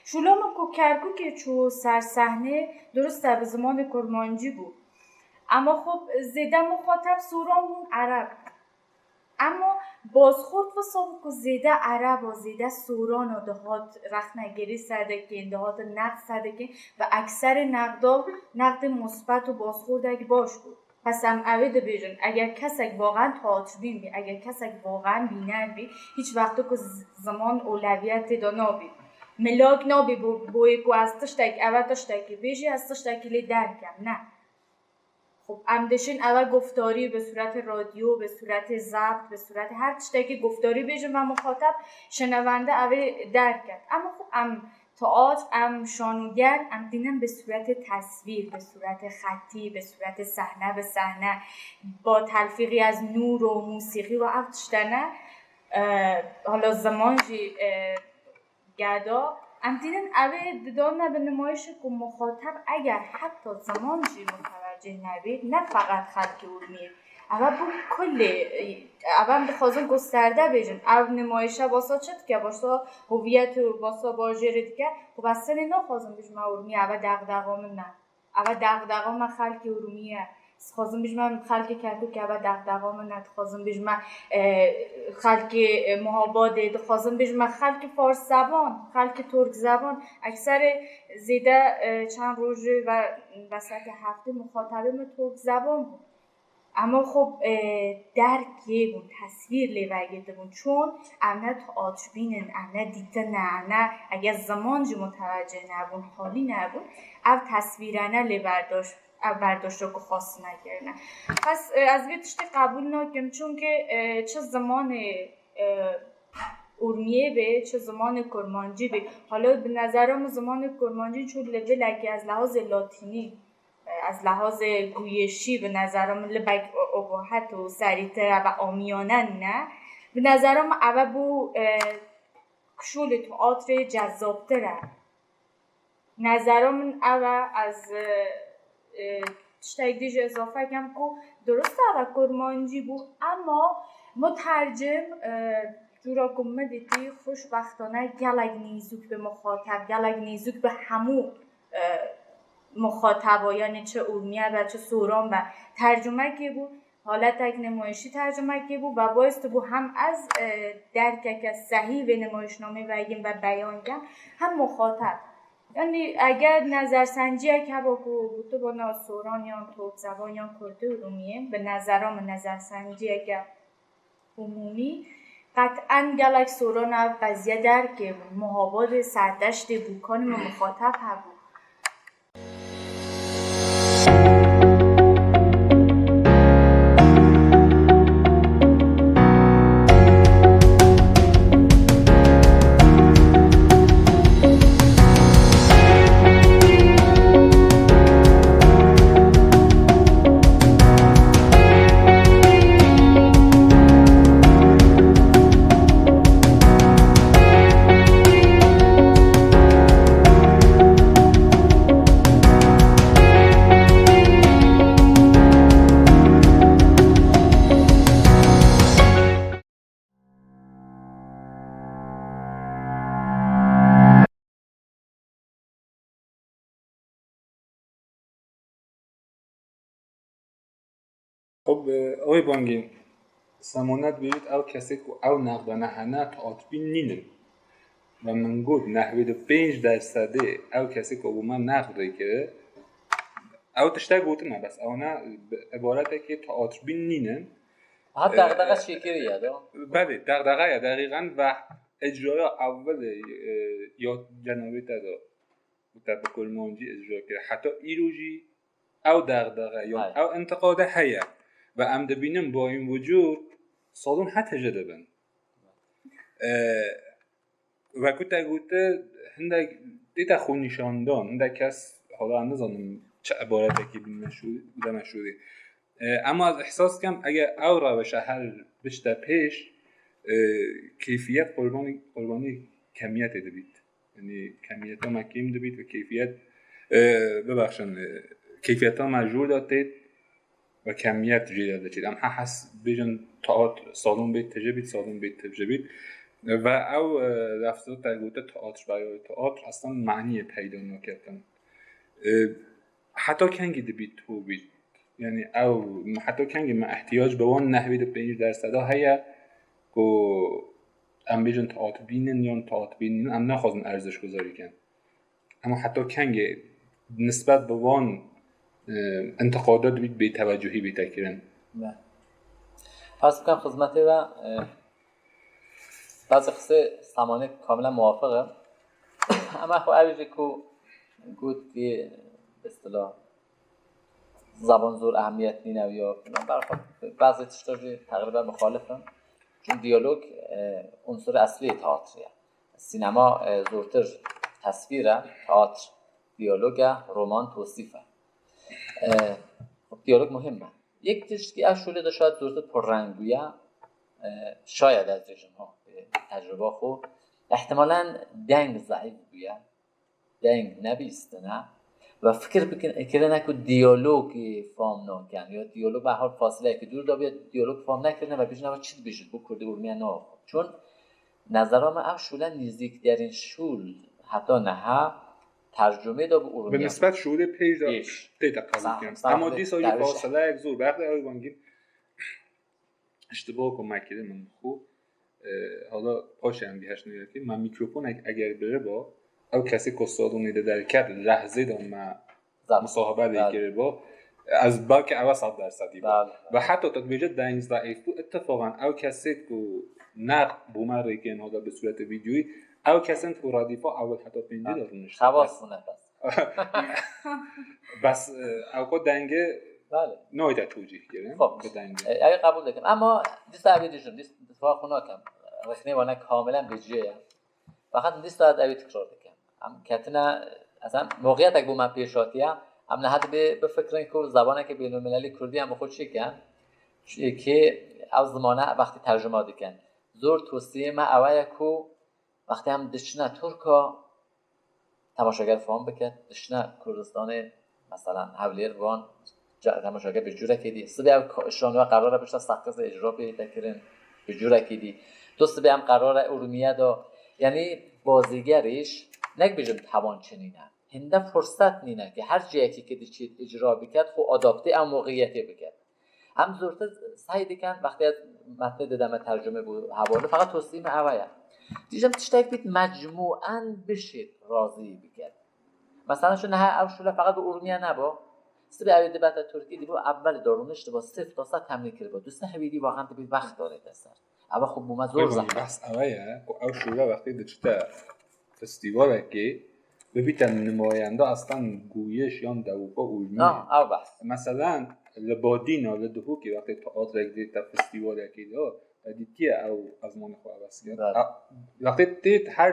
Şûla min ku Kerkûkê çû ser sehnê, dirust e bi zimanê kurmancî bû. Ema xwe zêde muxatab soran bûn, ereb. Ema bazxurt wisa bû ku zêde ereb û zêde soran û dihat rexnegerî ser dikên, dihatin neqd ser dikên ve ekserê neqda neqdê musbet û bazxurdek baş bû. Pes em ew ê dibêjin, eger kesek waqen teatrîn bî, eger kesek waqen bîner bî, hîç wexto ku z-, ziman oleviyetê de nabî. Milak nabî bo, bo yê ku ez tiştek, ev e tiştekî bêjî, ez tiştekî lê derkem. Ne. Xub, em dişin ev e guftarî bi sûretê radyo, bi sûretê zebt, bi sûretê her tiştekî guftarî bêjin ve muxatab, şinevende ev ê derket. Ema xub, em teatr, em şanoger, em tînin bi sûretê tesvîr, bi sûretê xetî, bi sûretê sehne bi sehne, ba telfîqî ez nûr û musîqî û ev tiştene, e, hala ziman jî, e, geda. Em tînin ev ê didane bi nimayişê ku muxatab eger heta ziman jî mutewecih nebî, ne feqet xelkê Urmiyê. Ev e bo kulê, ev em dixwazin ku serde bêjin. Ev nimayişe basa çi dike? Basa hoviyetê û basa bajêrê dike. Xwe bes tenê naxwazin bijime Urmiye, ev e dexdexa min ne. Ev e dexdexa me xelkê Urmiyê ye. Dixwazim bijime xelkê Kerkûkê, ev e dexdexa min e. Dixwazim bijime, e, xelkê, e, Muhabadê, dixwazim bijime xelkê farszeban, xelkê turkzeban. Ekserê zêde, e, çend rojê ve, ve serkê heftê muxatabê min turkzeban bûn. Ema xub, e, derk lê bûn, tesvîr lê vegirtibûn. Çon? Ev ne teatrîn in, ev ne dîtin e, ev ne, eger ziman jî mutewecih nebûn, halî nebûn, ev tesvîrene lê berdaş, ev berdaşta ku xwestine kirine. Pes, e, ez vê tiştê qebûl nakim, çunke, e, çi zimanê, e, Urmiyê bê, çi zimanê kurmancî bê. Hala bi nezera min zimanê kurmancî çû levelekê ez lehazê latînî, ez lehazê guyêşî bi nezera min libek o-, obohet û serîtir e ve amiyane nîne. Bi nezera min ev e bo, e, kişolê teatrê cezabtir e. Nezera min ev e, ez, e, e, tiştek dî jî îzafe kem ku dirust e ev e kurmancî bû, ema mutercim, e, cûra ku min dîtî, xweşwextane gelek nêzûk bi muxatab, gelek nêzûk bi hemû, e, muxataba, yanî çi Urmiye be, çi Soran be, tercumekê bû, haletek nimayişî tercumekê bû ve boyest bû hem ez, e, derkeke sehî vê nimayişnamê vegim ve beyan kem, hem muxatab. Yanî eger nezersenciyek heba ku gotibana Soran yan Turkzeban yan Kurdî Urumiyê, bi nezera min nezersenciyeke umûmî, qet'en gelek Soran ev qeziye derkê bûn. Muhabadê Serdeştê bû, kanî min muxatab hebû. Xub, e, ew ê bangî semanet bêjit, ew kesê ku ew nexdana hene, teatbîn nînin. Ve min got, nehwêd û pênc dersedê ew kesê ku bo me nexd rê kir, ew tiştek gotine, bes ew ne bi ibaretekê teatbîn nînin. Ha, dexdexe çêkirî ye, do? Belê, dexdexe ye, deqîqen ve icraya ewilê, e, ya cenabê te de û te bi kurmancî icra kir. Heta îro jî ew dexdexe, yan Hay. ew intiqade heye. Ve em dibînin bayîn wucûd salon hete jê dibin. E, Wekû te gote, hindek tête xwenîşandan, hindek kes, hala ez nizanim çi ibaretekî bî meşhûr, bide meşhûrî. E, ema ez ihsas dikim, eger ew rewşe her biçte pêş, e, keyfiyet qurbanî, qurbanî kemiyetê dibît. Yanî kemiyeta me kêm dibît ve keyfiyet, e, bibexşin, e, keyfiyeta me jûr de têt ve kemiyet jê de diçît. Em he hes bêjin teatr salon bêt tije bît, salon bêt tije bît. Ve ew, e, lefza te gote teatr, ve teatr eslan maniyê peyda naketin. E, heta kengî dibît hû bît? Yanî ew heta kengî me ihtiyac bi wan nehwêd û pênc derseda heye ku em bêjin teatbîn in yan teatbîn nîn, em naxwazin erzişguzarî kin. Ema heta kengê nisbet bi wan, e, intiqada dibît bêtewecuhî bîte kirin? Ne. Pers bikim xizmetê ve, e, bazı qisê Samanê kamilen muwafiq e. Ema xwe ew jî ku got ki, bi istilah, zaban zor ehemmiyet nîne ya filan. Ber xwe bazı tişta jî teqrîben muxalif in. Çun diyalog, e, unsur eslî yê teatrê ye. Sînema, e, zortir tesvîr e, teatr diyalog e, roman tosîf e. E, diyalog muhim e. Yek tişt ki ev şûlê de şayet zortir purreng bûye, e, şayet ez dibêjim, ha, e, tecrüba xwe, ihtimalen deng zayıf bûye, deng nebîstine ve fikir bikin, kirine ku diyalogî fam nakin ya diyalog be her fasileyekî dûr de bûye, diyalog fam nekirine ve bêjin ev çi dibêjit, bu kurdî urmiye naxwe. Çun nezera me ev şûle nêzîkterîn şûl heta niha tercumê de bi Bi urmiye. Nisbet şûlê pêş de Pêş. Tête qebul Sağ, kirin. Sağ Ama olun. Dîsa jî Derviş. Fasileyek zor. Belki ew bangî iştiba ku me kirin min xwe, e, hala paşê em gihiştin wekî, me mîkrofonek eger biriba, ew kesê ku salonê de derket, lehzê de me Zaf. Musahibe lê Belê. Kiriba, ez belki ewe sed dersedî ba. Belê. Ve heta tu dibêje deng zayıf bû, ittifaqan ew kesê ku ne bo me rêkên hala bi surete videoyî, ew kesên ku redîfa ewil heta pêncî Ha. de rûniştin. Xewas bû nefes. Bes, e, ew ku dengê Belê. Nayde tewcîh kirin. Xop. Bi dengê. E, ew qebûl dikim. Ema dîsa ev dijim, dîsa xwe nakem. Rexnê wana kamilen bêciyê ye. Fakat dîsa ez ew tikrar dikim. Em ketine, ezen moqiyetek bo me pêş hatiye. Em niha dibê bifikirin ku zebaneke bênulmelelî kurdî em bi xwe çi kin? Çi ki ew zimane wextî tercuma dikin. Zor tosiyê me ew ye ku wextê em diçine Tirka, temaşeger fam biket, diçine Kurdistanê, mesela Hewlêr, Van, ca-, temaşeger bi cûrekê dî. Sibê ew ka-, şanwe qerara bişte Seqizê, icra pê hête kirin, bi cûrekê dî. Tu sibê em qerara Urmiye de, yanî bazîgerîş, nek bêjim hewan çinîne. Hinde furset nîne ki her cihekî ki diçît icra biket, xwe adaptê ew moqiyetê biket. Em zortir sey dikin, wextê ez metnê dideme tercumê bo hevalî, feqet tosî me ewe ye. Dîjim tiştek bît mecmûen bişêt razî biket. Mesela şu niha ew şûle feqet bi urmiye nebo. Sibê ew ê dibete Tirkî dîbo, ev belê de rûniştibo, sifta sed temnî kiribo. Du sê hevî dî waxan dibî wext darê te ser. Ew xwe bo me zor Peyvandî zehmet. Behs ewe ye ku ew şûle wextê diçite festîvalekê bibîte nimayende aslan goyiş yan dewika urmiyê. Ha, ew behs. Meselen, li Badîna, li Duhokê wextê teatrek dê te festîvalekê de, te dîtiye ew ezmanê xwe ewe siket. Belê. A, wextê tê her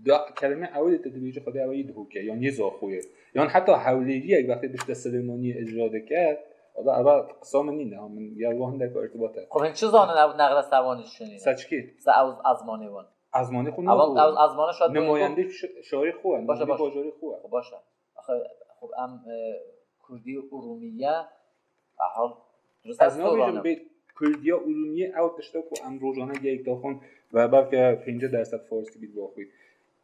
da kelime ew dê te dibêje xwedê ewe yê Duhokê, yan yê Zaxoyê. Yan heta hewlêriyek wextê bişte Silêmaniyê icra dike, wala ewe qisa min nîne, ha, min ya wan hindek irtibat e. Xwe hin çi zanin ew nexre sewanî şinî? Seçkî. Se ew ezmanê wan. Ezmanê xwe Ewan, naxwe. Ew ezmana şad Nimayendê ş-, şarê xwe, Baş e, nimayendê baş. Bajarê xwe. Xwe baş e. Axir, xwe em, e, Kurdî Urûmiye, aha, durust Ez ez nabêjim soranım. Bê Kurdiya Urûmiyê ew tişta ku em rojane geyik daxwin ve belke pêncî derset Farsî bît baxwî.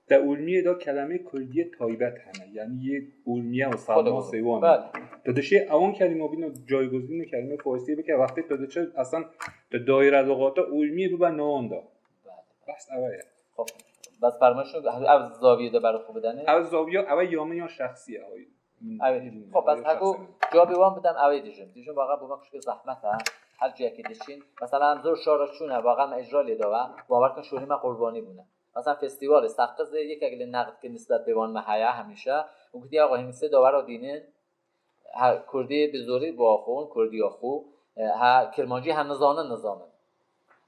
Te Urmiyê de kelemê kurdiyê taybet hene. Yanî yê Urmiye û Xwedê Selma bû. Sêwan. Belê. Tu dişê ewan kelîma bîne caygozînê kelimê farsiyê bike. Wextê tu diçe, esan tu daîre lugata Urmiyê bibe newan de. Belê. Behs ewe ye. Xwe, bes permîşo, ev zaviyê de ber xwe bidenê. Ev zawiya, ewe ya min ya şexsî ye, hay. Ew, xwe, bes heko cewabê wan bidem, ew ê dijim. Dijim, vaxa bo me kuşkê zehmet e. Her ciyekê diçîn. Mesela em zor şara çûne, vaxa me îcra lê dawe. Bawer kin şolê me qurbanî bûne. Mesela festîvalê Seqizê yekek li neqd ki nisbet pê wan me heye hemîşe. Û gotiye, "Axa, hîn sê dawera dînin, ha kurdî bi zorî biaxivin, kurdiya xwe, e, ha kirmancî hem nizanin, nizanin."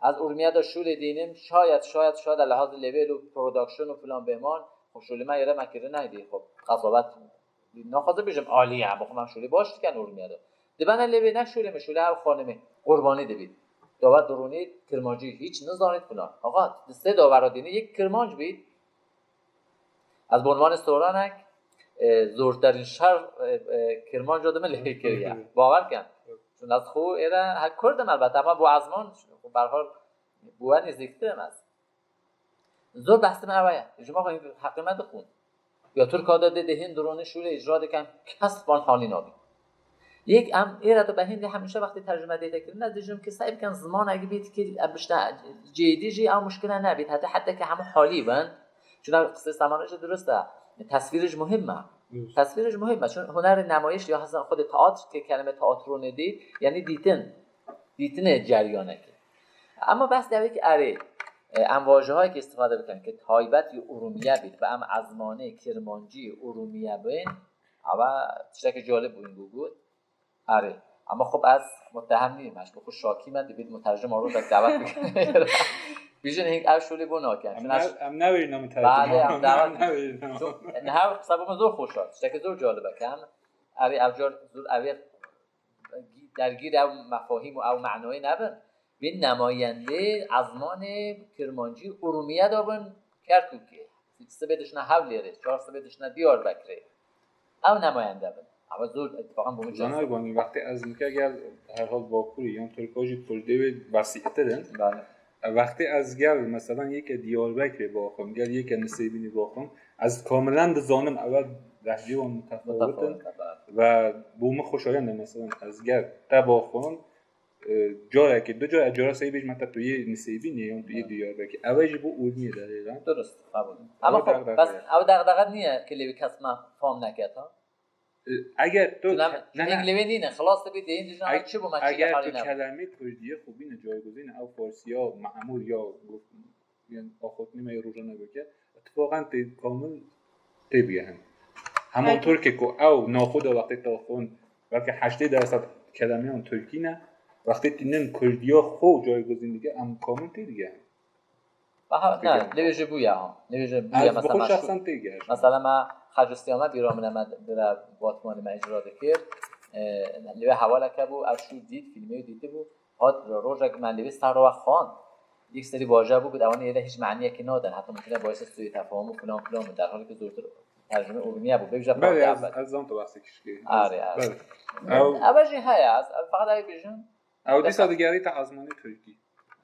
Ez Urmiye de şûlê dînim, şayet, şayet, şayet lehazî level û production û filan bêman, xwe şûlê me yere me kirine dî, xwe qezabet naxwazim bêjim alî ye, ama xwe me şûlê baş dikin Urmiye de. Dibene lê vê ne şûlê min, şûlê ev xanimê qurbanî dibît. Dawe dirûnî kirmancî hîç nizanît filan. Axa, di sê dawera dînî yek kirmanc bît. Ez bi unvanê soranek, e, zorterîn şer, e, e, kirmanca di min lê kiriye. Bawer kin. Çun ez xwe êre he kurd im elbette, ama bo ezman, xwe berhal bo we nêzîktir im ez. Zor behsê me ewe ye. Ji me xwe heqê me dixwin. Ya Tirka de dê dê hîn dironî şûlê îcra dikin, kes van halî nabî. Yek em êre de be hîn dê hemîşe wextê tercüme dê de kirin, ez dijim ki sey bikin zimanek bît ki em bişte cêdî jî ew muşkile nebît. Heta heta ki hemû halî bin. Çuna qisê Selman jî dirust e. Tesvîr jî muhim e. Dûst. Tesvîr jî muhim e. Çun hunerê nemayîş ya hezan xwedê teatr ki kelime teatro nedî, yanî dîtin. Dîtinê ceryanekê. Ama behs de ew ê ki erê, e, em vajehayekê îstîfade bikin ki taybet yê Urmiye bît ve em ezmanê kirmancî Urmiye bin, ewa tiştekî calib bûn ku got. Erê. Ama xwe ez mutehem nîm, ez bi xwe şakî me, dibît mutercim a rojek dawet bikin. Bijin hîn ev şûlê bo nakin. Em Çun ez ne-, em newêrîne mutercim. Bale, em dawet Em newêrîne. Çun niha qisa bo me zor xweş e. Tiştekî zor calib e ki em erê ev car zor ev ê dergîr ew mefahîm û ew manayê nebin. Vê nemayendê ezmanê kirmancî Urmiye de bin Kerkûkê. Sibê dişine Hewlêrê, çar sibê dişine Diyarbekirê. Ew nemayende bin. Ew zor îttifaqan bo min Zana cezb e. Gonî, wextê ez nike gel herhal Bakurî yan Tirka jî kurdê wê wesîtir in. Bale. E, wextê ez gel, mesela, yeke Diyarbekirê biaxivim, gel yeke Nisêbînê biaxivim, ez kamilen dizanim ew lehcê wan mutefawit in. Mutefawit e, bale. Ve bo min xweşayend e, mesela, ez gel te biaxivim, e, carekê, du care, cara sey bêjim heta tu yê Nisêbînê yan tu yê Diyarbekirê. Ew jî bo Urmiyê de hêra. Durust, qebûl. Ama xwe, bes ew dexdexe niye ki lê wî kes me fam neket, ha? E, eger tu Çunem ke-, ne, ne. Hêng li wê nîne, xilas dibî, dê hîn dijî, çi bû me, çi Eger tu halinê bû. Kelemê kurdiyê xwe bîne cayegozîna ew farsî ya memûr ya gu-, yan axaftinê me yê rojane bike, ittifaqan tê kamil tê bigehin. Hema Belkî. Tirkê ku ew naxwe de wextê te xwin, belkî heştê dersed kelemeyan tirkî ne, wextê tînin kurdiya xwe cayegozîn dike, em kamil tê digehin. Aha, ne, Peki. Lê wê jî bûye ha. Lê wê jî bûye, Ez bi mesela xwe me şexsen şu-, tê gehiştim. Mesela me Hecî Siyame bîra min e, me dire Batmanê me îcra dikir. E, lê wê hewaleke bû, ev şû dît, fîlmê dîtibû. Hat rojek me lê wê sehra we xwend. Yek serî baje bû, got, ewanê êre hîç maniyekê nadin. Heta mumkin e baîsê suî tefahum û filan filan bû. Derhalî ki zortir tercüme Urmiye bû. Bê bije Belê, ez, ez zan tu behsê kişkê. Arê, arê. Belê. Ew Ev jî heye, ez, ez feqet ev bêjim. Ew dîsa digerî te ezmanê tirkî.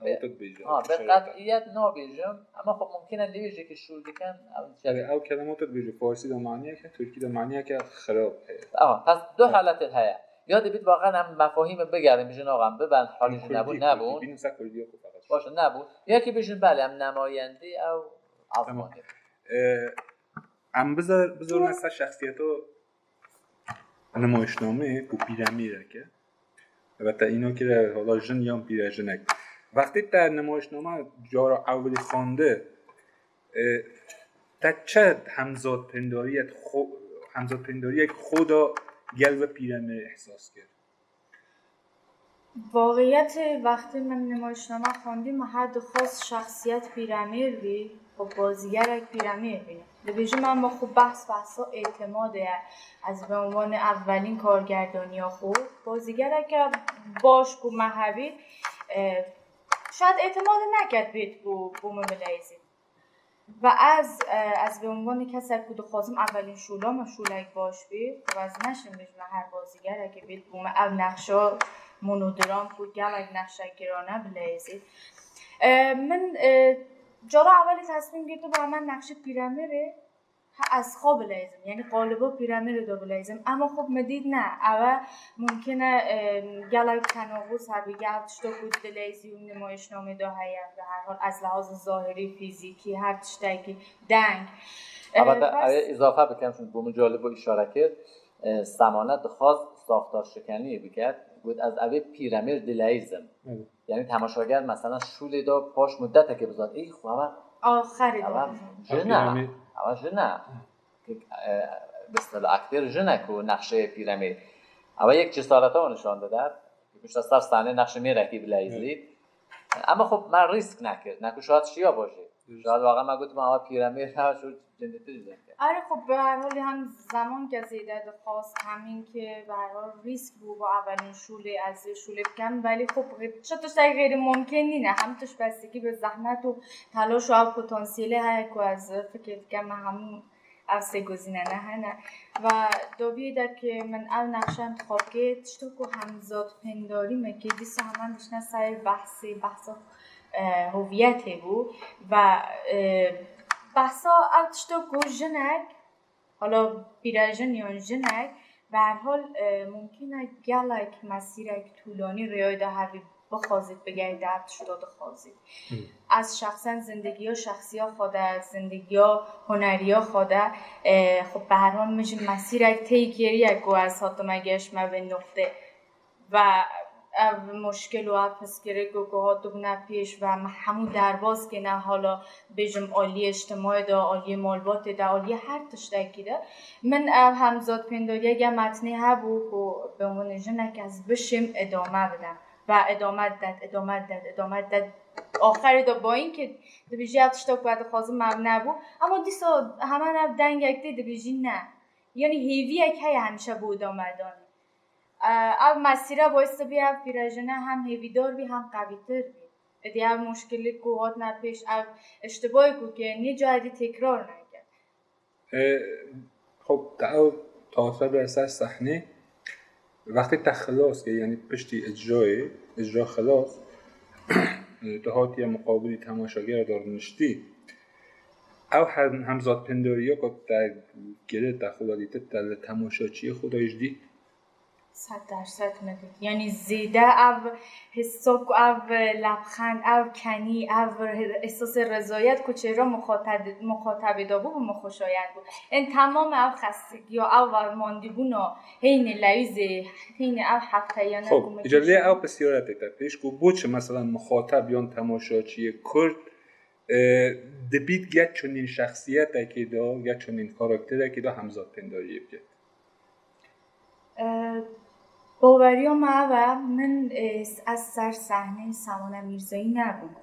Ew tu dibêje, Ha, bi qet'iyet nabêjim, ama xwe mumkin e lê jî ki şûl dikin, ew Belê, ew kelema tu dibêje, farsî de maniyeke, tirkî de maniyeke xirab heye. Aha, pes du halet heye. Ya dibît vaxan em mefahîme bigerin, bijin axa em biben, halî jî nebûn, nebûn. Bînin ser kurdiyê xwe feqet. Baş e, nebûn. Ya ki bijin belê, em nemayendê ew Tamam. Ezmanê. Ee, em bizer-, bizorne ser şexsiyeta nimayişnameyê ku pîremîrek e. Elbette îna kire hala jin yan pîrejinek. Wextê te nimayişname cara ewilî xwandi, e, te çi hemzatpêndariyek xo-, hemzatpêndariyek xwe da gel ve pîremîrê îhsas kir? Vaxiyetê wextê min nimayişname xwendî, min her dixwest şexsiyet pîremîr bî, xwe bazîgerek pîremîr bînim. Dibêjim, em xwe behs behsa îtimadê ye. Ez bi unvanê evvelîn kargerdaniya xwe, bazîgereke baş ku me hebî, e, şayet îtimadê neket bêt ku bo min bileyzî. Ve ez, e, ez bi unvanê kesek ku dixwazim evvelîn şûla min şûlek baş bî, ku ez neşim bêjime her bazîgerekê bêt bo min ev nexşa monodram ku gelek nexşe giran e bileyzî. E, min, e, Cara ewelî tesmîm girtibû hemen nexşê pîremêrê, ha, ez xwe bileyzim, yanî qaliba pîremêrê de bileyzim. Ema xwe min dît ne, ew e mumkin e, e, gelek tenaquz hebî, gel tişta ku dileyzî û nimayişnamê de heye, bi her hal ez lehazê zahirî, fîzîkî, her tiştekî, deng. Ama E, da bes- ev îzafe bikim, çünkü bu min calib bû, îşare kir. E, Semane dixwast saftarşikeniyê biket, got, "Ez evê pîremêr dileyzim." Evet. Yani temaşager mesela şûlê de paş muddetekê bizan, "Ey, xwe eva, Axerê eva de. Jin e, Pîremê- eva jin e." Ki, e, mesela aktör jin e ku nexşeyê pîremê. Eva yek cesareta o nişan dide. Pişta ser sahnê nexşê mêrekî bileyzî. Ama xwe me risk nekir. Ne ku şahat şiya bajê. Şahat waqa me got, "Ma eva pîremê ha şu cindîtir jin." Are, xwe bi her halî hem zemanke zêde dixwast, hem înke bi her hal rîsk bû, bo evelîn şûlê, ez ê şûlê bikem, belê xwe bi çi tiştek xêrî mumkin nîne, hem tişt besikî bi zehmet û telaş û ew potansiyelê heye ku ez fikir dikim me hemû ev sê gozînene hene. Ve dobiyê de ki min ev nexşe intixab kir, tişta ku Hemzat Pindarî me kir, dîsa hemen dişne ser behsê, behsa, e, hoviyetê bû ve, e, behsa ev tişta ku jinek, hala pîrejin yan jinek, bi her hal, e, mumkin e gelek mesîrek tûlanî rêyayê de hevî bixwazît, bigehît ev tişta dixwazît. Ez şexsen zindigiya şexsiya xwe de, zindigiya huneriya xwe de, e, xwe bi her hal min jî mesîrek tey kiriye ku ez hatime geştime vê noqtê. Ve ev muşkil û ev pirsgirêk ku hatibûne pêş ve me hemû derbas kêne, hala bêjim aliyê îctimaî de, aliyê malbatê de, aliyê her tiştekî de. Min ev hemzatpêndariyeke metnî hebû ku bi min jinek ez bişêm idame bidim. Ve idame didet, idame didet, idame didet. Axirê de bayîn ki dibêjî ev tişta ku ez dixwazim ev nebû. Ama dîsa hemen ev dengek tê dibêjî ne. Yanî hêviyek heye hemişe bo idame danê. E, ev mesîre boy sibî ev pîrejine hem hêvîdar bî hem qevîtir bî. Êdî ev muşkilî ku hatine pêş, ev îştibayê ku kê nî carî têkrar neke. E, xop, te ew tawafe ber ser sehnê, wextê te xilas kir, yanî piştî icrayê, icra xilas, e, tu hatiye muqabilî temaşager de rûniştî. Ew hem, hemzatpêndariya ku te girê te xwe de dîtî, te li temaşaçiyê xwe de jî dît? Sed dersed min dît. Yanî zêde ev hissa ku ev lebxend, ev kenî, ev îhsasê rezayet ku çêra muxatab-, muxatabê de bû, bi min xweşayend bû. Ên temam ev xestigî ya, ev wermandîbûna heynê leyîzê, heynê ev hefteyane Xo, ku min îca lê kişand. Ew pisyara tê te pêş ku bo çi mesela muxatab yan temaşaçiyê Kurd, e, dibît ya çunîn şexsiyetekê de, ya çunîn karakterekê de hemzatpêndariyê bike? E, baweriya me ev e, min, e, ez ser sehneyê Semane Mîrzayî nebûm.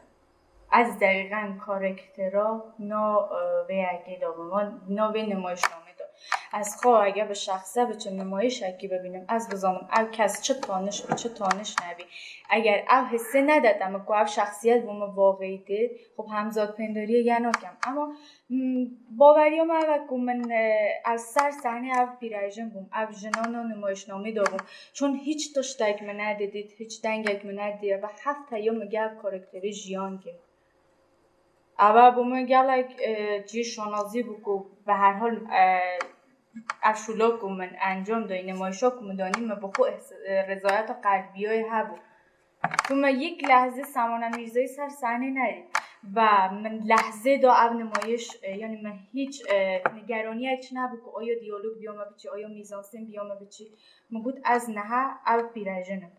Ez deqîqen karaktera na, e, vê yekê de bûm, na vê nimayişnamê de. Ez xwe eger bi şexse biçim nimayişekî bibînim, ez bizanim ev kes çi taniş bî, çi taniş nebî. Eger ev hissê nedete min ku ev şexsiyet bo min vaxî tê, xwe hemzatpêndariyê ye nakem. Ema Hmm, baweriya me ev e ku min, e, ez ser sehnê ev pîrejin bûm, ev jinana nimayişnamê de bûm. Çun hiç tiştek min nedidît, hiç dengek min nedî, ve heft heya min gel karakterê jiyan kir. Ev e bo min gelek, e, cî şanazî bû ku bi her hal, e, ev şûla ku min encam dayî, nimayişa ku min danî, min bi xwe ihs-, e, rezayeta qelbiyayê hebû. Tu me yek lehze Semane Mîrzayî ser sehnê nedît. Ve min lehzê de ev nimayîş, e, yanî min hiç, e, nigeraniyek çi nebû ku aya diyalog biya me biçî, aya mîzansên biya me biçî. Min got, ez niha ev pîrejin im.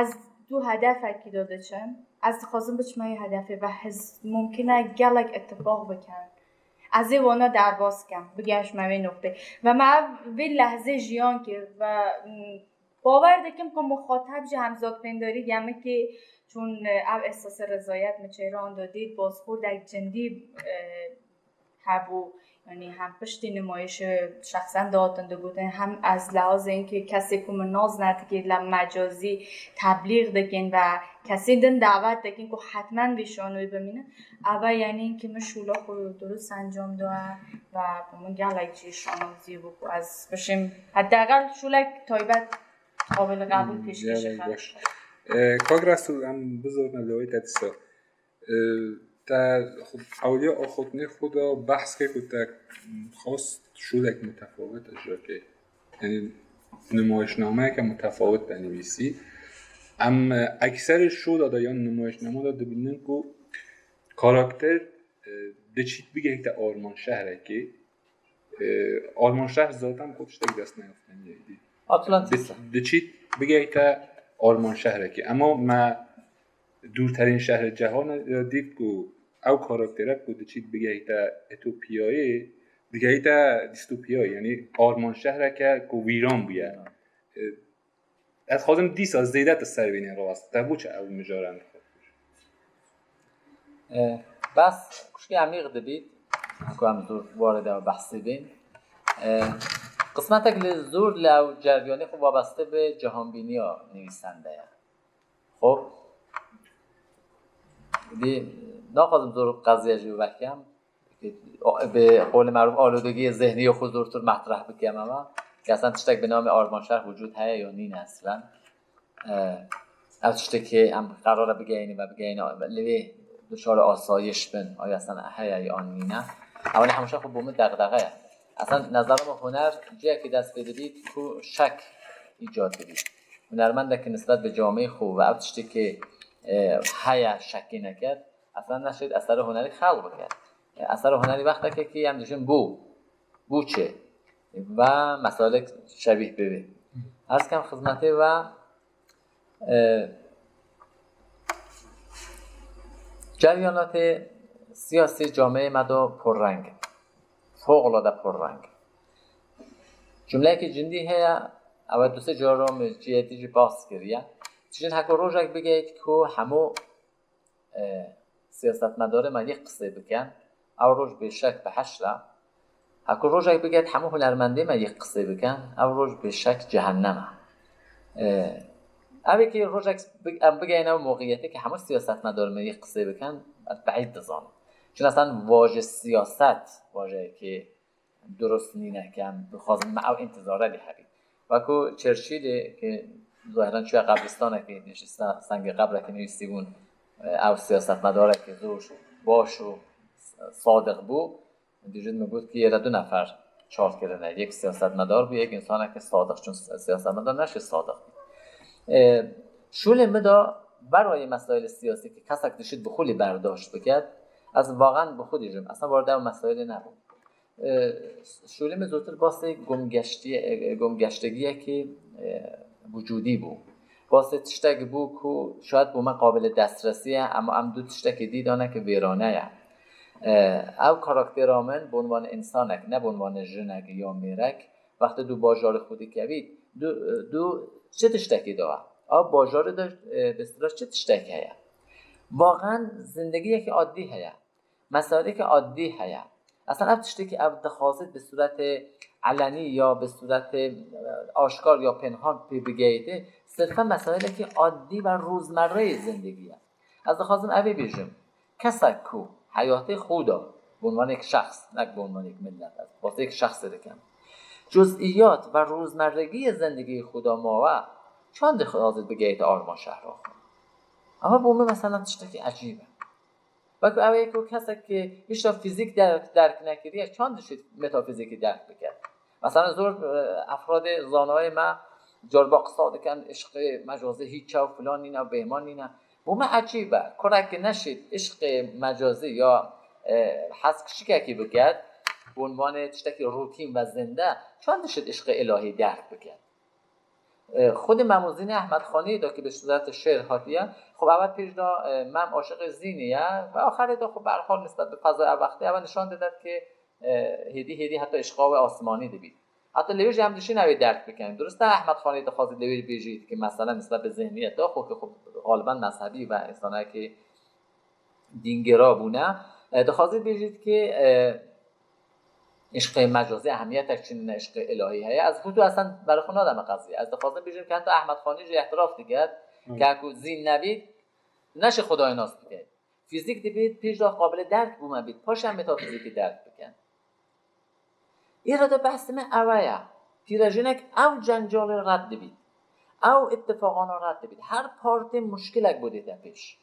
Ez du hedefekî de diçim. Ez dixwazim biçime wê hedefê ve hez mumkin e gelek îttifaq bikin. Ez ê wana derbas kem, bigeşme wê noqtê. Ve me ev vê lehzê jiyan kir ve, mm, Bawer dikim ku muxatab jî hemzatpêndarî gemikê, çûn, e, ev îhsasê rezayet min çêran de dît, paspordek cindî, e, hebû. Yanî hem piştî nimayişê şexsen dihatin digotin, hem ez lehazê inkê kesê ku min nas nedikir li mecazî teblîx dikin ve kesên din davet dikin ku hetmen vê şanoyê bimînin. Eva yanî inkê min şûla xwe durust encam da ve bi min gelek jî şanazî bû ku ez bişim hedeqel şûlek taybet Qabil qebûl Hmm, pêşkêşî gelek xelk. Baş. E, Kak Resul, em bizorne lawê te dîsa. E, Te xwe ewliya axaftinê xwe de behs kir ku te xwest şûlek mutefawit icra kê. Yanî numayişnameyeke mutefawit benivîsî. Em, e, ekserê şûla de yan numayişnama de dibînin ku karakter, e, diçît bigehîte armanşehrekê. E, armanşehr zaten ku tiştek dest neyaftinî ye. Atlantis. Di-, diçît bigehîte armanşehrekê. Ema me dûrterîn şehrê cîhanê dît ku ew karaktere ku diçît bigehîte Etopiyayê, digehîte dîstopiyayê, yanî armanşehreke ku vîran bûye. E, ez xwazim dîsa zêde tu ser bînî rast. Te bo çi ew mijara min xwe kir? E, bes kuşkê emîq dibît, ku em zor warê de behsî bin. E, qismetek li zor li ew ceryanê xwe wabeste bi cihanbîniya nivîsende ye. Xwe dî naxwazim zor qeziya jî vekem. Bi qolê merûf alodegiyê zihniyê xwe zortir metreh bikem, ema ki eslên tiştek bi namê armanşehr wicûd heye ya nîne eslên. E, ev tiştekê em qerara bigeyînin ve bigeyîne li wê duşarê asayiş bin, aya eslên heye yan nîne. Ew hemûşe xwe bo min dexdexe ye. Eslên nezera min huner ciyekî dest pê dibît ku şek îcad dibît. Hunermendekî nisbet bi cameyê xwe ve ev tiştekê, e, heye şekê neket, eslên neşêt esera hunerî xelq bike. E, esera hunerî wexteke ki em dijin bû, bû çi? Ve meselek şebîh bibî. Ez kem xizmetê ve, e, ceryanatê siyasî cameyê me de purreng in. Fewqelade purreng in. Cumleyekî cindî heye, ew du sê cara min ciyê dî jî bas kiriye. Dijin heko rojek bigeyt ku hemû, e, siyasetmedarê me yek qisê bikin, ew roj bêşek behişt e. Heko rojek bigeyt hemû hunermendê me yek qisê bikin, ew roj bêşek cehennem e. E, ev ê ki rojek bi-, em bigeyne ew mewqiyetê ki hemû siyasetmedarê me yek qisê bikin, ez beîd dizanim. Çun eslên vaje siyaset, vajeyekî durust nîne, ke em dixwazin me ew întizare lê hebî. Wekû Churchillê ki zahiren çûye qebristanekê, nişiste sengê qebrekê nivîsîbûn, e, ew siyasetmedarekî zor baş û sadiq bû. Dîjit min got ki yê re du nefer çal kirine. Yek siyasetmedar bû, yek însanekî sadiq. Çun siyasetmedar neşê sadiq bî. E, şûlê min de berayê mesailê siyasî ki kesek dişit bi xwe lê berdaşt biket, ez vaxen bi xwe dîjim. Eslên warde ew mesailê nebû. E, şûlê min zotir basê gomgeştiye-, e, gomgeştegiyekî, e, wicûdî bû. Basê tiştek bû ku şayet bo me qabilê destresî ye, ema em du tiştekê dî dane ki vêrane ye. E, ew karaktera min bi unvanê însanek, ne bi unvanê jinek ya mêrek, wextê du bajarê xwe dikevît, du, du çi tiştekî daye? Ew bajarê de, e, bi îstilah çi tiştek heye? Vaxen zindegiyekî adî heye. Meselekî adî heye. Eslên ev tiştekî ev dixwazit bi sûretê elenî ya bi sûretê, e, aşkar ya pênhan pê bigeyîtê, sirfe meselekî adî ve rozmerreyê zindegî ye. Ez dixwazim evê bêjim, kesek ku heyatê xwe de, bi unvanê yek şexs, ne bi unvanê yek millet, ez basê yek şexsê dikim, cuzîyat ve rozmerregiyê zindegiyê xwe de mawe, çand dixwazit bigeyîte armanşehra xwe. Ama bo min mesela tiştekî ecîb e. Wek ew ê ku kesek ki hişta fîzîk derk, derk nekiriye, çand dişit metafîzîkî derk bike? Mesela zor, e, efradê zanayê me carba qisa dikin, îşqê mecazî hîç e û filan nîne, bêhman nîne. Bo me ecîb e, kurek ki neşit îşqê mecazî ya, e, hez kişikekî biket, bi unvanê tiştekî rûtîn ve zinde, çand dişit îşqê îlahî derk biket? E, xwedî Memûzînê Ehmed Xanî de ki bi sûretê şêr hatiye, xwe ewe pêş de, e, Mem aşiqê Zînî ye ve axirê de xwe bi her hal nisbet bi fezaya wextê ewe nîşan dide ki, e, hêdî hêdî heta îşqa wê asmanî dibît. Heta lê wê jî em dişîne wê derk bikin. Durust e Ehmed Xanî dixwazî lê wê bêjît ki mesele nisbet bi zihniyeta xwe ki xwe xaliben mezhebî ve însanekî dîngera bûne. E, dixwazî bêjît ki, e, îşqê mecazî ehemiyetek çi nîne, îşqê îlahî heye. Ez got û eslên berê xwe nademe qeziyê. Ez dixwazim bêjim ki heta Ehmed Xanî jî îtiraf diket, hmm, ke ku zîn nebît, neşê Xwedayê nas bike. Fîzîk dibît, pêş de qabilê derk bo me bît, paşê em metafîzîkî derk bikin. Îro de behsê me ewe ye. Pîrejinek ew cencalê red dibît. Ew îttifaqana red dibît. Her partê muşkilek bo dête pêş.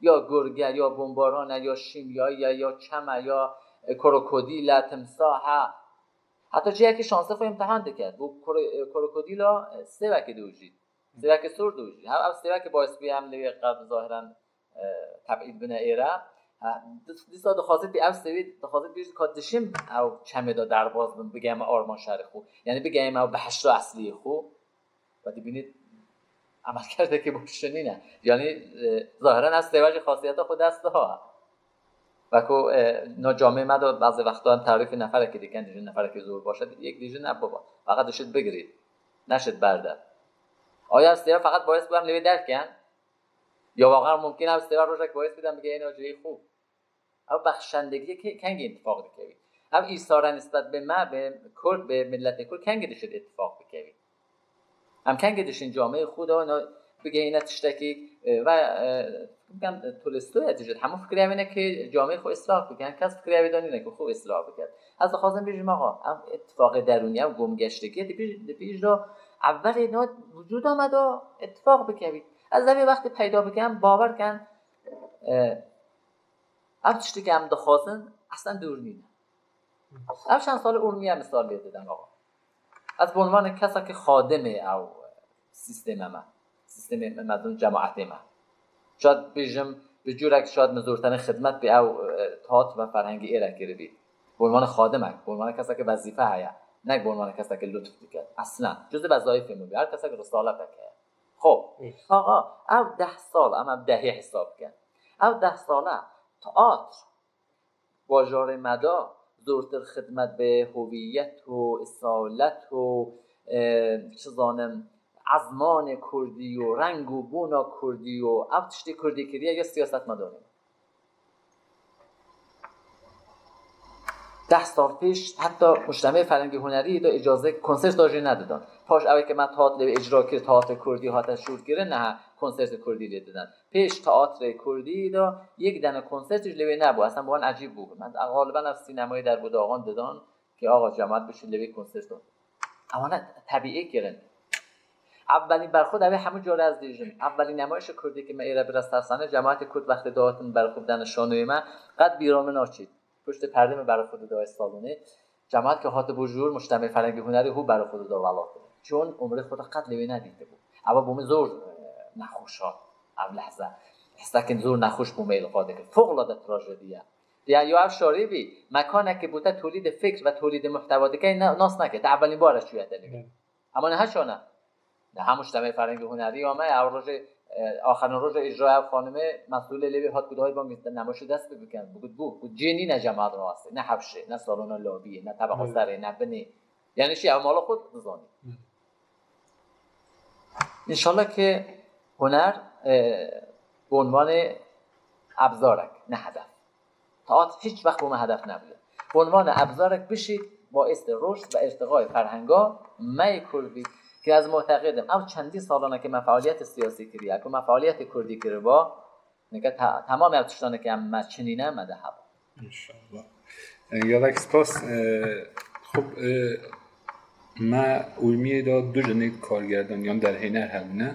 Ya gurge, ya bombaran e, ya şîmyayî ye, ya çem e, ya, e, krokodîl e, timsah e. Heta cihekî şansê xwe îmtihan diket. Bo kro-, e, krokodîla, e, sêvekê diwijî. Sêvekê sor diwijî. Hem ev sêvekê baş bûye em lê wê qet zahiren, e, tebîd bine êre. Ha, dis-, dîsa dixwazit bi ev sêvê, dixwazit bêjî ka dişim ew çemê de derbas bim, bigehime armanşerê xwe. Yanî bigehime ew behişta esliyê xwe. Ve dibînî emelkerdekî baş nîne. Yanî, e, zahiren ez sêve jî xasiyeta xwe dest da. Weko, e, no camê me de bazı wextan tarîfê neferekî dikin, dijin neferekî zor baş e, yek dijin ne baba. Feqet dişit bigirî. Neşit berde. Aya sêve feqet bayis bû em lê wê derken. Ya waqan mumkin ev sêve rojek bayis bidem bigeyîne cihê xwe. Ev bexşendegiyê ke-, kengî îttifaq dikevî. Ev îsare nisbet bi me, bi Kurd, bi miletê Kurd kengî dişit îttifaq bikevî. Em kengî dişin cameyê xwe de, ne bigehîne tiştekî, e, ve, e, bikem, e, Tolstoy e dijit. Hemû fikirê wê ne ki cameyê xwe islah bikin. Kes fikirê wê de nîne ki xwe islah bikin. Ez dixwazim bêjim, axa, ev îttifaqê derûnî, ev gomgeştekî, di pêş, di pêş de evvelê ne wicûda me de îttifaq bikevî. Ez evê wextê peyda bikim, bawer ken, e, Ev tiştê ke em dixwazin, eslen dûr nîne. Ev çend salê Urmiye misal lê didem, awa. Ez bi unvanê kesakê xadimê ew sîstemê me, sîstemê me, mezin cemaetê me. Şayad bêjim, bi cûrek şayad min zorterîn xidmet bi ew, e, taat ve ferhengî êre kiribî. Bi unvanê xadimek, bi unvanê kesakê wezîfe heye, ne bi unvanê kesakê lutf dike. Eslen, cuzî wezayîfê min bî, her kesek risaletek heye. Xo, axa, ev deh sal, em ev dehê hesab bikin. Ev deh sale teatr bajarê me de zortir xidmet bi hoviyet û isalet û, e, çi zanim, ezmanê kurdî û reng û bona kurdî û ev tiştê kurdî kiriye ya siyaset me danî. Deh sal pêş heta Mujtemeyê Ferhengî Hunerî de îcazê konserta jî nedidan. Paş ew ê ke me teat lê wê îcra kir, teatrê kurdî hate şûr kirin, niha konsertê kurdî lê didan. Pêş teatrê kurdî de yek dene konsertê jî lê wê nebû. Eslen bi wan ecîb bû. Me galiben ev sînemayê derbû daxan didan ke axa cemaat bişî lê wê konserto. Ewana tebîî kirin. Evvelî berxud, ev ê hemû cara ez dibêjim. Evvelî nemaîşê kurdî ke me êre bira ser sahnê, cemaetê kurd wextê dihatin berxud bidene şanoyê me, qet bîra min naçît. Piştê perdê min berxud didayê salonê. Cemaet ke hatibû jûr, Mujtemeyê Ferhengî Hunerî hû berxud dida welatê. Çûn umrê xwe de qet lê wê nedîtibû. Ewa bo min zor, e, nexweş hat ev lehze. Hestekên zor nexweş bo me îlqa dikir. Fewqelade trajedî ye. Ya, ya ev şarî bî, mekanekê bûte tolîdê fikr ve tolîdê muhtewa dike, ne, nas neke, te evelîn bar e çûye te lê. Ama niha çawa ne? Niha Mujtemeyê Ferhengî Hunerî ya me, ew rojê, e, axirîn roja îcraya ev xanimê mesûlê lê wê hat ku dayê bang nemaşê dest pê bikin. Bigot bû, ku cê nîne cemaat rastî, ne hewşê, ne salona lobiyê, ne tebeqa serê, ne binê. Yani şey, ev mala xwe dizanî. İnşallah ki huner, e, bi unvanê ebzarek, ne hedef. Teatr hiç wext bo me hedef nebûye. Bi unvanê ebzarek bişît, baisê ruşd ve îrtîqayê ferhenga me yê kurd bît, ki ez muteqid im, ew çendî salane ke me fealiyetê siyasî kiriye, ku me fealiyetê kurdî kiriba, neke te-, temamê ew tiştane ke em me çinîne, me de heba. İnşallah. E, gelek spas. E, xub, e, me Urmiyê de du jinê kargerdan yan derhêner hebûne,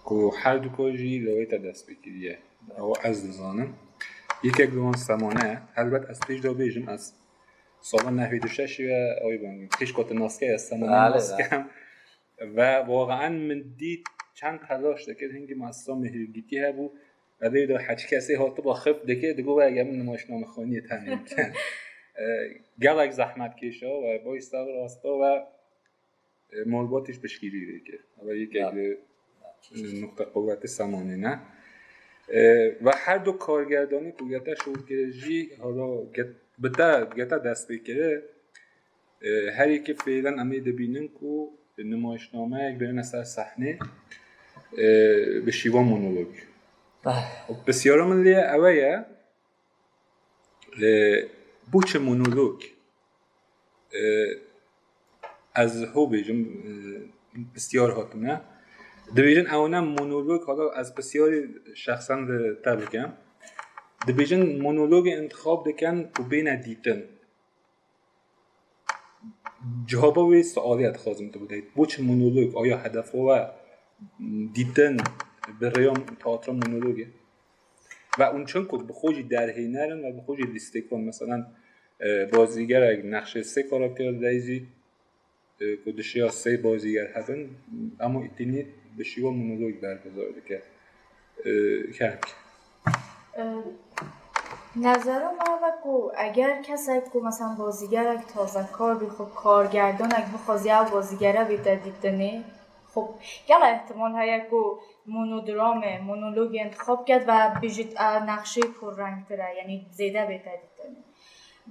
ku her du ka jî lawê te dest pê kiriye. Ew ez dizanim. Yekek li wan Semane ye. Helbet ez pêş de bêjim, ez sala nehwê du şeşî ve, ay bangî, pêş ku tu nas key, ez Semane nas kem. Ve waqan min dît çend telaş dikir, hingî muessesa Mihirgîtî hebû. Edê de heçî kesê hatiba xif dike, digo ve eger min nimaşnamexaniyê tenê bikin. E, gelek zehmet kêşa ve boy ser rasta ve, e, malbatîş piştgirî vê kir. Ev yekek li, e, nuqte quwetê Semanê ne. E, ve her du kargerdanî ku gete şûr kire jî hala get-, bi te, gete dest pê kire. E, her yekê fêlen em ê dibînin ku nimayişnameyek bêne ser sehnê, e, bi şîva monolog. Pisyara min lê ew e, e, bo çi monolog? E, ez ho bêjim, e, pisyar hatine. Dibêjin ew ne monolog, hala ez pisyarî şexsen li te bikim. Dibêjin monologê intixab dikin ku bêne dîtin. Cihaba wê sualê dixwazim tu bideyît. Bo çi monolog? Aya hedefa we dîtin bi rêya teatra monologê? Ve hûn çimku bi xwe jî derhêner in ve bi xwe jî lîstikon, meselan, e, bazîgerek nexşê sê karakter dizî, e, ku dişiya sê bazîger hebin, ema îtînî bi şîwa monolog berguzar dike. E, Kerem. Nezera me ev e ku eger kesek ku, meselan, bazîgerek tazekar bî, xwe kargerdanek bixwazî ew bazîgere bête dîtinê, xwe gela îhtimal heye ku monodramê, monologê intixab ket ve bêjit ev nexşê purrengtir e, yanî zêde bête dîtinê.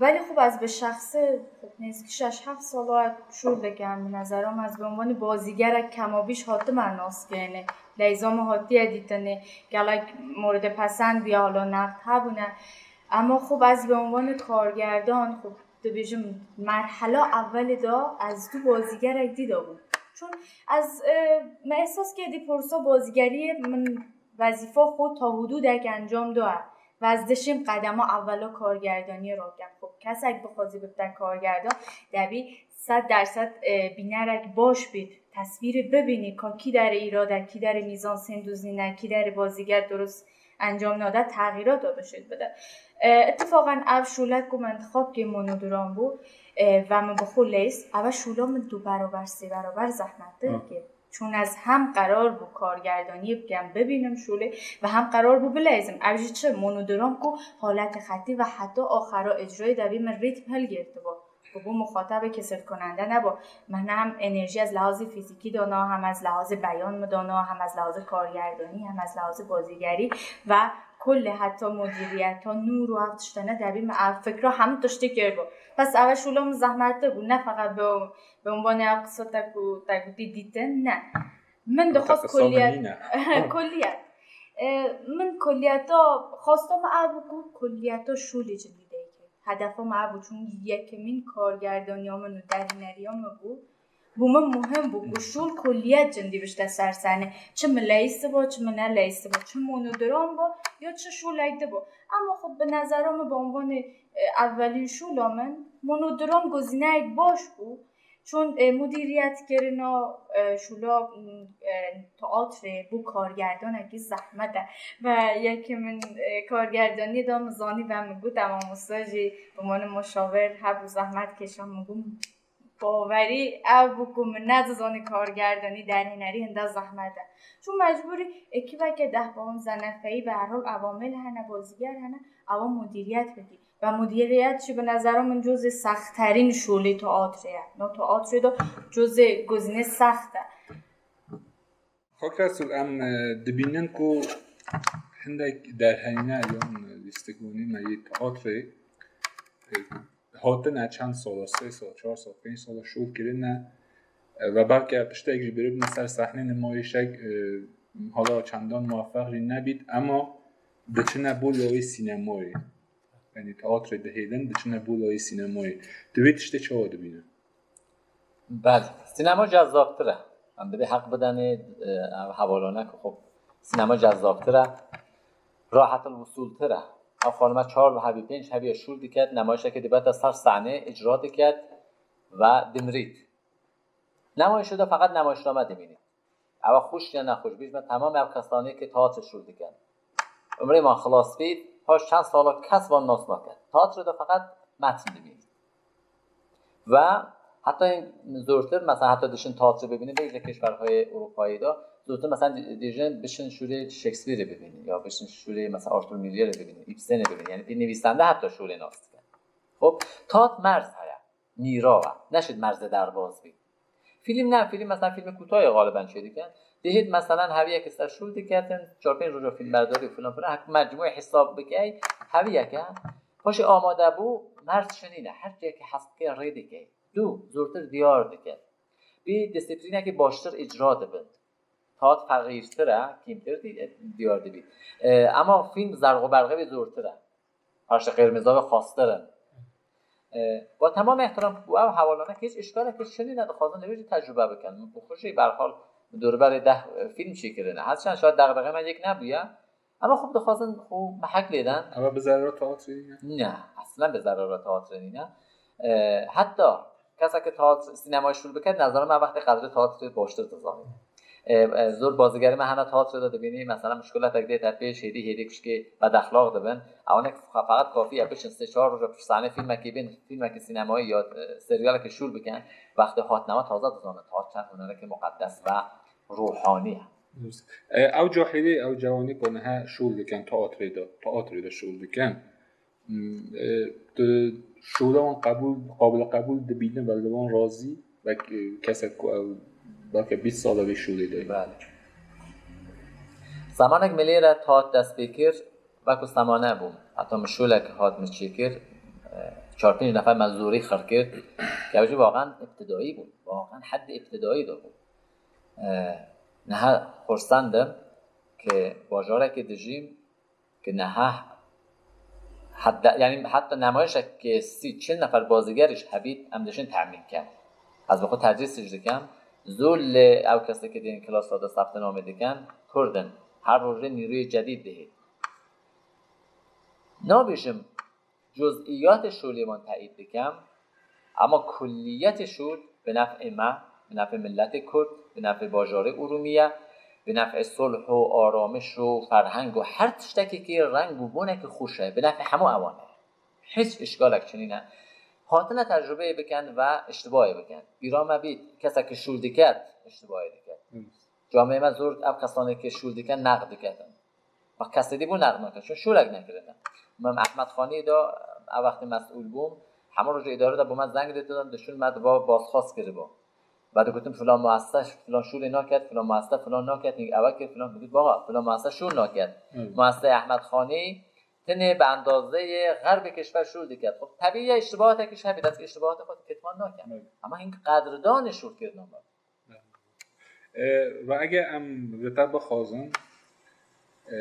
Belê xwe ez bi şexsî nêzîkî şeş heft sala şûl dikim. Bi nezera me ez bi unvanî bazîgerek kemabîş hatime naskirinê. Leyza min hatiye dîtinê. Gelek moridê pesend bûye, hala neqd hebûne. Ema xwe ez bi unvanî kargerdan, xwe dibêjim merhela evelê de ez du bazîgerek dî dabûm. Çun ez, e, me ehsas kir dî pirsa bazîgeriyê min wezîfa xwe ta hudûdek encam daye. Ve ez dişêm qedema evela kargerdaniyê rakem. Xwe kesek bixwazî bibte kargerdan, debî sed dersed, e, bînerek baş bît, tesvîrê bibînî ka kî derê îrade, kî derê mîzan sêndûz nîne, kî derê bazîger dirust encam nade, texîrata bişêt bide. E, îttifaqen ev şûle ku min intixab kir monodram bû, e, ve min bi xwe leyst, ev şûla min du berober, sê berober zehmettir Ha. kir. Çûn ez hem qerar bû kargerdaniyê bikem, bibînim şûlê ve hem qerar bû bileyzim. Ev jî çi? Monodram ku haletê xetî ve heta axera icrayê debî min rîtm hilgirtibû. Bûbû muxatabê kesilkunende nebû. Min hem enerjî ez lehazê fîzîkî dana, hem ez lehazê beyan mi dana, hem ez lehazê kargerdanî, hem ez lehazê bazîgerî ve kulê heta mudîriyeta nûr û ev tiştene debî min ev fikra hemû tiştî kiribû. Bes ev şûla min zehmettir bû, ne feqet bi bi unvanê ew qisa te ku te gotî dîtin, ne. Min dixwest Qisa min kulliyet, nîne. kulliyet. E, min kulliyeta, xwesta min ev bû ku kulliyeta şûlê cindî derkeve. Hedefa min ev bû, çun yekemîn kargerdaniya min û derhêneriya min bû. Bo min muhim bû ku şûl kulliyet cindî bişte ser sehnê. Çi min leyîstibû, çi min neleyîstibû, çi monodram bû, ya çi şûlek dibû. Ema xwe bi nezera min bi unvanê, e, evelîn şûla min, monodram gozîneyek baş bû. Çun, e, mudîriyet kirina, e, şûla, m, e, teatrê bo kargerdanekî zehmet e. Ve yekê min, e, kargerdaniyê da min zanî ve min got, ema mamoste jî bi mane muşawir hebû, zehmet kêşa, min got, bawerî ev bû ku min nedizanî kargerdanî, derhênerî hinde zehmet e. Çun mecbûrî ekîbeke deh panzdeh nefeyî, bi her hal evamêl hene, bazîger hene, ewa mudîriyet bikî. Ve mudîriyet jî bi nezera min cuzê sextterîn şûlê teatrê ye. No teatrê de cuzê gozînê sext e. Xok Resul, em, e, dibînin ku hindek derhêner yan lîstikvanê me yê teatrê, e, hatine çend sala, sê sal, çar sal, pênc sala şûl kirine, e, ve belke tiştek jî biribine ser sehnê nimayişek, e, hala çendan muwefeq jî nebît, ema diçine bo layê sînemayê. Yanî teatrê dihêlin, diçine bo layê sînemayê. Tu vê tiştê çawa dibîne? Belê, sînema cezabtir e. Em divê heq bidenê, e, ev hevalane ku xwe sînema cezabtir e. Rahetil wusûltir e. Ev xanime çar hebî, pênc hebî şûl diket, nemayişekê dibete ser sehnê, îcra diket ve dimrît. Nemayişê de feqet nemayişname dimînî. Ew xweş ya nexweş, bêjme temamê ev kesanê ke teatrê şûl dikin. Umrê wan xilas bît, paş çend sala kes wan nas naket. Teatrê de feqet metn dimînî. Ve heta zortir, mesela heta dişin teatrê bibînin, bêje kişverhayê Ewropayê de, zortir mesela di-, dibêjin bişin şûlê Shakespeareê bibînin, ya bişin şûlê mesela Arthur Millery bibînin, Ibsenê bibînin. Yanî bir nivîsende heta şûlê nas dikin. Xop, teatr merz heye. Mîra ve. Neşêt merzê derbas bî. Fîlm ne, fîlm mesela fîlmê kûtayê xaliben çêdikin. Dihêt meselen heviyeke ser şûl diketin, çar pênc roja fîlmberdarî û filan filan, hek mecmûyê hesab bikey, heviyeke. Paşê amade bû, merz şinîne. Her cihekî hes bike rê dikey. Du, zortir diyar dikin. Bi disiplînekî baştir îcra dibin. Teatr feqîrtir e, kîmtir dî-, diyar dibî. E, ema fîlm zerx û berxê wî zortir e. Paşê qêrmêza wê xwestir in. E, wa temam îhtiram ku ew hevalane hiç îşkalek hiç şinî ne, dixwazin li wê jî tecrube bikin. Min xwe jî berhal bi dorberê deh, e, fîlm çêkirine. Her çend şaş dexdexê me yek nebûye. Ema xwe dixwazin xwe mehek lê den. Ew bi zerara teatrê nîne? Ne, eslen bi zerara teatrê nîne. E, heta kesek teatr, sînemayê şûl biket, nezanîme wextê qedrê teatrê baştir dizanî. E, e, zor bazîgerê me hene teatrê de dibînî, mesela muşkiletek dête pêş, hêdî hêdî kuşkê bedexlaq dibin. Ewanek fe-, feqet kafî ye biçin sê çar roja pişt sahnê fîlmekî bin, fîlmekî sînemayî ya, e, serîalekî şûl bikin. Wextê hatine me taze dizanin teatr çend hunerekî muqeddes ve ruhanî ye. Dûst. E, ew cahilî, ew cewanî ku niha şûl dikin teatrê de, teatrê de şûl dikin. Hmm, e, tu şûla wan qebûl, qabil qebûl dibînin ve li wan razî, belkî, e, kesek ku ew belkî bîst sal e vê şûlê de ye. Belê. Zemanek min lê re teat dest pê kir, wekî semane bûm. Heta min şûlek hat min çêkir, e, çar pênc nefer me zorî xir kir. Ew jî waqen îbtidayî bû. Waqen heddê îbtidayî de bû. E, niha xursend im ku bajarekê dijîm ku niha heta, yanî heta nemayişek ku sî çil nefer bazîger jî hebît, em dişin temîn kin. Ez bi xwe tecrîs jî dikim. Zû li ew kesê ku dên klasa de sebtinamê dikin, Kurd in. Her rojê nîroyê cedîd dihê. Nabêjim cuzîyatê şûlê wan teyîd dikim, ema kulliyetê şûl bi nef'ê me, bi nef'ê miletê Kurd, bi nef'ê bajarê Urûmiye, bi nef'ê sulh û aramiş û ferheng û her tiştekî ku reng û bonekî xweş e, bi nef'ê hemû ewan e. Hiç îşkalek çinîne. Hatine tecrubeyê bikin ve îştibahê bikin. Bîra me bît, kesek ku şûl diket, îştibahê diket. Camê me zor ev kesanê ku şûl dikin, neqd diketin. Bak, kesê dî bû neqd nake, çun şûlek nekirine. Min Ehmed Xanî de, ev wextê mesûl bûm, hemû rojê îdare de bo me zeng didin, dişûn me diba bazxwaz kiribû. Ve digotin, filan muessese filan şûlê naket, filan muessese filan naket, hîn ewe kir, filan. Digot, baba, filan muessese şûl naket. Hmm. Muesseseyê Ehmed Xanî tenê bi endazeyê xerbê kişver şûl diket. Xwe tebî ye, îştibahatek jî hebî, dest îştibahatê xwe kitman naket. Hmm. Ama hîn qedrdanê şûl kirina me. E, ve ege em li te bixwazin, e,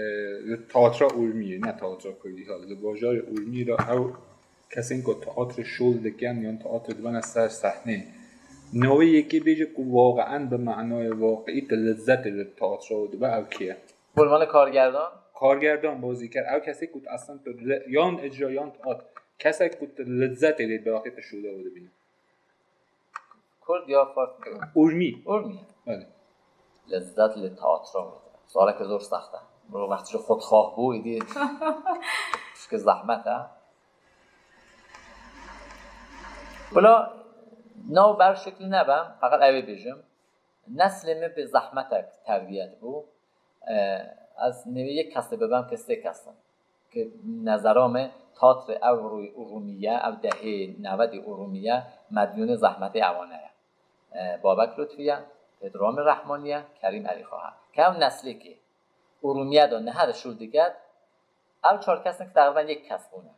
li teatra Urmiyê, ne teatra Kurdî ha, li bajarê Urmiyê de ew kesên ku teatrê şol dikin yan teatrê dibene ser sehnê, navê yekê bêje ku waqeen bi manayê waqiî tu lezzetê li teatra dibe, ew kê ye? Bolmane kargerdan. Kargerdan, bazîker, ew kesê ku tu eslen tu le-, yan icra yan teat, kesek ku tu lezzetê lê dibe wextê tu şolê ew dibîne. Kurd ya Fars? Urmî. Urmî. Belê. Lezzet li teatro. Sualeke zor saxte. Mirov wextî ji xwe dixwah bû, îdî tişkî zehmet e. Bila nav ber şeklî nebe, feqet ew ê bêjim. Neslê min bi zehmetek terbiyet bû. E, ez nêvê yek kesê bibem ke sê kes in. Ke nezera me teatrê ew rûy Urûmiye, ev dehê nevedî Urûmiye, medyûnê zehmetê ewane ye. E, Babek Lutfiye, Pedramê Rehmaniye, Kerîm Elîxahe. Ke ew neslê ke Urûmiye de niha de şûl diket, ew çar kes in ke teqrîben yek kes bûne.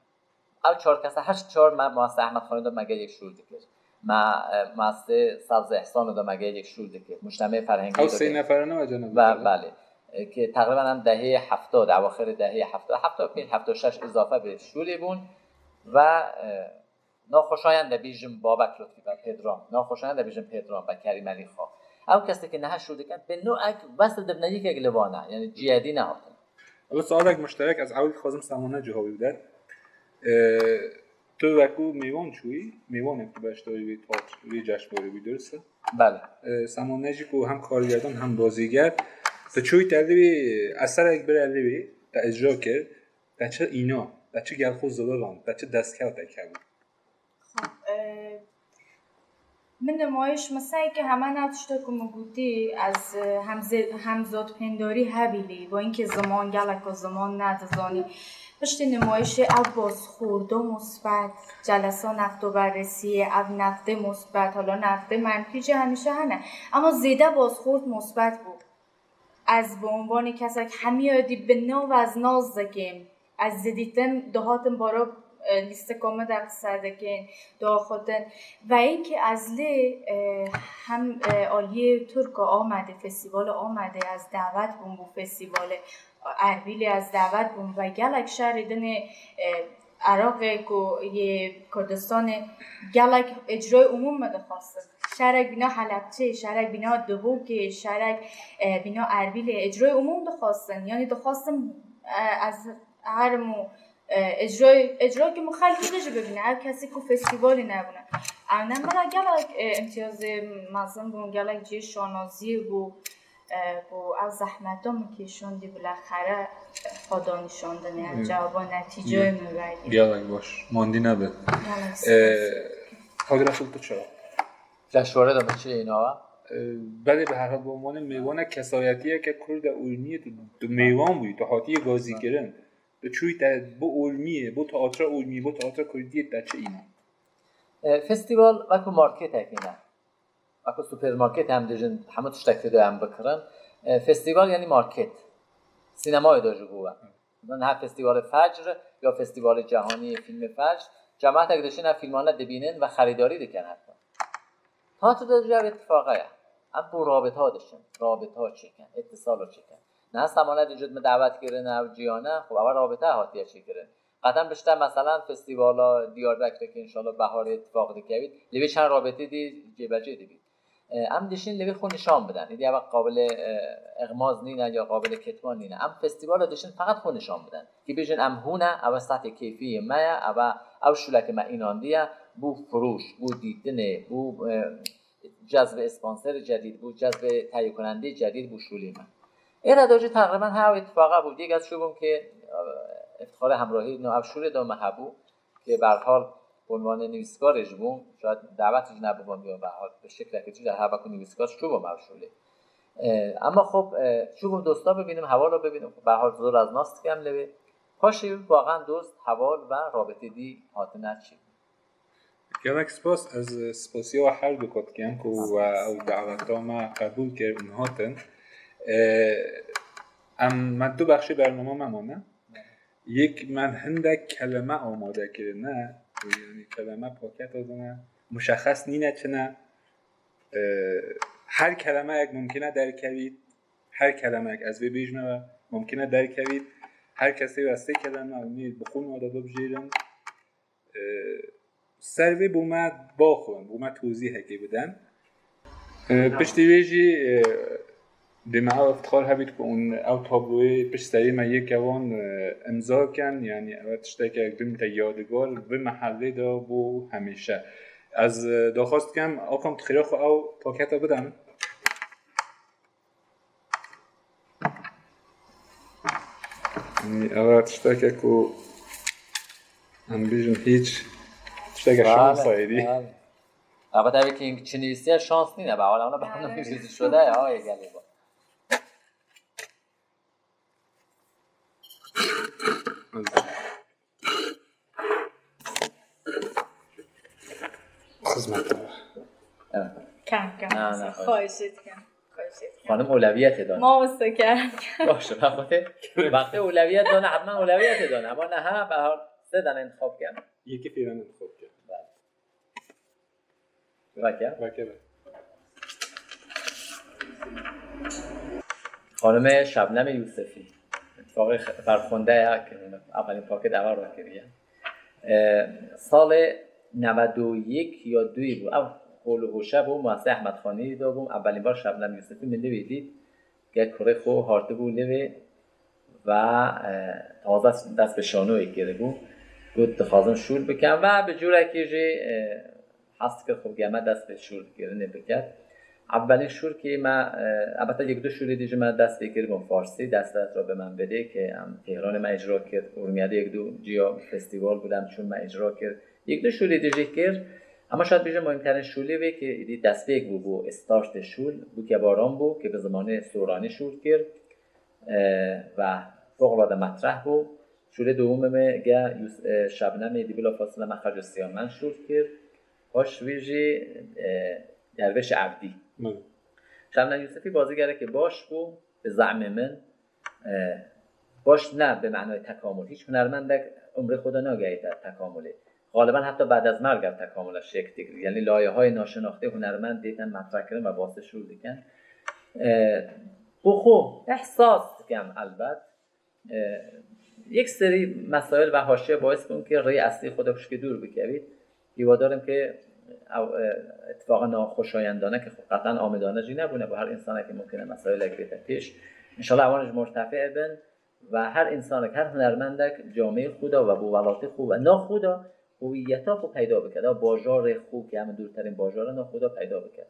Ew çar kesa, her çar me muessesê Ehmed Xanî de me gel yek şûl dikir. Me, e, muessesê Sebzê Îhsanê de me gel yek şûl dikir. Mujtemê Ferhengî Ew de sê ke neferine ve cenab Be-, belê. E, ke teqrîben em dehê heftad, ewaxirê dehê heftad, heftad û pênc, heftad û şeş îzafe bi şûlê bûn ve, e, naxweşayan de bêjim Babek Lutfî ve Pedram. Naxweşayan de bêjim Pedram ve Kerîm Elîxa. Ew kesê ke niha şûl dikin, bi nûek wesl dibine yekek li vana. Yanî cihedî nehatin. Ev sualek muşterek ez ewil dixwazim Semane cihawî bide. Ee, tu wekû mêwan çûyî, mêwanek tu beşdarî wê teat, wê ceşnwarê bûyî, dirist e? Belê. Ee, Semane jî ku hem kargerdan hem bazîger, tu çûyî te li wê eserek bire li wê, te icra kir, te çi îna, te çi gel xwe ziviran, te çi destkevtek hebû? Xwe, e, min nimayîş, min sey ke hemen ev tişta ku min gotî, ez, e, hem zê-, hem zotpêndarî hebî lê, bo inkê ziman, gelek ku ziman nedizanî. Piştî nimayîşê ev bazxorda musbet, celesa neqd û berrîsiyê, ev neqdê musbet, hala neqdê menfî jî hemîşe hene. Ema zêde bazxord musbet bû. Ez bi unvanê kesek hemiya dî bi nav ez nas dikim. Ez zidîtin dihatin bara, e, lîstika min de qise dikin, diaxiftin. Ve inkê ez lê, e, hem, e, aliyê Tirka Amedê, festîvala Amedê ez davet bûm bo festîvalê Erbîlê ez davet bûm ve gelek şerê dinê, e, Iraqê ku yê Kurdistanê gelek icroyê umûm me dixwastin. Şerek bîna Helebçê, şerek bîna Dihokê, şerek, e, bîna Erbîlê icroyê umûm dixwastin. Yanî dixwastin, e, ez herim û, e, icroyê, icroyekî min xelkî din jî bibîne. Ev kesê ku festîvalê nebûne. Ew ne min re gelek, e, îmtiyazê mezin bûn, gelek cihê şanaziyê bû. E, bo ev zehmeta min kêşandî, bilexere xwe danîşandin, yani cevaba netîceyê min vegî. Gelek baş. Mandî nebe. Gelek E, spas. Hagir Resul, tu çira? Leşwere de min çi înawa? E, Belê, bi her hal, bi unwanê mêwane kesayetiyeke Kurd e, Urmiyê tu, tu mêwan bûyî, tu hatiye gazîkirin. Tu çûyî te bo Urmiyê, bo teatra Urmiyê, bo teatra Kurdiyê te çi îna? E, festîval wekû marketek îne. Wekû supermarket em dijin, hemû tiştek tê de em bikirin. E, festîval yani market. Sînemayê de ji bo we. Niha festîvalê Fecr ya festîvalê cîhanî yê fîlmê Fecr, cemaetek diçin ev fîlmane dibînin ve xerîdarî dikin heta. Teatro de jî ev îtifaqa ye. Em bo rabita diçin, rabita çêkin, îtisala çêkin. Niha semane dijî min dawet kirine ev cîhane, xwe ev rabite hatiye çêkirin. Qeten bişte, meselan, festîvala Diyarbekirê ke înşallah beharê tifaq dikevît, lê vê çend rabitê dî cêbecê dibît. E, em dişin lê vê xwe nîşan bidin. Îdî ev qabilê, e, îxmaz nîne ya qabilê ketman nîne. Em festîvala dişin feqet xwe nîşan bidin. Kî bêjin em hûn e, ev saetê keyfî yê me ye, ev, ev şûleke me înandiye, bo firoş, bo dîtinê, bo, e, cezbê sponserê cedîd, bo cezbê tehyîrkunendê cedîd bo şûlê me. Êre de jî teqrîben her îtifaqa bû. Dî ez çûbûm ke, e, îftixarê hemrahî no ev şûlê de me hebû. Ke bi her hal bi unwanê nivîskarê jî bûm, şayet dawet jî nebûbûm ya bi her hal bi şeklekî jî her wekû nivîskar çûbûm ev şûlê. E, Ema xwe, e, çûbûm dosta bibînim, hevala bibînim, bi her hal zor ez nas dikim lê wê. Paşê wî waqan dost, heval ve rabitê dî hatine çî. Gelek spas, ez spasiya we her du dikim ku we ew daweta me qebûl kir û hatin. E, Em me du bexşê bernama me mane. Yek me hindek kelime amade kirine, yani kelime paketa dine, muşexes nîne çi ne. E, Her kelimeyek mumkin e derkevît, her kelimeyek ez vê bêjme ve mumkin e derkevît, her kesê ve sê kelime û nê bi xwe nade bibijêrin. E, Ser vê bo me baxwin, bo me tozîhekê bidin. E, Piştî wê jî, e, dê me ew îftixar hebît ku hûn ew tabloyê pişt serê me yê kevan, e, îmza kin, yanî ew tişteke bimîte yadigar vê mehellê de bo hemîşe. Ez, e, daxwaz dikim, Akam, tu xêra xwe ew paketa bidin. Yanî, ev tişteke ku em bêjin hîç tişteke şansa êdî. Elbette, ev ki çinî istiye şans nîne, be, wala ona ben nivîsî şode ya, ay gelê bu. Xizmet. Evet. Kem kem. Na, na, Xwahişê dikim. Xwahişê dikim. Xanim, oleviyetê dane. Mamoste kem. Baş, wextê, wextê oleviyet dane, hetmen oleviyetê dane. Ama ne ha, be, her sê dane intixab ken. Yekî fêran intixab ken. Vake. Vake be. Xanimê Şebnemê Yûsifî. Îttifaqê Ferxunde ya ki evelîn paket eva rakiriye. E, Salê newed û yek ya duyê bû. Ev hol û hoşe bû, muasê Ehmed Xanî de bûm. Evelîn bar Şebnem Yûsifî min li wî dît. Ke kurê xwe hartibû li wê ve, e, taze dest bi şanoyê kiribû. Got, dixwazim şûl bikim ve bi cûrekî jî, e, hez dikir xwe geme dest bi şûl kirinê biket. Evelîn şûl ki me, e, elbette yek du şûlê dî jî me dest pê kiribûn farsî, Dest dest ra bi min bidê ki em Tehranê me îcra kir, Urmiyê de yek du ciya festîval bû, em çûn me îcra kir. Yek du şûlê dî jî kir. Ema şayet bêjim muhîmterîn şûlê wê ki êdî destpêk bû, bû startê şûl, bû ke baran bû, ki bi zimanê soranî şûl kir, e, ve fewqelade metreh bû. Şûlê dowemê me ge Yus-, e, Şebnemê êdî bila fasile me Xeco Siyamen şûl kir. Paş wî jî, e, Dervêş Evdî. Belê. Şebnem Yûsifî bazîgerekê baş bû, bi zehmê min, e, baş ne bi manayê tekamul. Hiç hunermendek umrê xwe de nagehîte tekamulê. Xaliben heta bad ez merg ev tekamule şekil digre. Yanî layihayê naşinaxtê hunermend dête metrekirin ve basê şûl dikin. E, Bo xwe îhsas dikim elbet. E, Yek serî mesail ve haşiye baîs bûn ki rêyê eslî xwe de hişkê dûr bikevît. Hîwadarim ki ew, e, îtifaqa naxweşayendane ki qeten amêdane jî nebûne, bo her însanekî mumkin e mesailek bête pêş. Înşallah ewan ji murtefî bin ve her însanek, her hunermendek camiyê xwe de ve bo welatê xwe ve nav xwe de howiyeta xwe peyda bike. Da bajarê xwe ki em dûrterîn bajar e, nav xwe de peyda bike.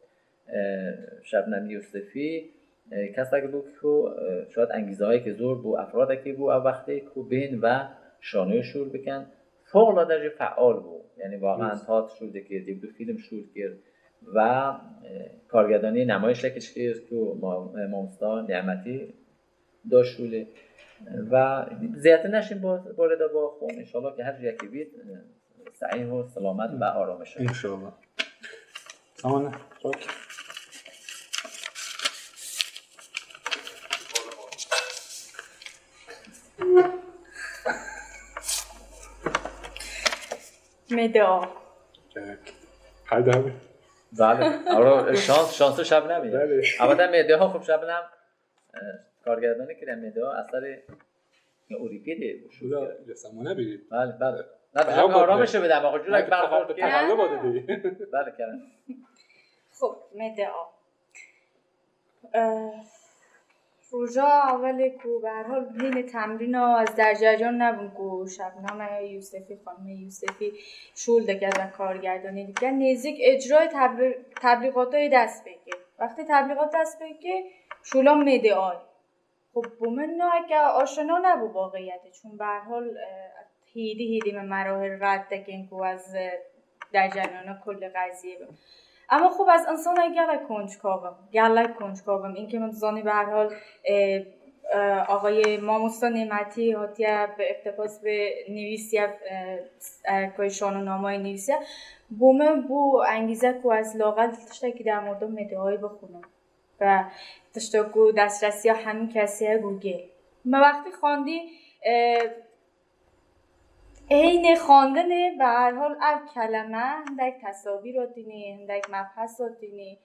E, Şebnem Yûsifî, E, kesek bû ku, e, şayad engîzeyekî zor bû, efradekî bû ew wextê ku bên ve şanoyê şûl bikin. Fewqelade jî feal bû. Yanî, wexan hat şûl dikir, yek du fîlm şûl kir ve, e, kargedanî nemayîşekî çikir ku ma-, e, mamosta Nîmetî da şûlê. Ve zêdetir neşîn bo-, borê de bo xwe, înşallah ki her ciyekî bît, e, sehîh û selamet ve aramiş. Înşallah. Tamam. Mede a. Peki. Haydi abi. Bale. Ama şans, şanslı Şebnem ya. Bale. Ama da medya hukuk Şebnem, e, kargerdani kire medya, eseri ya Uripide. Bu da ya samana bir. Bale, bale. Ne, ya, aramış bir de ama hocam, bale, bale. Bale, Kerem. Xub, mede a. Eh, roja evelê ku bi her hal hênê temrîna ez derceriyan nebûm ku Şebname Yûsefî, xanimê Yûsefî şûl dike ve kargerdanî dike. Nêzîk icrayê teblî-, teblîxatayê dest pê kir. Wextê teblîxat dest pê kir, şûla mêdê ay. Xwe bo min nayeke aşina nebû waqiyetê. Çûn be her hal, e, hêdî hêdî min merahil red dikin ku ez, e, derceriana kulê qeziyê bim. Ama xwe ez insana gelek konçka bim. Gelek konçka bim. Înke min dizanî be her hal, e, e, axayê mamosta Nêmetî hatiye bi îqtîbas bi nivîsiye, e, e, koy şanonamayê nivîsiye. Bo min bû engîze ku ez laqel tiştekî dermorda medya ay bixwînim. Ve tişta ku destresiya hemî kesî ye Google. Me wextî xwendî, e, hênê xwendinê be her hal ev keleme hindek tesavîra tînî, hindek mebhesa tînî.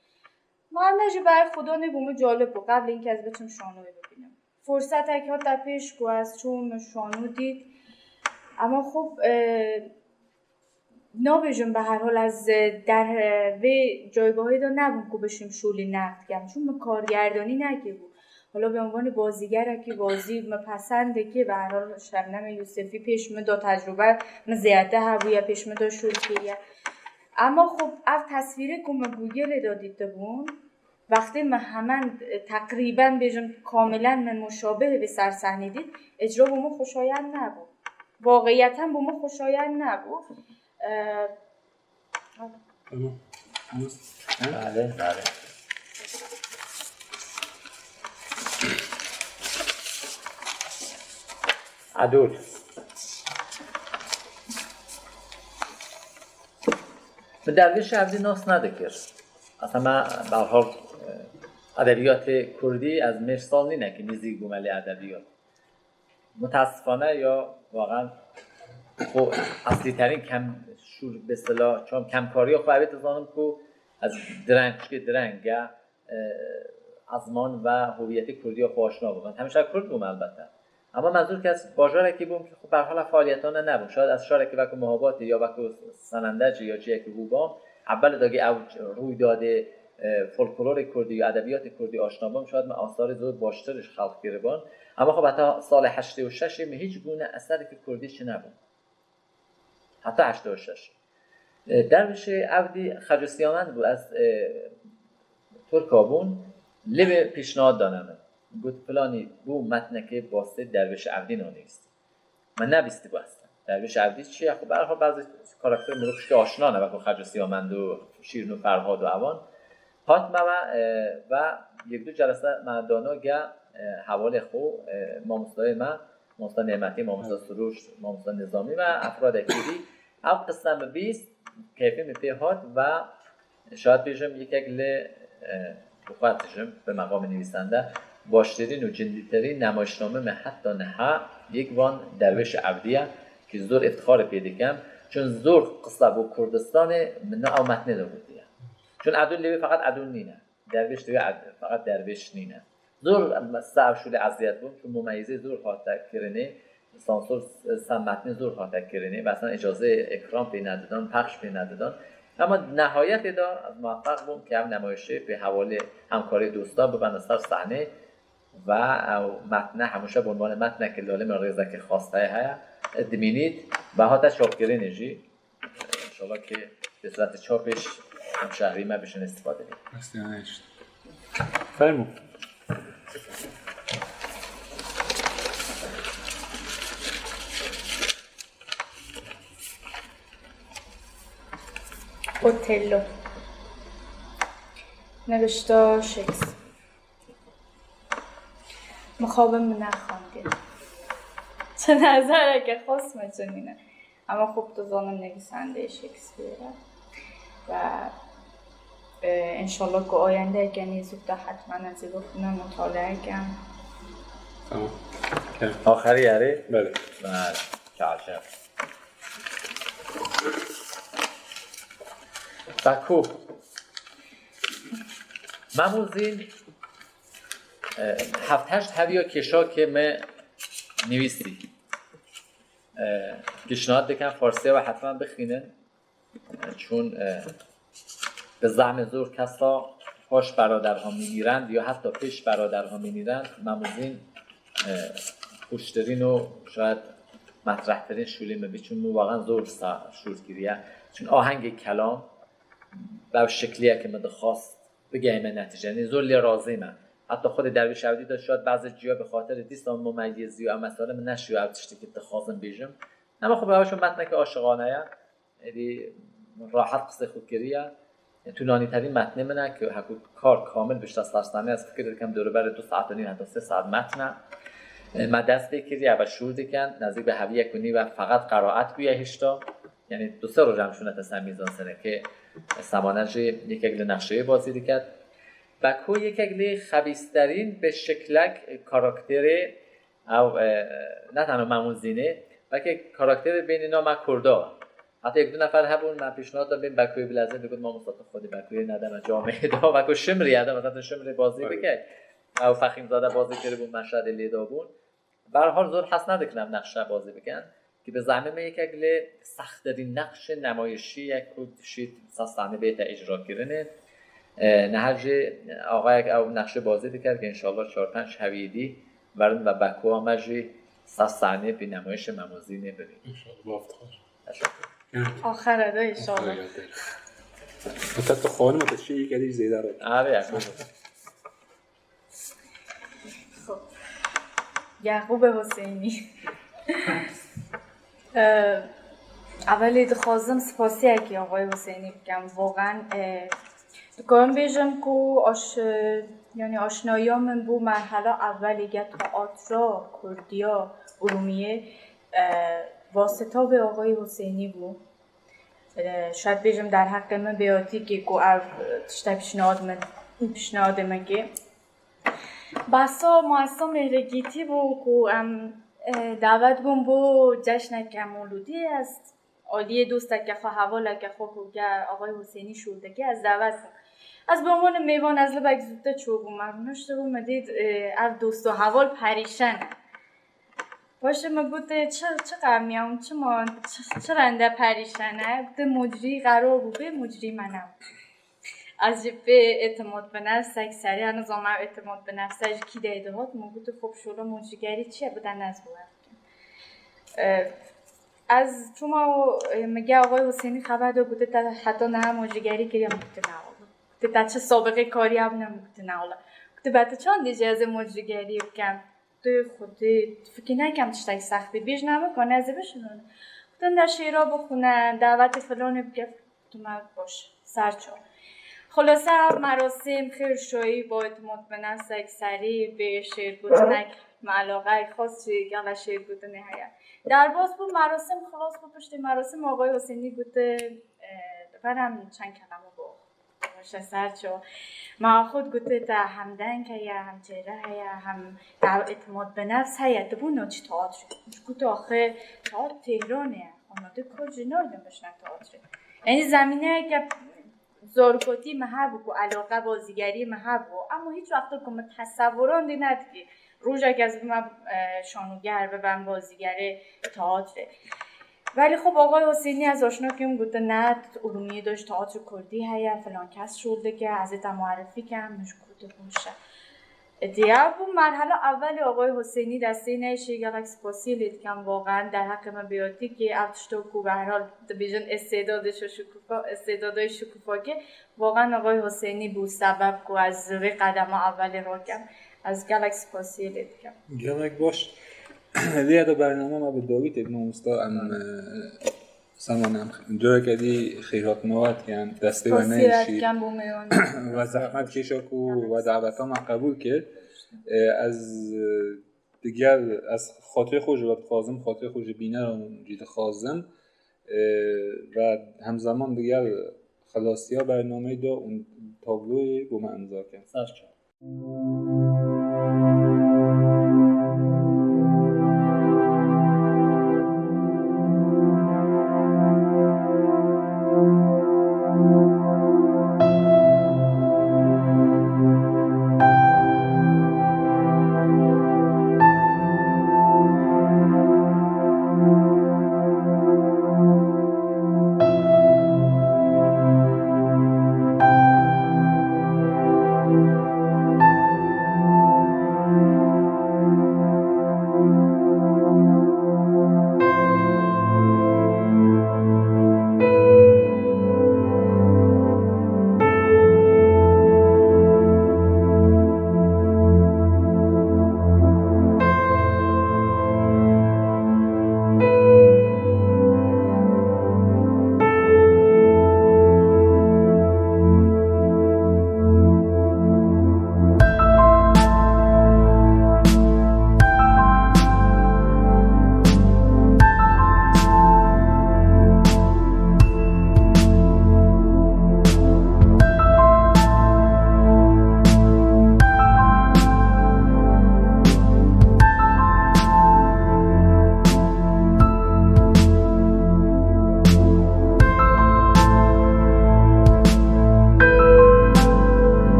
Me ne jî ber xudanê bo min calib bû, qeblê înke ez biçim şanoyê bibînim. Fursetek hate pêş ku ez çûm min şano dît. Ama xub, e, nabêjim be her hal ez der, e, vê caygahê de nebûm ku bişim şûlî neqd kem. Çûn min kargerdanî nekiribû. Hala bi unvanê bazîgerekî bazî min pesend dikir, be her hal Şebnemê Yûsefî pêş min de tecrûbe min zêde hebûye, pêş min de şûl kiriye. Ama xub ev tesvîrê ku min Google-ê de dîtibûn, wextê min hemen, e, teqrîben bêjim, kamilen min muşabih vê ser sehnî dît, icra bo min xweşayend nebû. Waqiyeten bo min xweşayend nebû. E, Tamam. Bale, bale. Adol. Min Dervîş Evdî nas nedikir. Aslında me, be her hal, e, edebiyatê kurdî ez mêj sal nîne ki nêzîk bûme lê edebiyat. Mutesifane ya waqan xwe eslîterîn kem şûl, bi silah, çam kemkariya xwe evê dizanim ku ez direng, çikê direng e, e, ezman ve howiyetê kurdî ya xwe aşina bûm. Ez hemîşa kurd bûm elbette. Ama me zor kes bajarekî bûm ki xwe berhala faaliyetane nebûm. Şayad ez şarekî wekî Muhabatê ya wekî Senendecî ya ciyekî bûbam, ebbelê dagî ew rûydadê, e, folklorê kurdî ya edebiyatê kurdî aşina bûm, şayad me asarê zor baştir ji xelk kiriban. Ama xwe heta salê heştê û şeşê min hîç gune eserekî kurdî çinebûm. Heta heştê û şeş. E, Dervişê Evdî Xeco Siyamend bû, ez, e, Tirka bûn, lê wê pêşnihad dane min. Got, filanî bû metnekê basê Dervişê Evdî nanivîst. Me nebîstibû eslen. Dervişê Evdî çi ye? Xwe be her hal bazî karakter mirov piştî aşina ne, wekî Xeco Siyamend û Şîrin û Ferhad û ewan. Hat me ve, e, ve yek du celese me dano ge, e, hevalê xwe, e, mamostayê me, mamosta Nêmetî, mamosta Surûş, mamosta Nizamî ve efradekî dî. Ev qise min bîst, keyfê min pê hat ve şayad bêjim yekek li, e, bi xwe dijim, bi meqamê nivîsende, baştirîn û cindîtirîn nemaşname min heta niha yek van Dervêşê Evdî ye ki zor îftixarê pê dikim. Çun zor qise bo Kurdistanê min ne ew metnê de gotiye. Çun Edûn lê wê feqet Edûn nîne. Dervêş divê ed-, feqet dervêş nîne. Zor me ser ev şûlê eziyet bûm, çun mumeyizê zor hate kirinê, sansor se metnê zor hate kirinê, mesela îcazeyê ekran pê nedidan, pexş pê nedidan. Ama nihayetê de ez muweffeq bûm ki ev nemayişê pê hevalê hemkarê dosta bibene ser sehnê ve ew metne hemûşe bi unvanê metnekê li alê min rêzekê xas heye, heye, dimînît ve hate çapkirinê jî. Înşallah ki bi sûretê çapê jî hemşehrî me bişin îstîfade bî. Destê me hişt. Fermo. Otello. Nivişta Shakespeare. Mixabin min nexandiye. Çi nezereke xas me çi nîne. Ama xwe dizanim nivîsandeyê Shakespeare e. Ve, e, înşallah ku ayendeyeke nêzûk de hetmen ez ê bixwînim, mutaleya kem. Tamam. Axerî erê? Belê. Belê. Çarşaf. Beku. Memûzîn, e, heft heşt heviya kêşakê me nivîsî. E, pêşniyat dikin Farsiya ve hetmen bixwînin. E, çûn, e, bi zehmê zor kesa paş beraderha mînîrend ya heta pêş beraderha mînîrend, Memûzîn, e, xweştirîn û şayet metrehtirîn şûlê min bî, çûn min wexan zor sa şûr kiriye. Çûn ahengê kelam, bi ew şikliyê ke min dixwast bigehime netîcenê, zor lê razî me. Heta xwedê Dervîş Evdî de şayet bazı ciya bi xatirê dîsa mumeyizî û ew mesele min neşiyo ew tiştê ke dixwazim bêjim. Nema xwe bi ew şo metneke aşiqane ye. Êdî rahat qisê xwe kiriye. Tu nanîterîn metnê min e ke hekû kar kamil bişte sersanê, ez fikir dikim dewrûberê du saet û nîv heta sê saet metn e. E, me dest pê kiriye, ve şûr dikin, nêzîk bi hevî yek û nîv e, feqet qeraet bûye hişta. Yanî du sê roj em şûnete ser mîzan serê ke Semane jî yekek li nexşeyê bazî diket. Beku yekek li xebîsterîn bi şiklek karakterê ew, e, ne tenha Memûzînê, belkî karakterê bênî nama Kurda. Heta yek du nefer hebûn, me pêşniyat da bên Bekuyê bilezin, digot, "Mamosta, tu xwedî Bekuyê nedeme camê da." Beku Şimrî ye de, mesela tu Şimrî bazî Evet. bike. Ew Fexîmzade bazî kiribû, Meşedê lê dabûn. Berhal zor hes nedikin ev nexşe bazî bikin. Ki bi zehmê me yekek lê sexterîn nexşê nemayişî ye ku dişît sa sahnê bête îcra kirinê. E, niha jî axayek ew nexşê bazî dikir ki înşallah çar pênc hevî dî verin ve Bekuwa me jî sa sahnê bi nemayişê Memûzînê bibî. İnşallah, bu hafta var. Teşekkür. Axere de înşallah. Te tu xanim te şey yekek zêde re. Abi ya. Xwe. Yaqûbê Husênî. Ev, evelê dixwazim spasiyekî Axayê Husênî bikim. Voqen, e, dikarim bêjim ku aş-, e, yanî aşnayiya min bo merhela evelê ya teatra kurdiya Urumiyê, e, vasita wê Axayê Husênî bû. E, şayet bêjim derheqê min bêyatîkê ku ev, e, tişte pişniyad min, pişniyadê min kê. Behsa muessa Mêhrigîtî bû ku em, e, davet bûn bo ceşneke Molûdî. Ez aliyê dosteke xwe, hevaleke xwe ku ge Axayê Husênî şûl dike, ez davet bûm. Ez bi ûmûnê mêvan, ez libek zûtir çûbûm, me rûniştibû, me dît, e, ev dost û heval perîşan e. Paşê min gotê, "Çi, çi qemî ye hûn, çima, çi, çi rende perîşan e?" Gotê, "Mocrî qerar bû bê, mocrî me nebû." Ez jî pê îtimad bi nefs ekserî, ez nizam ew îtimad bi nefse ji kî de dihat, min gotê, "Xwe bi şola mocrîgerî çi ye, bide ez bo ev bikim." E, ez çûma û, e, min ge Axayê Husênî xeber da, gotê, "Te heta niha mocrîgerî kiriye?" Min gotê, "Ne wele." Gotê, "Te çi sabiqê karî hebûne?" Min gotê, "Ne wele." Gotê, "Be tu çandê jî ez ê mocrîgerî bikim?" Tu xwedî fikir nekem tiştek sextî bêjne min, ka ne ez ê bişînim. Gotin de şêra bixwîne, davetê filanê bike, tu me baş, ser çav. Xulase ev merasîm xêr şoyî bo îtimad bi nefs ekserî bê şêrgotinek, me eleqeyek xas jî gele şêrgotinê heye. Derbas bû, merasîm xilas bû, piştî merasîm Axayê Husênî gotin, e, li ber em çend keleme bo Baş e, ser çav. Me axwe gotê te hem deng heye, hem çêre heye, hem ew îtimad bi nefs heye. Tu bû naçî teatrê. Ji ku tu axê teat Tehranê ye. Ama tu kar jî naydin bişne teatrê. Yanî zemîneyeke zorkotî me hebû ku eleqe bazîgerî me hebû. Ama hiç wexto ku min tesewuran dî nedikî. Rojek ez bime, e, şanoger bibem bazîgerê teatrê. Belê xwe bi Axayê Husênî ez aşna kêm, gotin, "Ne, Urumiyê de ji teatrê kurdî heye, filan kes şol dike, ez ê te muerifî kem." Min jî gotin, "Baş e." Êdî ev bû merhela evelê Axayê Husênî, destê neyşê gelek spasiyê lê dikim, voqen derheqê min bêyatîkê ev tişto ku behrhal dibêjin îstêdadê şo şikufa, îstêdadê şikufakê, voqen Axayê Husênî bû sebeb ku ez vê qedema evelê rakim. Ez gelek spasiyê lê dikim. Gelek baş. Lê ya da bername me bi dawî tê mamosta em e, Saman em careke dî xêrhatina we dikin, destê we Spasiyê neyşî. Dikim bo mêwan. We zehmet kêşa ku we daweta me qebûl kir. E, Ez e, digel ez xatirê xwe ji we dixwazim, xatirê xwe ji bîneran jî dixwazim. E, Ve hemzeman digel xelasiya bernameyê de û tabloyê bo me imza kin. Serçe.